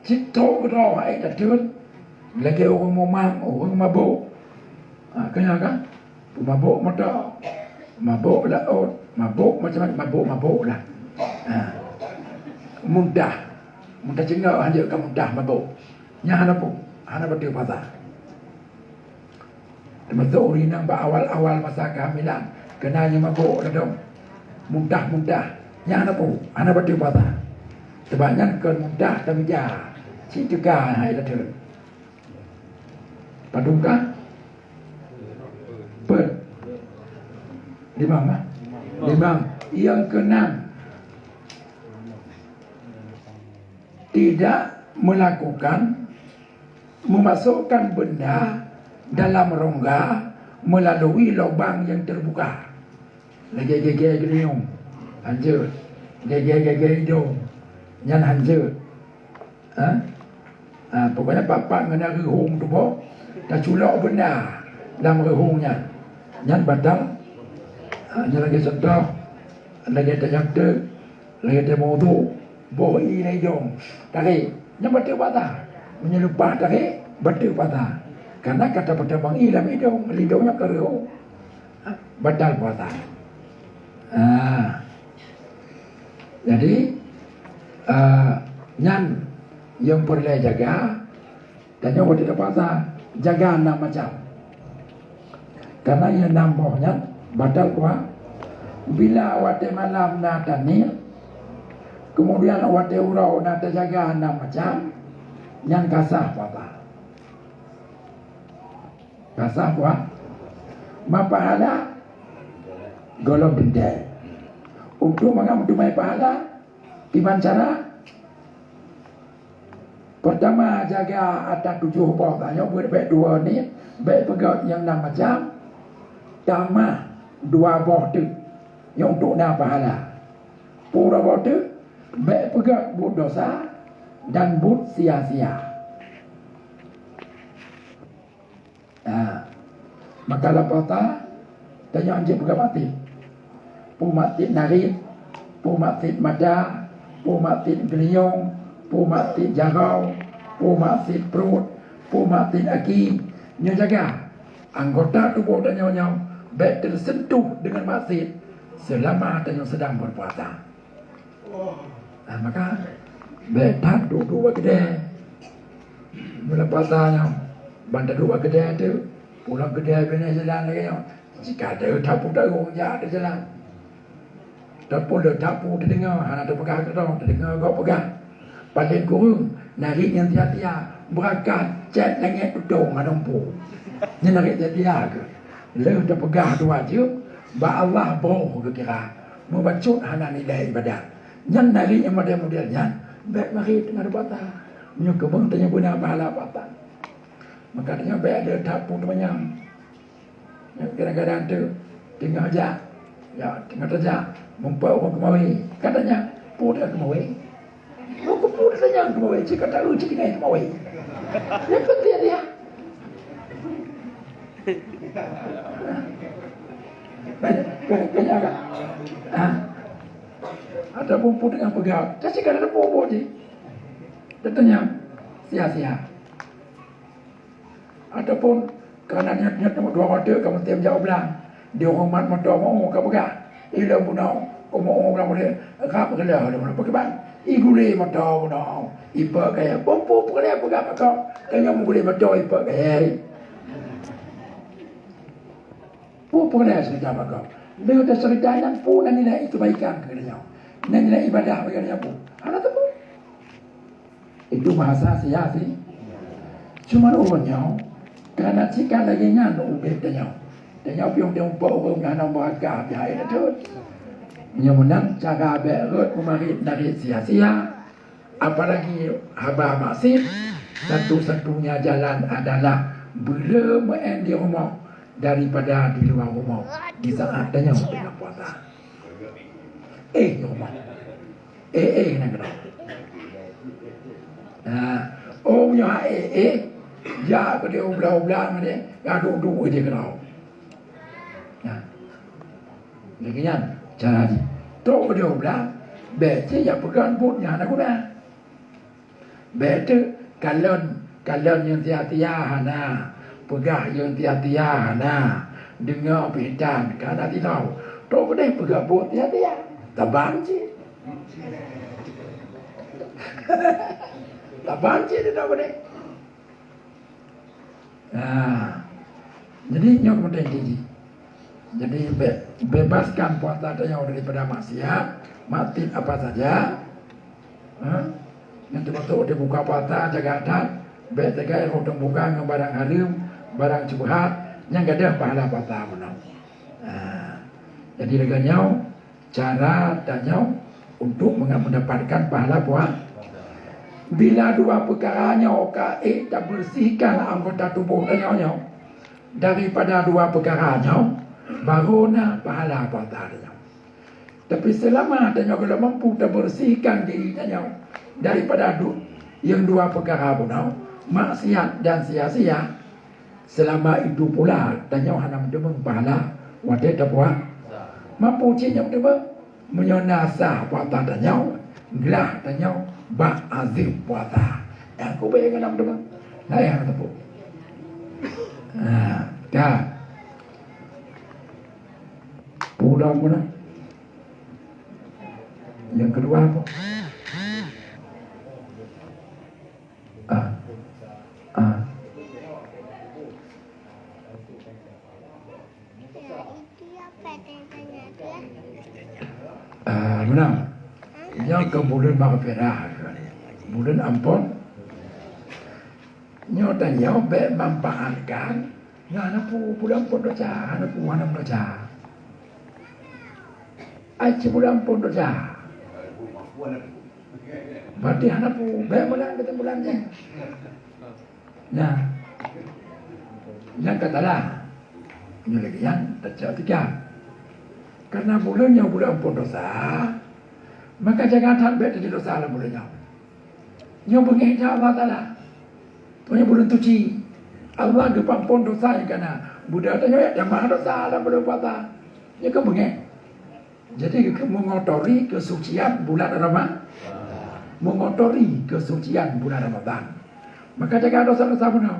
cit trok keudroe hai tateun, lagèe ureueng mumang, ureueng mabök. Ha, keu nyan kan? Peumabök moto, mabök laôt, mabök macam-macam, mabök-mabök lah. Ha. Muntah. Muntah cingok hanjeuet ka muntah mabök. Nyan hana pu-, hana bateue puasa. Teumasok ureueng inong bak awal-awal masa kehamilan, keunan nyang mabök ladôm. Muntah-muntah. Nyan hana pu-, hana bateue puasa. Teuma nyan kon mudah tamija, cit teuka hai tateun. Padum ka? Peuet. Limong, ah? Limong. Yang keenam, tidak melakukan, memasukkan benda dalam rongga melalui lubang yang terbuka. Lagèe gègè geulinyueng, hanjeuet. Gègè-gègè idong, nyan hanjeuet. Ha? Ha, pokoknya pat-pat ngon reuhong tuboh, taculok benda lam reuhong nyan. Nyan batal. Ha, nyan lagèe contoh, lagèe tanyong teuk, lagèe teumeudhu, boh ié lam idong, tarek. Nyan bateue puasa. Meunyoe leupah tarek, bateue puasa. Karena ka tapeutamong ié lam idong, idong nyan ka reuhong. Ha, batal puasa. Ha. Jadi, eh, nyan nyang peureulèe jaga, tanyoe watèe tapuasa, jaga nam macam. Karena nyang nam boh nyan batal puasa. Bila watèe malam na taniet, kemudian watèe uroe na tajaga nam macam, nyan ka sah puasa. Ka sah puasa. Ma pahala? Gohlom teuntèe. Untuk mangat meuteumèe pahala, kiban cara? Peurtama, jaga ata tujoh boh tanyoe, bèk dua ni, bèk peugöt nyang nam macam, tamah dua boh teuk, nyang untuk na pahala. Peue dua boh teuk? Bèk peugöt buet dosa dan buet sia-sia. Ha. Maka lam puasa, tanyoe hanjeuet peugah maksiet. Peue maksiet narit, peue maksiet mata, peue maksiet geulinyueng, peue maksiet jaroe, peue maksiet pruet, peue maksiet aki. Nyoe jaga anggota tuboh tanyoe nyoe bèk teusentuh deungon maksiet seulama tanyoe seudang beupuasa. Ah, maka bèk that duek-duek bak keudè. Meunyoe puasa nyoe, ban taduek bak keudè teuk, pulang keudè binéh jalan lagèe nyoe. Jika ada tapu tahu jak di jalan. Tapu le tapu teudeungoe, hana teupeugah keudroe, teudeungoe gob peugah. Paléng kureueng, narit nyang sia-sia, beurangkat cét langèt tutong hana mpu. Nyan narit sia-sia keuh. Lheueh teupeugah dua jeuem, bak Allah broh geukira, meubacut hana nilai ibadat. Nyan narit nyang model-model nyan, bèk marit teungoh puasa. Meunyoe keumeung tanyoe beuna pahala puasa. Maka tanyoe bèk ada that peue teumanyong. Nyan kadang-kadang teuk teungoh jak, ya, teungoh tajak, mumpok ureueng keumawé. Ka tanyong, "Peue teuka keumawé?" Nyoe keupeue tanyong keumawé, cit ka taeu cit tinggai keumawé. Nyan keuh tiep-tiep. Banyak, banyak, banyak kan? Ha? Ataupun peue teuka peugah, ka cit ka na peue-peue jih. Teutanyong sia-sia. Ataupun kana nyot-nyot dua mata ka meutem jak u blang. Di horeumat moto meu ka peugah, "Ilôn bunoe, umu umu blang boleh rab geulah lôn bunoe." Pakriban? Igulé moto bunoe, ipeuet kayèe. Bumpu peureulèe peugah bak gob, tanyoe meugulé moto ipeuet kayèe. Peue peureulèe seureuta bak gob? Lheueh taseureuta nyan peue na nilai keubaikan keu geutanyoe? Na nilai ibadah bagi geutanyoe peue? Hana teupeu. Itu bahasa sia-sia. Cuman ureueng nyoe, karena cit ka lagèe nyan udép tanyoe. Tanyoe piôh teumpok ureueng nyang hana meurakah pihak laén. Nyoe meunan cara bèk rhot meumarit narit sia-sia, apalagi haba maksiet. Satu-satunya jalan adalah beuleu meu'en di rumoh daripada di luwa rumoh di saat tanyoe teungoh puasa. Eh, di rumoh. Eh, eh, na keudroe. Nah, oh, meunyoe hana eh, eh, jak keudéh u blang-u blang deh, gadôh duek deh keudroe. Nah, lagèe nyan cara jih. Trok keudéh u blang, bèk cit jak peugöt buet nyang hana guna. Bèk teuk kalon, kalon nyang sia-sia hana, peugah nyang sia-sia hana, deungö pih tan, ka na sidroe. Trok keudéh peugah buet sia-sia. Taban cit. Taban cit sidroe keudéh. Nah, jadi nyoe keupeuntengan jih. Jadi be-, bebaskan puasa tanyoe daripada maksiat, maksiat apa saja. Ha? Nyang teumasok di buka puasa jaga that, bèk teuga rot buka ngon barang hareuem, barang syubhat, nyang gadôh pahala puasa bunoe. Ha. Jadi lagèe nyoe cara tanyoe untuk menga-, mendapatkan pahala puasa. Bila dua peukara nyoe ka ék tabeureusikan anggota tuboh tanyoe nyoe, daripada dua peukara nyoe, baru na pahala puasa tanyoe. Tapi seulama tanyoe gohlom mampu tabeureusikan diri tanyoe daripada du-, nyang dua peukara bunoe, maksiat dan sia-sia, seulama itu pula tanyoe hana meuteumèe pahala watèe tapuasa. Mampu cit nyang meuteumèe, meunyoe na sah puasa tanyoe, glah tanyoe bak azeuem puasa. Nyang keubiet nyang hana meuteumèe, laén hana teupeu. Ha, ka. Pulang meunan. Nyang keudua apa? Ah. Ah. Ah, meunan. Nyoe keu buleuen maghfirah. Buleuen ampôn. Nyoe tanyoe bèk manfaatkan Nyan hana peue buleuen ampôn desya, hana peue hana desya. Ai cit buleuen ampôn desya. Berarti hana peue, bèk meunan keu buleuen nyan. Nah, nyan ka salah. Nyoe lagèe nyan tacok tika. Karena buleuen nyoe buleuen ampôn desya, maka jaga that bèk teudosa lam buleuen nyoe. Nyoe beungèh that Allah Taala. Nyoe buleuen suci. Allah geupeuampôn desya nyang kana. Buda tanyoe tamah desya lam buleuen puasa. Nyoe kan beungèh. Jadi, mengotori kesucian bulan Rama-, mengotori kesucian bulan Ramadan. Maka jaga desya-desya bunoe.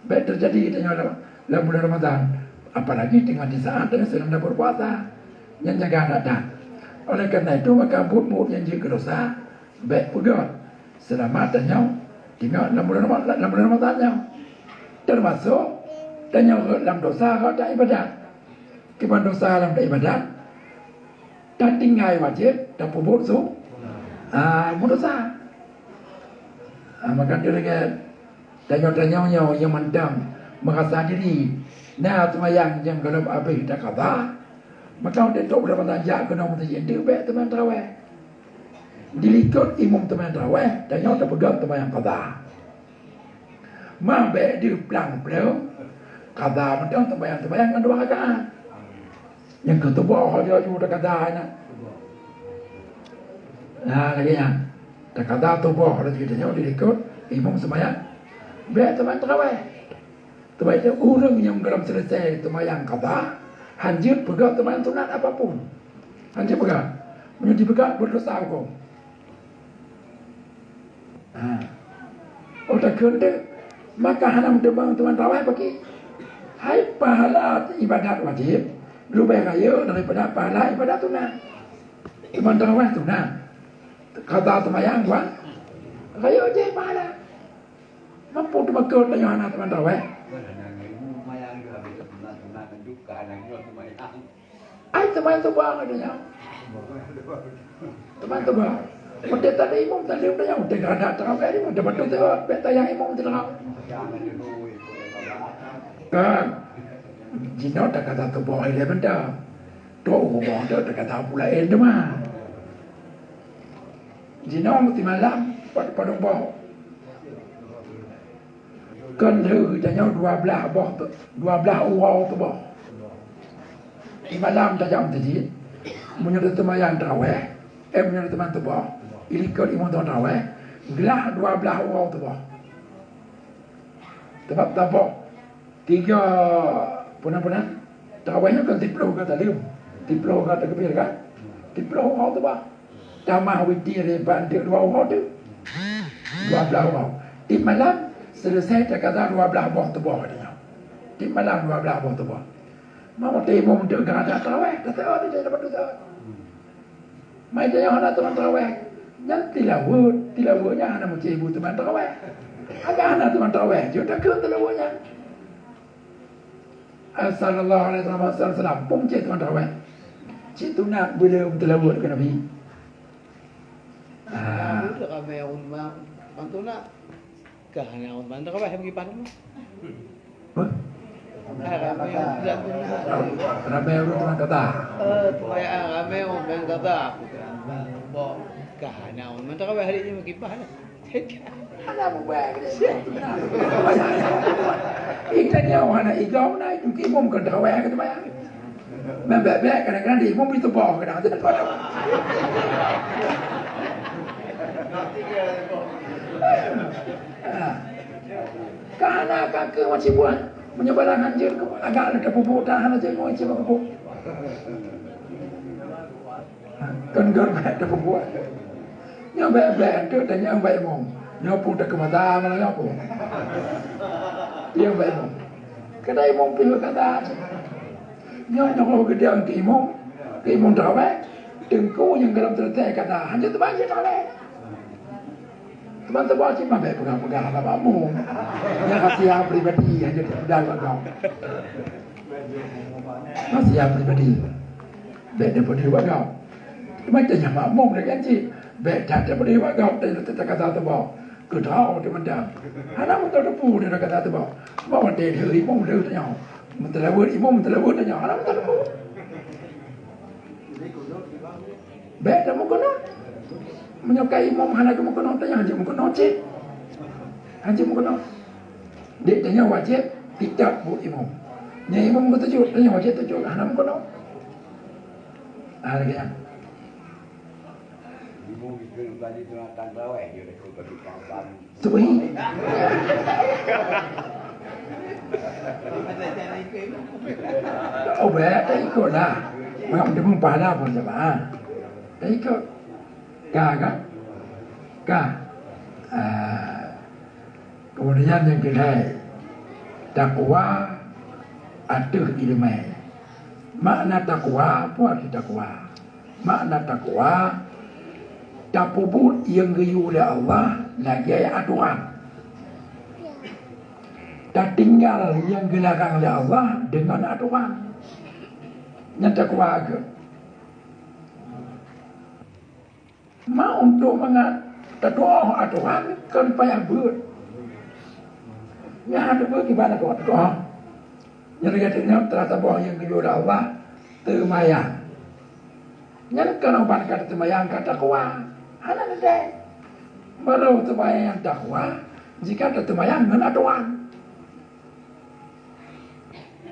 Bèk teujadi tanyoe lam, lam bulan Ramadan, apalagi teungoh di saat tanyoe sedang berpuasa. Nyan jaga that-that. Oleh karena itu, maka buet-buet nyang jeuet keu desya, bèk peugöt seulama tanyoe teungoh lam bulan Rama-, lam bulan Ramadan nyoe. Teumasok tanyoe rhot lam desya rhot lam ibadat. Kiban desya lam ibadat, tatinggai wajéb, tapeubuet su-, ah, meudesya. Ah, maka lagèe tanyoe-tanyoe nyoe nyang mantong meurasa diri na seumayang nyang gohlom abéh takada, maka watèe trôk bulan Ramadan jak keunoe meuseujid, bèk seumayang tarawèh. Dilikot imum seumayang tarawèh, tanyoe tapeugöt seumayang kada. Ma bèk deuh plang-pleung, kada mantong seumayang-seumayang ngon dua rakaat. Nyang keu tuboh laju-laju takada nyan. Nah, lagèe nyan. Takada tuboh laju tanyoe dilikot imum seumayang. Bèk seumayang tarawèh. Teuma ureueng nyang gohlom seuleusai seumayang kada, hanjeuet peugöt seumayang sunat apapun. Hanjeuet peugöt. Meunyoe jipeugöt, beudesya hukôm. Ha. Oh, takheun teuh, maka hana meuteumèe teuma tarawèh paki. Hai pahala ibadat wajéb leubèh rayeuk daripada pahala ibadat sunat. Teuma tarawèh sunat. Kada seumayang dua, rayeuk jih pahala. Mampu teumakot tanyoe hana teuma tarawèh. Ai teuma tuba ngon tanyoe. Teuma tuba. Watèe tadi imum tadi tanyoe, watèe kada tarawèh di, watèe bacut teuh, bèk tanyang imum teuh. Kan. Jinoe takada tuba ilèe benda. Trôk rumoh teuh takada pula ilèe teuma. Jinoe simalam pat padub boh. Kon lheueh tanyoe dua blaih boh tu, dua blaih uroe tuboh. Simalam tajak meuseujid, meunyoe taseumayang tarawèh, eh, meunyoe taseumayang tuboh, ilikot imum tarawèh, glah dua blaih uroe tuboh. Sabab taboh tiga, peue nan, peue nan, tarawèh nyoe kan siplôh ka saleuem, siplôh ka takbir kan, siplôh uroe tuboh. Tamah witir nibak dua uroe teuh. Dua blaih uroe. Tiep malam, seuleusai takada dua blaih boh tuboh tanyoe. Tiep malam dua blaih boh tuboh. Ma watèe imum deuh ka ada tarawèh, taseuôt di dalam batu seuôt. Ma tanyoe hana teuma tarawèh. Nyan tilaweuet, tilaweuet nyan hana meusti ibu teuma tarawèh. Agak hana teuma tarawèh, jeuet takheun tilaweuet nyan. Sallallahu alaihi wasallam, sallallahu alaihi wasallam, pun cit teuma tarawèh. Cit sunat beu lé tilaweuet keu Nabi. Ah. Ramé ureueng bantu na. Ka hana ureueng bantu ka bah kiban. Hah? Ah, ramé ureueng bantu na. Ramé ureueng bantu kata. Eh, supaya, ah, ramé ureueng bantu kata. Ka hana ureueng bantu ka bah hari ni kiban. Hana bubai ke syekh. Ita nyawa hana igau na, itu imum kan teurawai ke teumaya. Bèk-bèk, kadang-kadang di imum di teupok, kadang-kadang. Ka hana ka keu macam buah. Meunyoe barang hanjeuet, agak ada teupeubuet, tak hana jeuet ngon cit beukeubok. Kan geuh bèk teupeubuet. Nyoe bèk-bèk teuk tanyong bak imum. Nyoe pun takeu mata malam nyoe pun. Nyoe bak imum. Kadang imum piôh kata. Nyoe nyoe geudeung keu imum. Keu imum teurawai. Teungku nyang galom teureutée kata. Hana teubaca teurawai. Teuma teubaca cit ma bèk peugah-peugah bak makmum. Nyan rahsia pribadi hana teupeudong bak gob. Rahsia pribadi. Bèk teupeudong bak gob. Teuma tanyong makmum lagèe nyan cit. Bèk that teupeudong bak gob, teuka that teuboh. Keudroe teuh mantong. Hana meuteupeu teuka that teuboh. Bah watèe lheueh imum lheueh tanyong. Meuteulaweuet imum meuteulaweuet tanyong. Hana meuteupeu. Bèk tameukeunong. Meunyoe ka imum hana geumeukeunong, tanyoe hanjeuet meukeunong cit. Hanjeuet meukeunong. Dek tanyoe wajéb titap buet imum. Nyan imum geutujok, tanyoe wajéb tujok, hana meukeunong. Ah, lagèe nyan. Imum geukheun tadi sunatan tarawih, dia dah kheun bagi kawan. Subhi. Oh, bèk, taikot lah. Mak meuteumé pahala pun jamaah. Taikot. Ka, ka? Ka. Ah. Kemudian nyang keulhèe, takwa ateueh ileumèe. Makna takwa, peue arti takwa? Makna takwa, tapeubuet nyang geuyue lé Allah lagèe atoran. Tatinggai nyang geularang lé Allah deungon atoran. Nyan takwa keuh. Ma untuk mangat tatu'oh atoran kon payah beuet. Nyan hana beuet kiban atoran tatu'oh. Nyan lagèe nyoe, teulah saboh nyang geuyue lé Allah, teumayang. Nyan keunoe ban ka teumayang ka takwa. Hana teuntèe. Barô teumayang nyang takwa, jika tateumayang ngon atoran.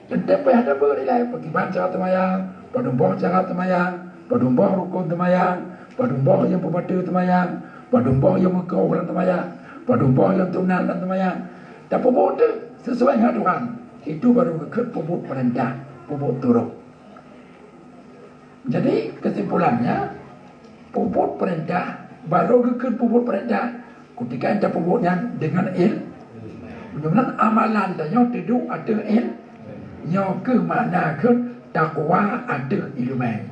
Teuntèe payah tabeuet ilèe, pakriban cara teumayang, padum boh syarat teumayang, padum boh rukon teumayang, padum boh nyang peubateue teumayang, padum boh nyang meukoh lam teumayang, padum boh nyang sunat lam teumayang. Tapeubuet teuh sesuai ngon atoran. Itu baru geukheun peubuet peurintah, peubuet turot. Jadi, kesimpulannya, peubuet peurintah, barô geukheun peubuet peurintah, kutika tapeubuet nyan deungon il-, meunyoe meunan amalan tanyoe teuduek ateueh il-, nyoe keuh makna kheun takwa ateueh ileumèe.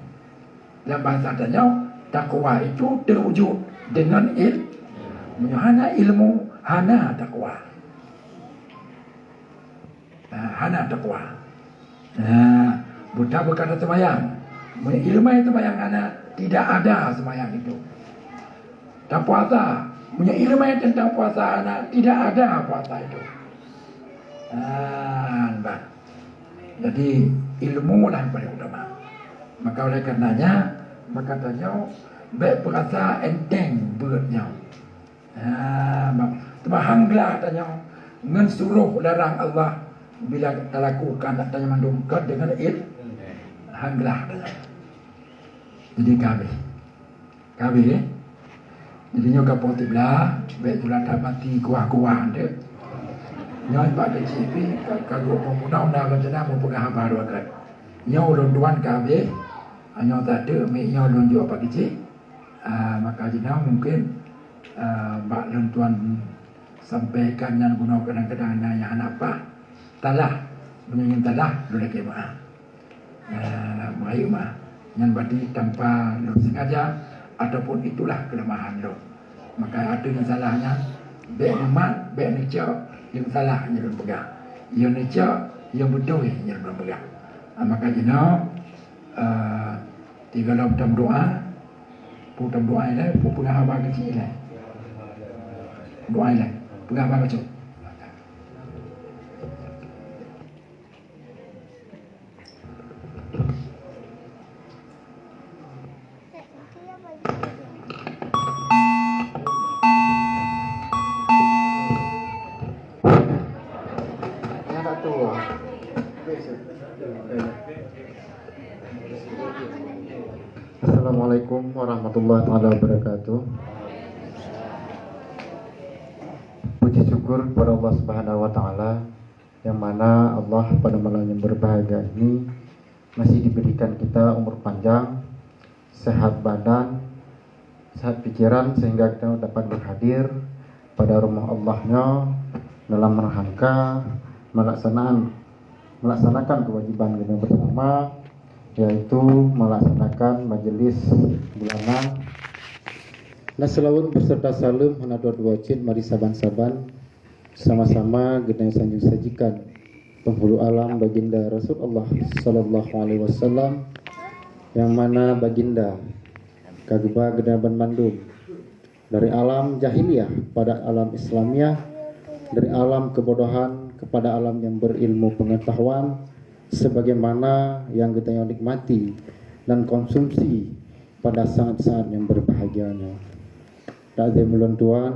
Lam bahasa tanyoe, takwa itu teuwujud deungon il-, meunyoe hana ilmu, hana takwa. Ah, hana takwa. Ah, buta bukan teumayang. Meunyoe ileumèe teumayang hana, tidak ada seumayang itu. Tapuasa, meunyoe ileumèe teuntang puasa hana, tidak ada puasa itu. Ah, bah. Jadi, ilmu lah yang paling utama. Maka oleh karenanya, maka tanyoe bèk peurasa enteng beuet nyoe. Ha, teuma han glah tanyoe ngon suroh larang Allah bila talakukan tanyoe mandum kon deungon il-, han glah tanyoe. Jadi ka habéh. Ka habéh, eh? Jadi nyoe ka poh siblah, bèk teulat that mati kuah-kuah deh. Nyoe bak keuchik pih ka, ka duek peue munoe na rencana meupeugah haba dua kali. Nyoe ulôn tuan ka habéh, nyoe tateuk miet nyoe lôn jok bak keuchik. Ah, maka jinoe mungkin, ah, bak lôn tuan sampaikan nyan bunoe kadang-kadang na nyang hana paih. Salah, meunyoe nyan salah, lôn lakèe meu'ah. Ah, meu'ah, meu'ah. Nyan berarti tanpa lôn sengaja ataupun itulah kelemahan lôn. Maka ateueh nyang salah nyan, bèk neumat, bèk neucok, nyang salah nyang lôn peugah. Nyang neucok, nyang beutôi nyang lôn peugah. Ah, maka jinoe, ah, sigohlom tameudoa, Peue doa ilée, peue peugah haba keuchik ilée. Doa ilée, peugah haba keuchik. Assalamualaikum warahmatullahi taala wabarakatuh. Puji syukur kepada Allah Subhanahu wa taala, yang mana Allah pada malam yang berbahagia ini masih diberikan kita umur panjang, sehat badan, sehat pikiran, sehingga kita dapat berhadir pada rumah Allah nyoe dalam rangka melaksanakan, melaksanakan kewajiban kita bersama, yaitu melaksanakan majelis bulanan. Dan selawat beserta salam hana dua-dua cit mari saban-saban sama-sama geutanyoe sanjung sajikan penghulu alam Baginda Rasulullah sallallahu alaihi wasallam, yang mana Baginda ka geuba geutanyoe banmandum dari alam jahiliyah pada alam Islamiah, dari alam kebodohan kepada alam yang berilmu pengetahuan, sebagaimana yang geutanyoe nikmati dan konsumsi pada saat-saat yang berbahagia nyoe. Takzim ulôn tuan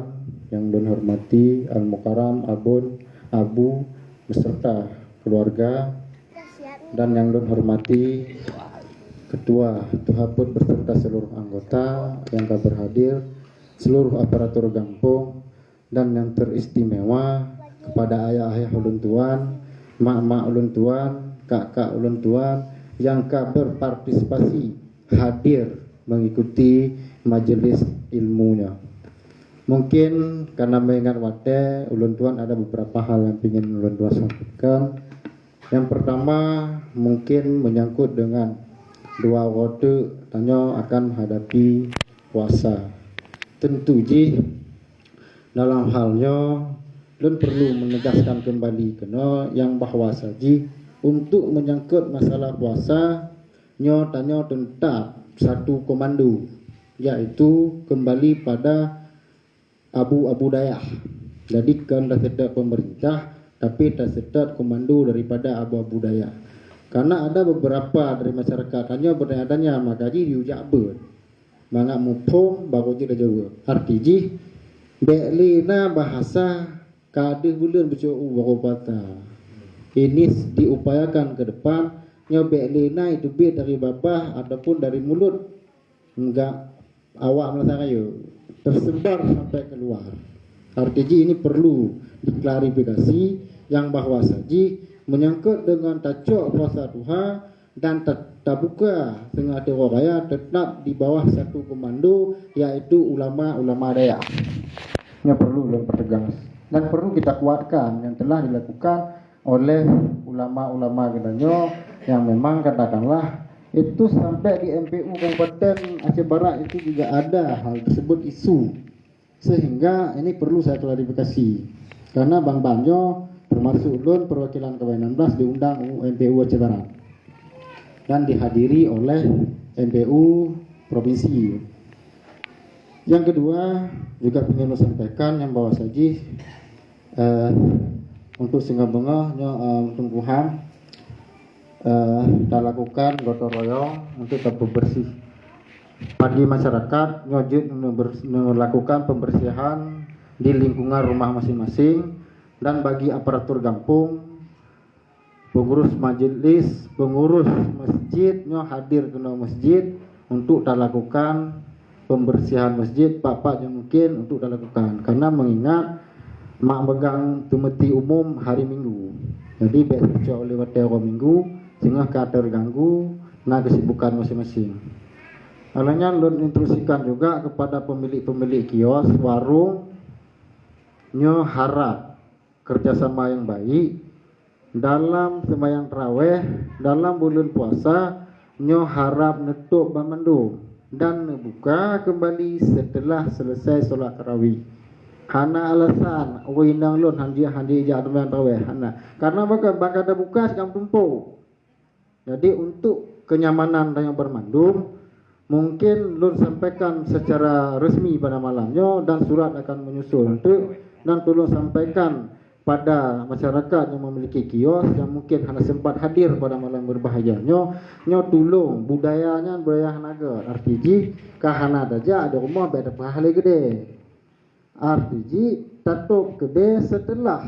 yang lôn hormati Al-Mukarram Abon Abu beserta keluarga, dan yang lôn hormati Ketua Tuha Peuet beserta seluruh anggota yang ka berhadir, seluruh aparatur gampông, dan yang teristimewa kepada ayah-ayah ulôn tuan, mak-mak ulôn tuan, kak-kak ulôn tuan yang ka berpartisipasi hadir mengikuti majelis ilmu nyoe. Mungkin karena mengingat watée, ulôn tuan ada beberapa hal yang ingin ulôn tuan sampaikan. Yang pertama, mungkin menyangkut dengan dua uroe teuk tanyoe akan menghadapi puasa. Tentu jih dalam hal nyoe, lôn perlu menegaskan kembali keunoe nyang bahwasa jih untuk menyangkut masalah puasa, nyoe tanyoe teutab satu komando, yaitu kembali pada abu-abu dayah. Jadi, kon taseutôt pemerintah, tapi taseutôt komando daripada abu-abu dayah. Karena ada beberapa dari masyarakat tanyoe bertanya-tanya, maka jih yue jak beuet. Mangat muphom, baru jih tajaweueb. Arti jih, bék lé na bahasa ka deuh buleuen beucok u baroe pata. Ini diupayakan ke depan, nyoe bék lé na iteubiet dari babah ataupun dari mulut. Enggak, awak meunasah rayeuk, tersebar sampai keluar. Arti jih ini perlu diklarifikasi, nyang bahwasa jih menyangkut dengan tacok puasa tuha dan ta-, tabuka seungoh teungoh raya tetap di bawah satu komando, yaitu ulama-ulama dayah. Nyoe perlu lôn pertegas dan perlu kita kuatkan yang telah dilakukan oleh ulama-ulama geutanyoe yang memang katakanlah itu sampai di M P U Kabupaten Aceh Barat itu juga ada hal tersebut isu, sehingga ini perlu saya klarifikasi karena ban-ban nyoe termasuk lôn perwakilan K W enam belas diundang u M P U Aceh Barat dan dihadiri oleh M P U provinsi. Yang kedua juga ingin saya sampaikan yang bahwa jih eh, untuk singoh beungoh nyoe eh, tumbuhan eh, talakukan gotong royong untuk tapeubersih. Bagi masyarakat nyoe jeuet melakukan pembersihan di lingkungan rumah masing-masing dan bagi aparatur gampong, pengurus majelis, pengurus masjid nyoe hadir keunoe masjid untuk talakukan pembersihan masjid pat-pat nyang mungkin untuk talakukan. Karena mengingat mak megang teumeuti umum hari Minggu. Jadi bék teucok lé watée uroe Minggu singoh ka terganggu na kesibukan masing-masing. Alangnya lôn instruksikan juga kepada pemilik-pemilik kios, warung, nyoe harap kerjasama yang baik dalam sembahyang tarawih dalam bulan puasa nyoe harap neutôp banmandum dan neubuka kembali setelah selesai solat tarawih. Hana alasan, "Ui, inong lôn hanjeuet, hanjeuet jak sembahyang tarawih." Hana. Karena baka, baka tabuka sikam tumpôk. Jadi untuk kenyamanan tanyoe banmandum, Mungkin lôn sampaikan secara resmi pada malam nyoe dan surat akan menyusul. Untuk dan tolong sampaikan pada masyarakat yang memiliki kios yang mungkin hana sempat hadir pada malam berbahagia nyoe, nyoe tulông budaya nyan budaya hana gèt, arti jih ka hana tajak di rumoh bèk tapeugah lé geude. Arti jih tatôp keudè seuteulah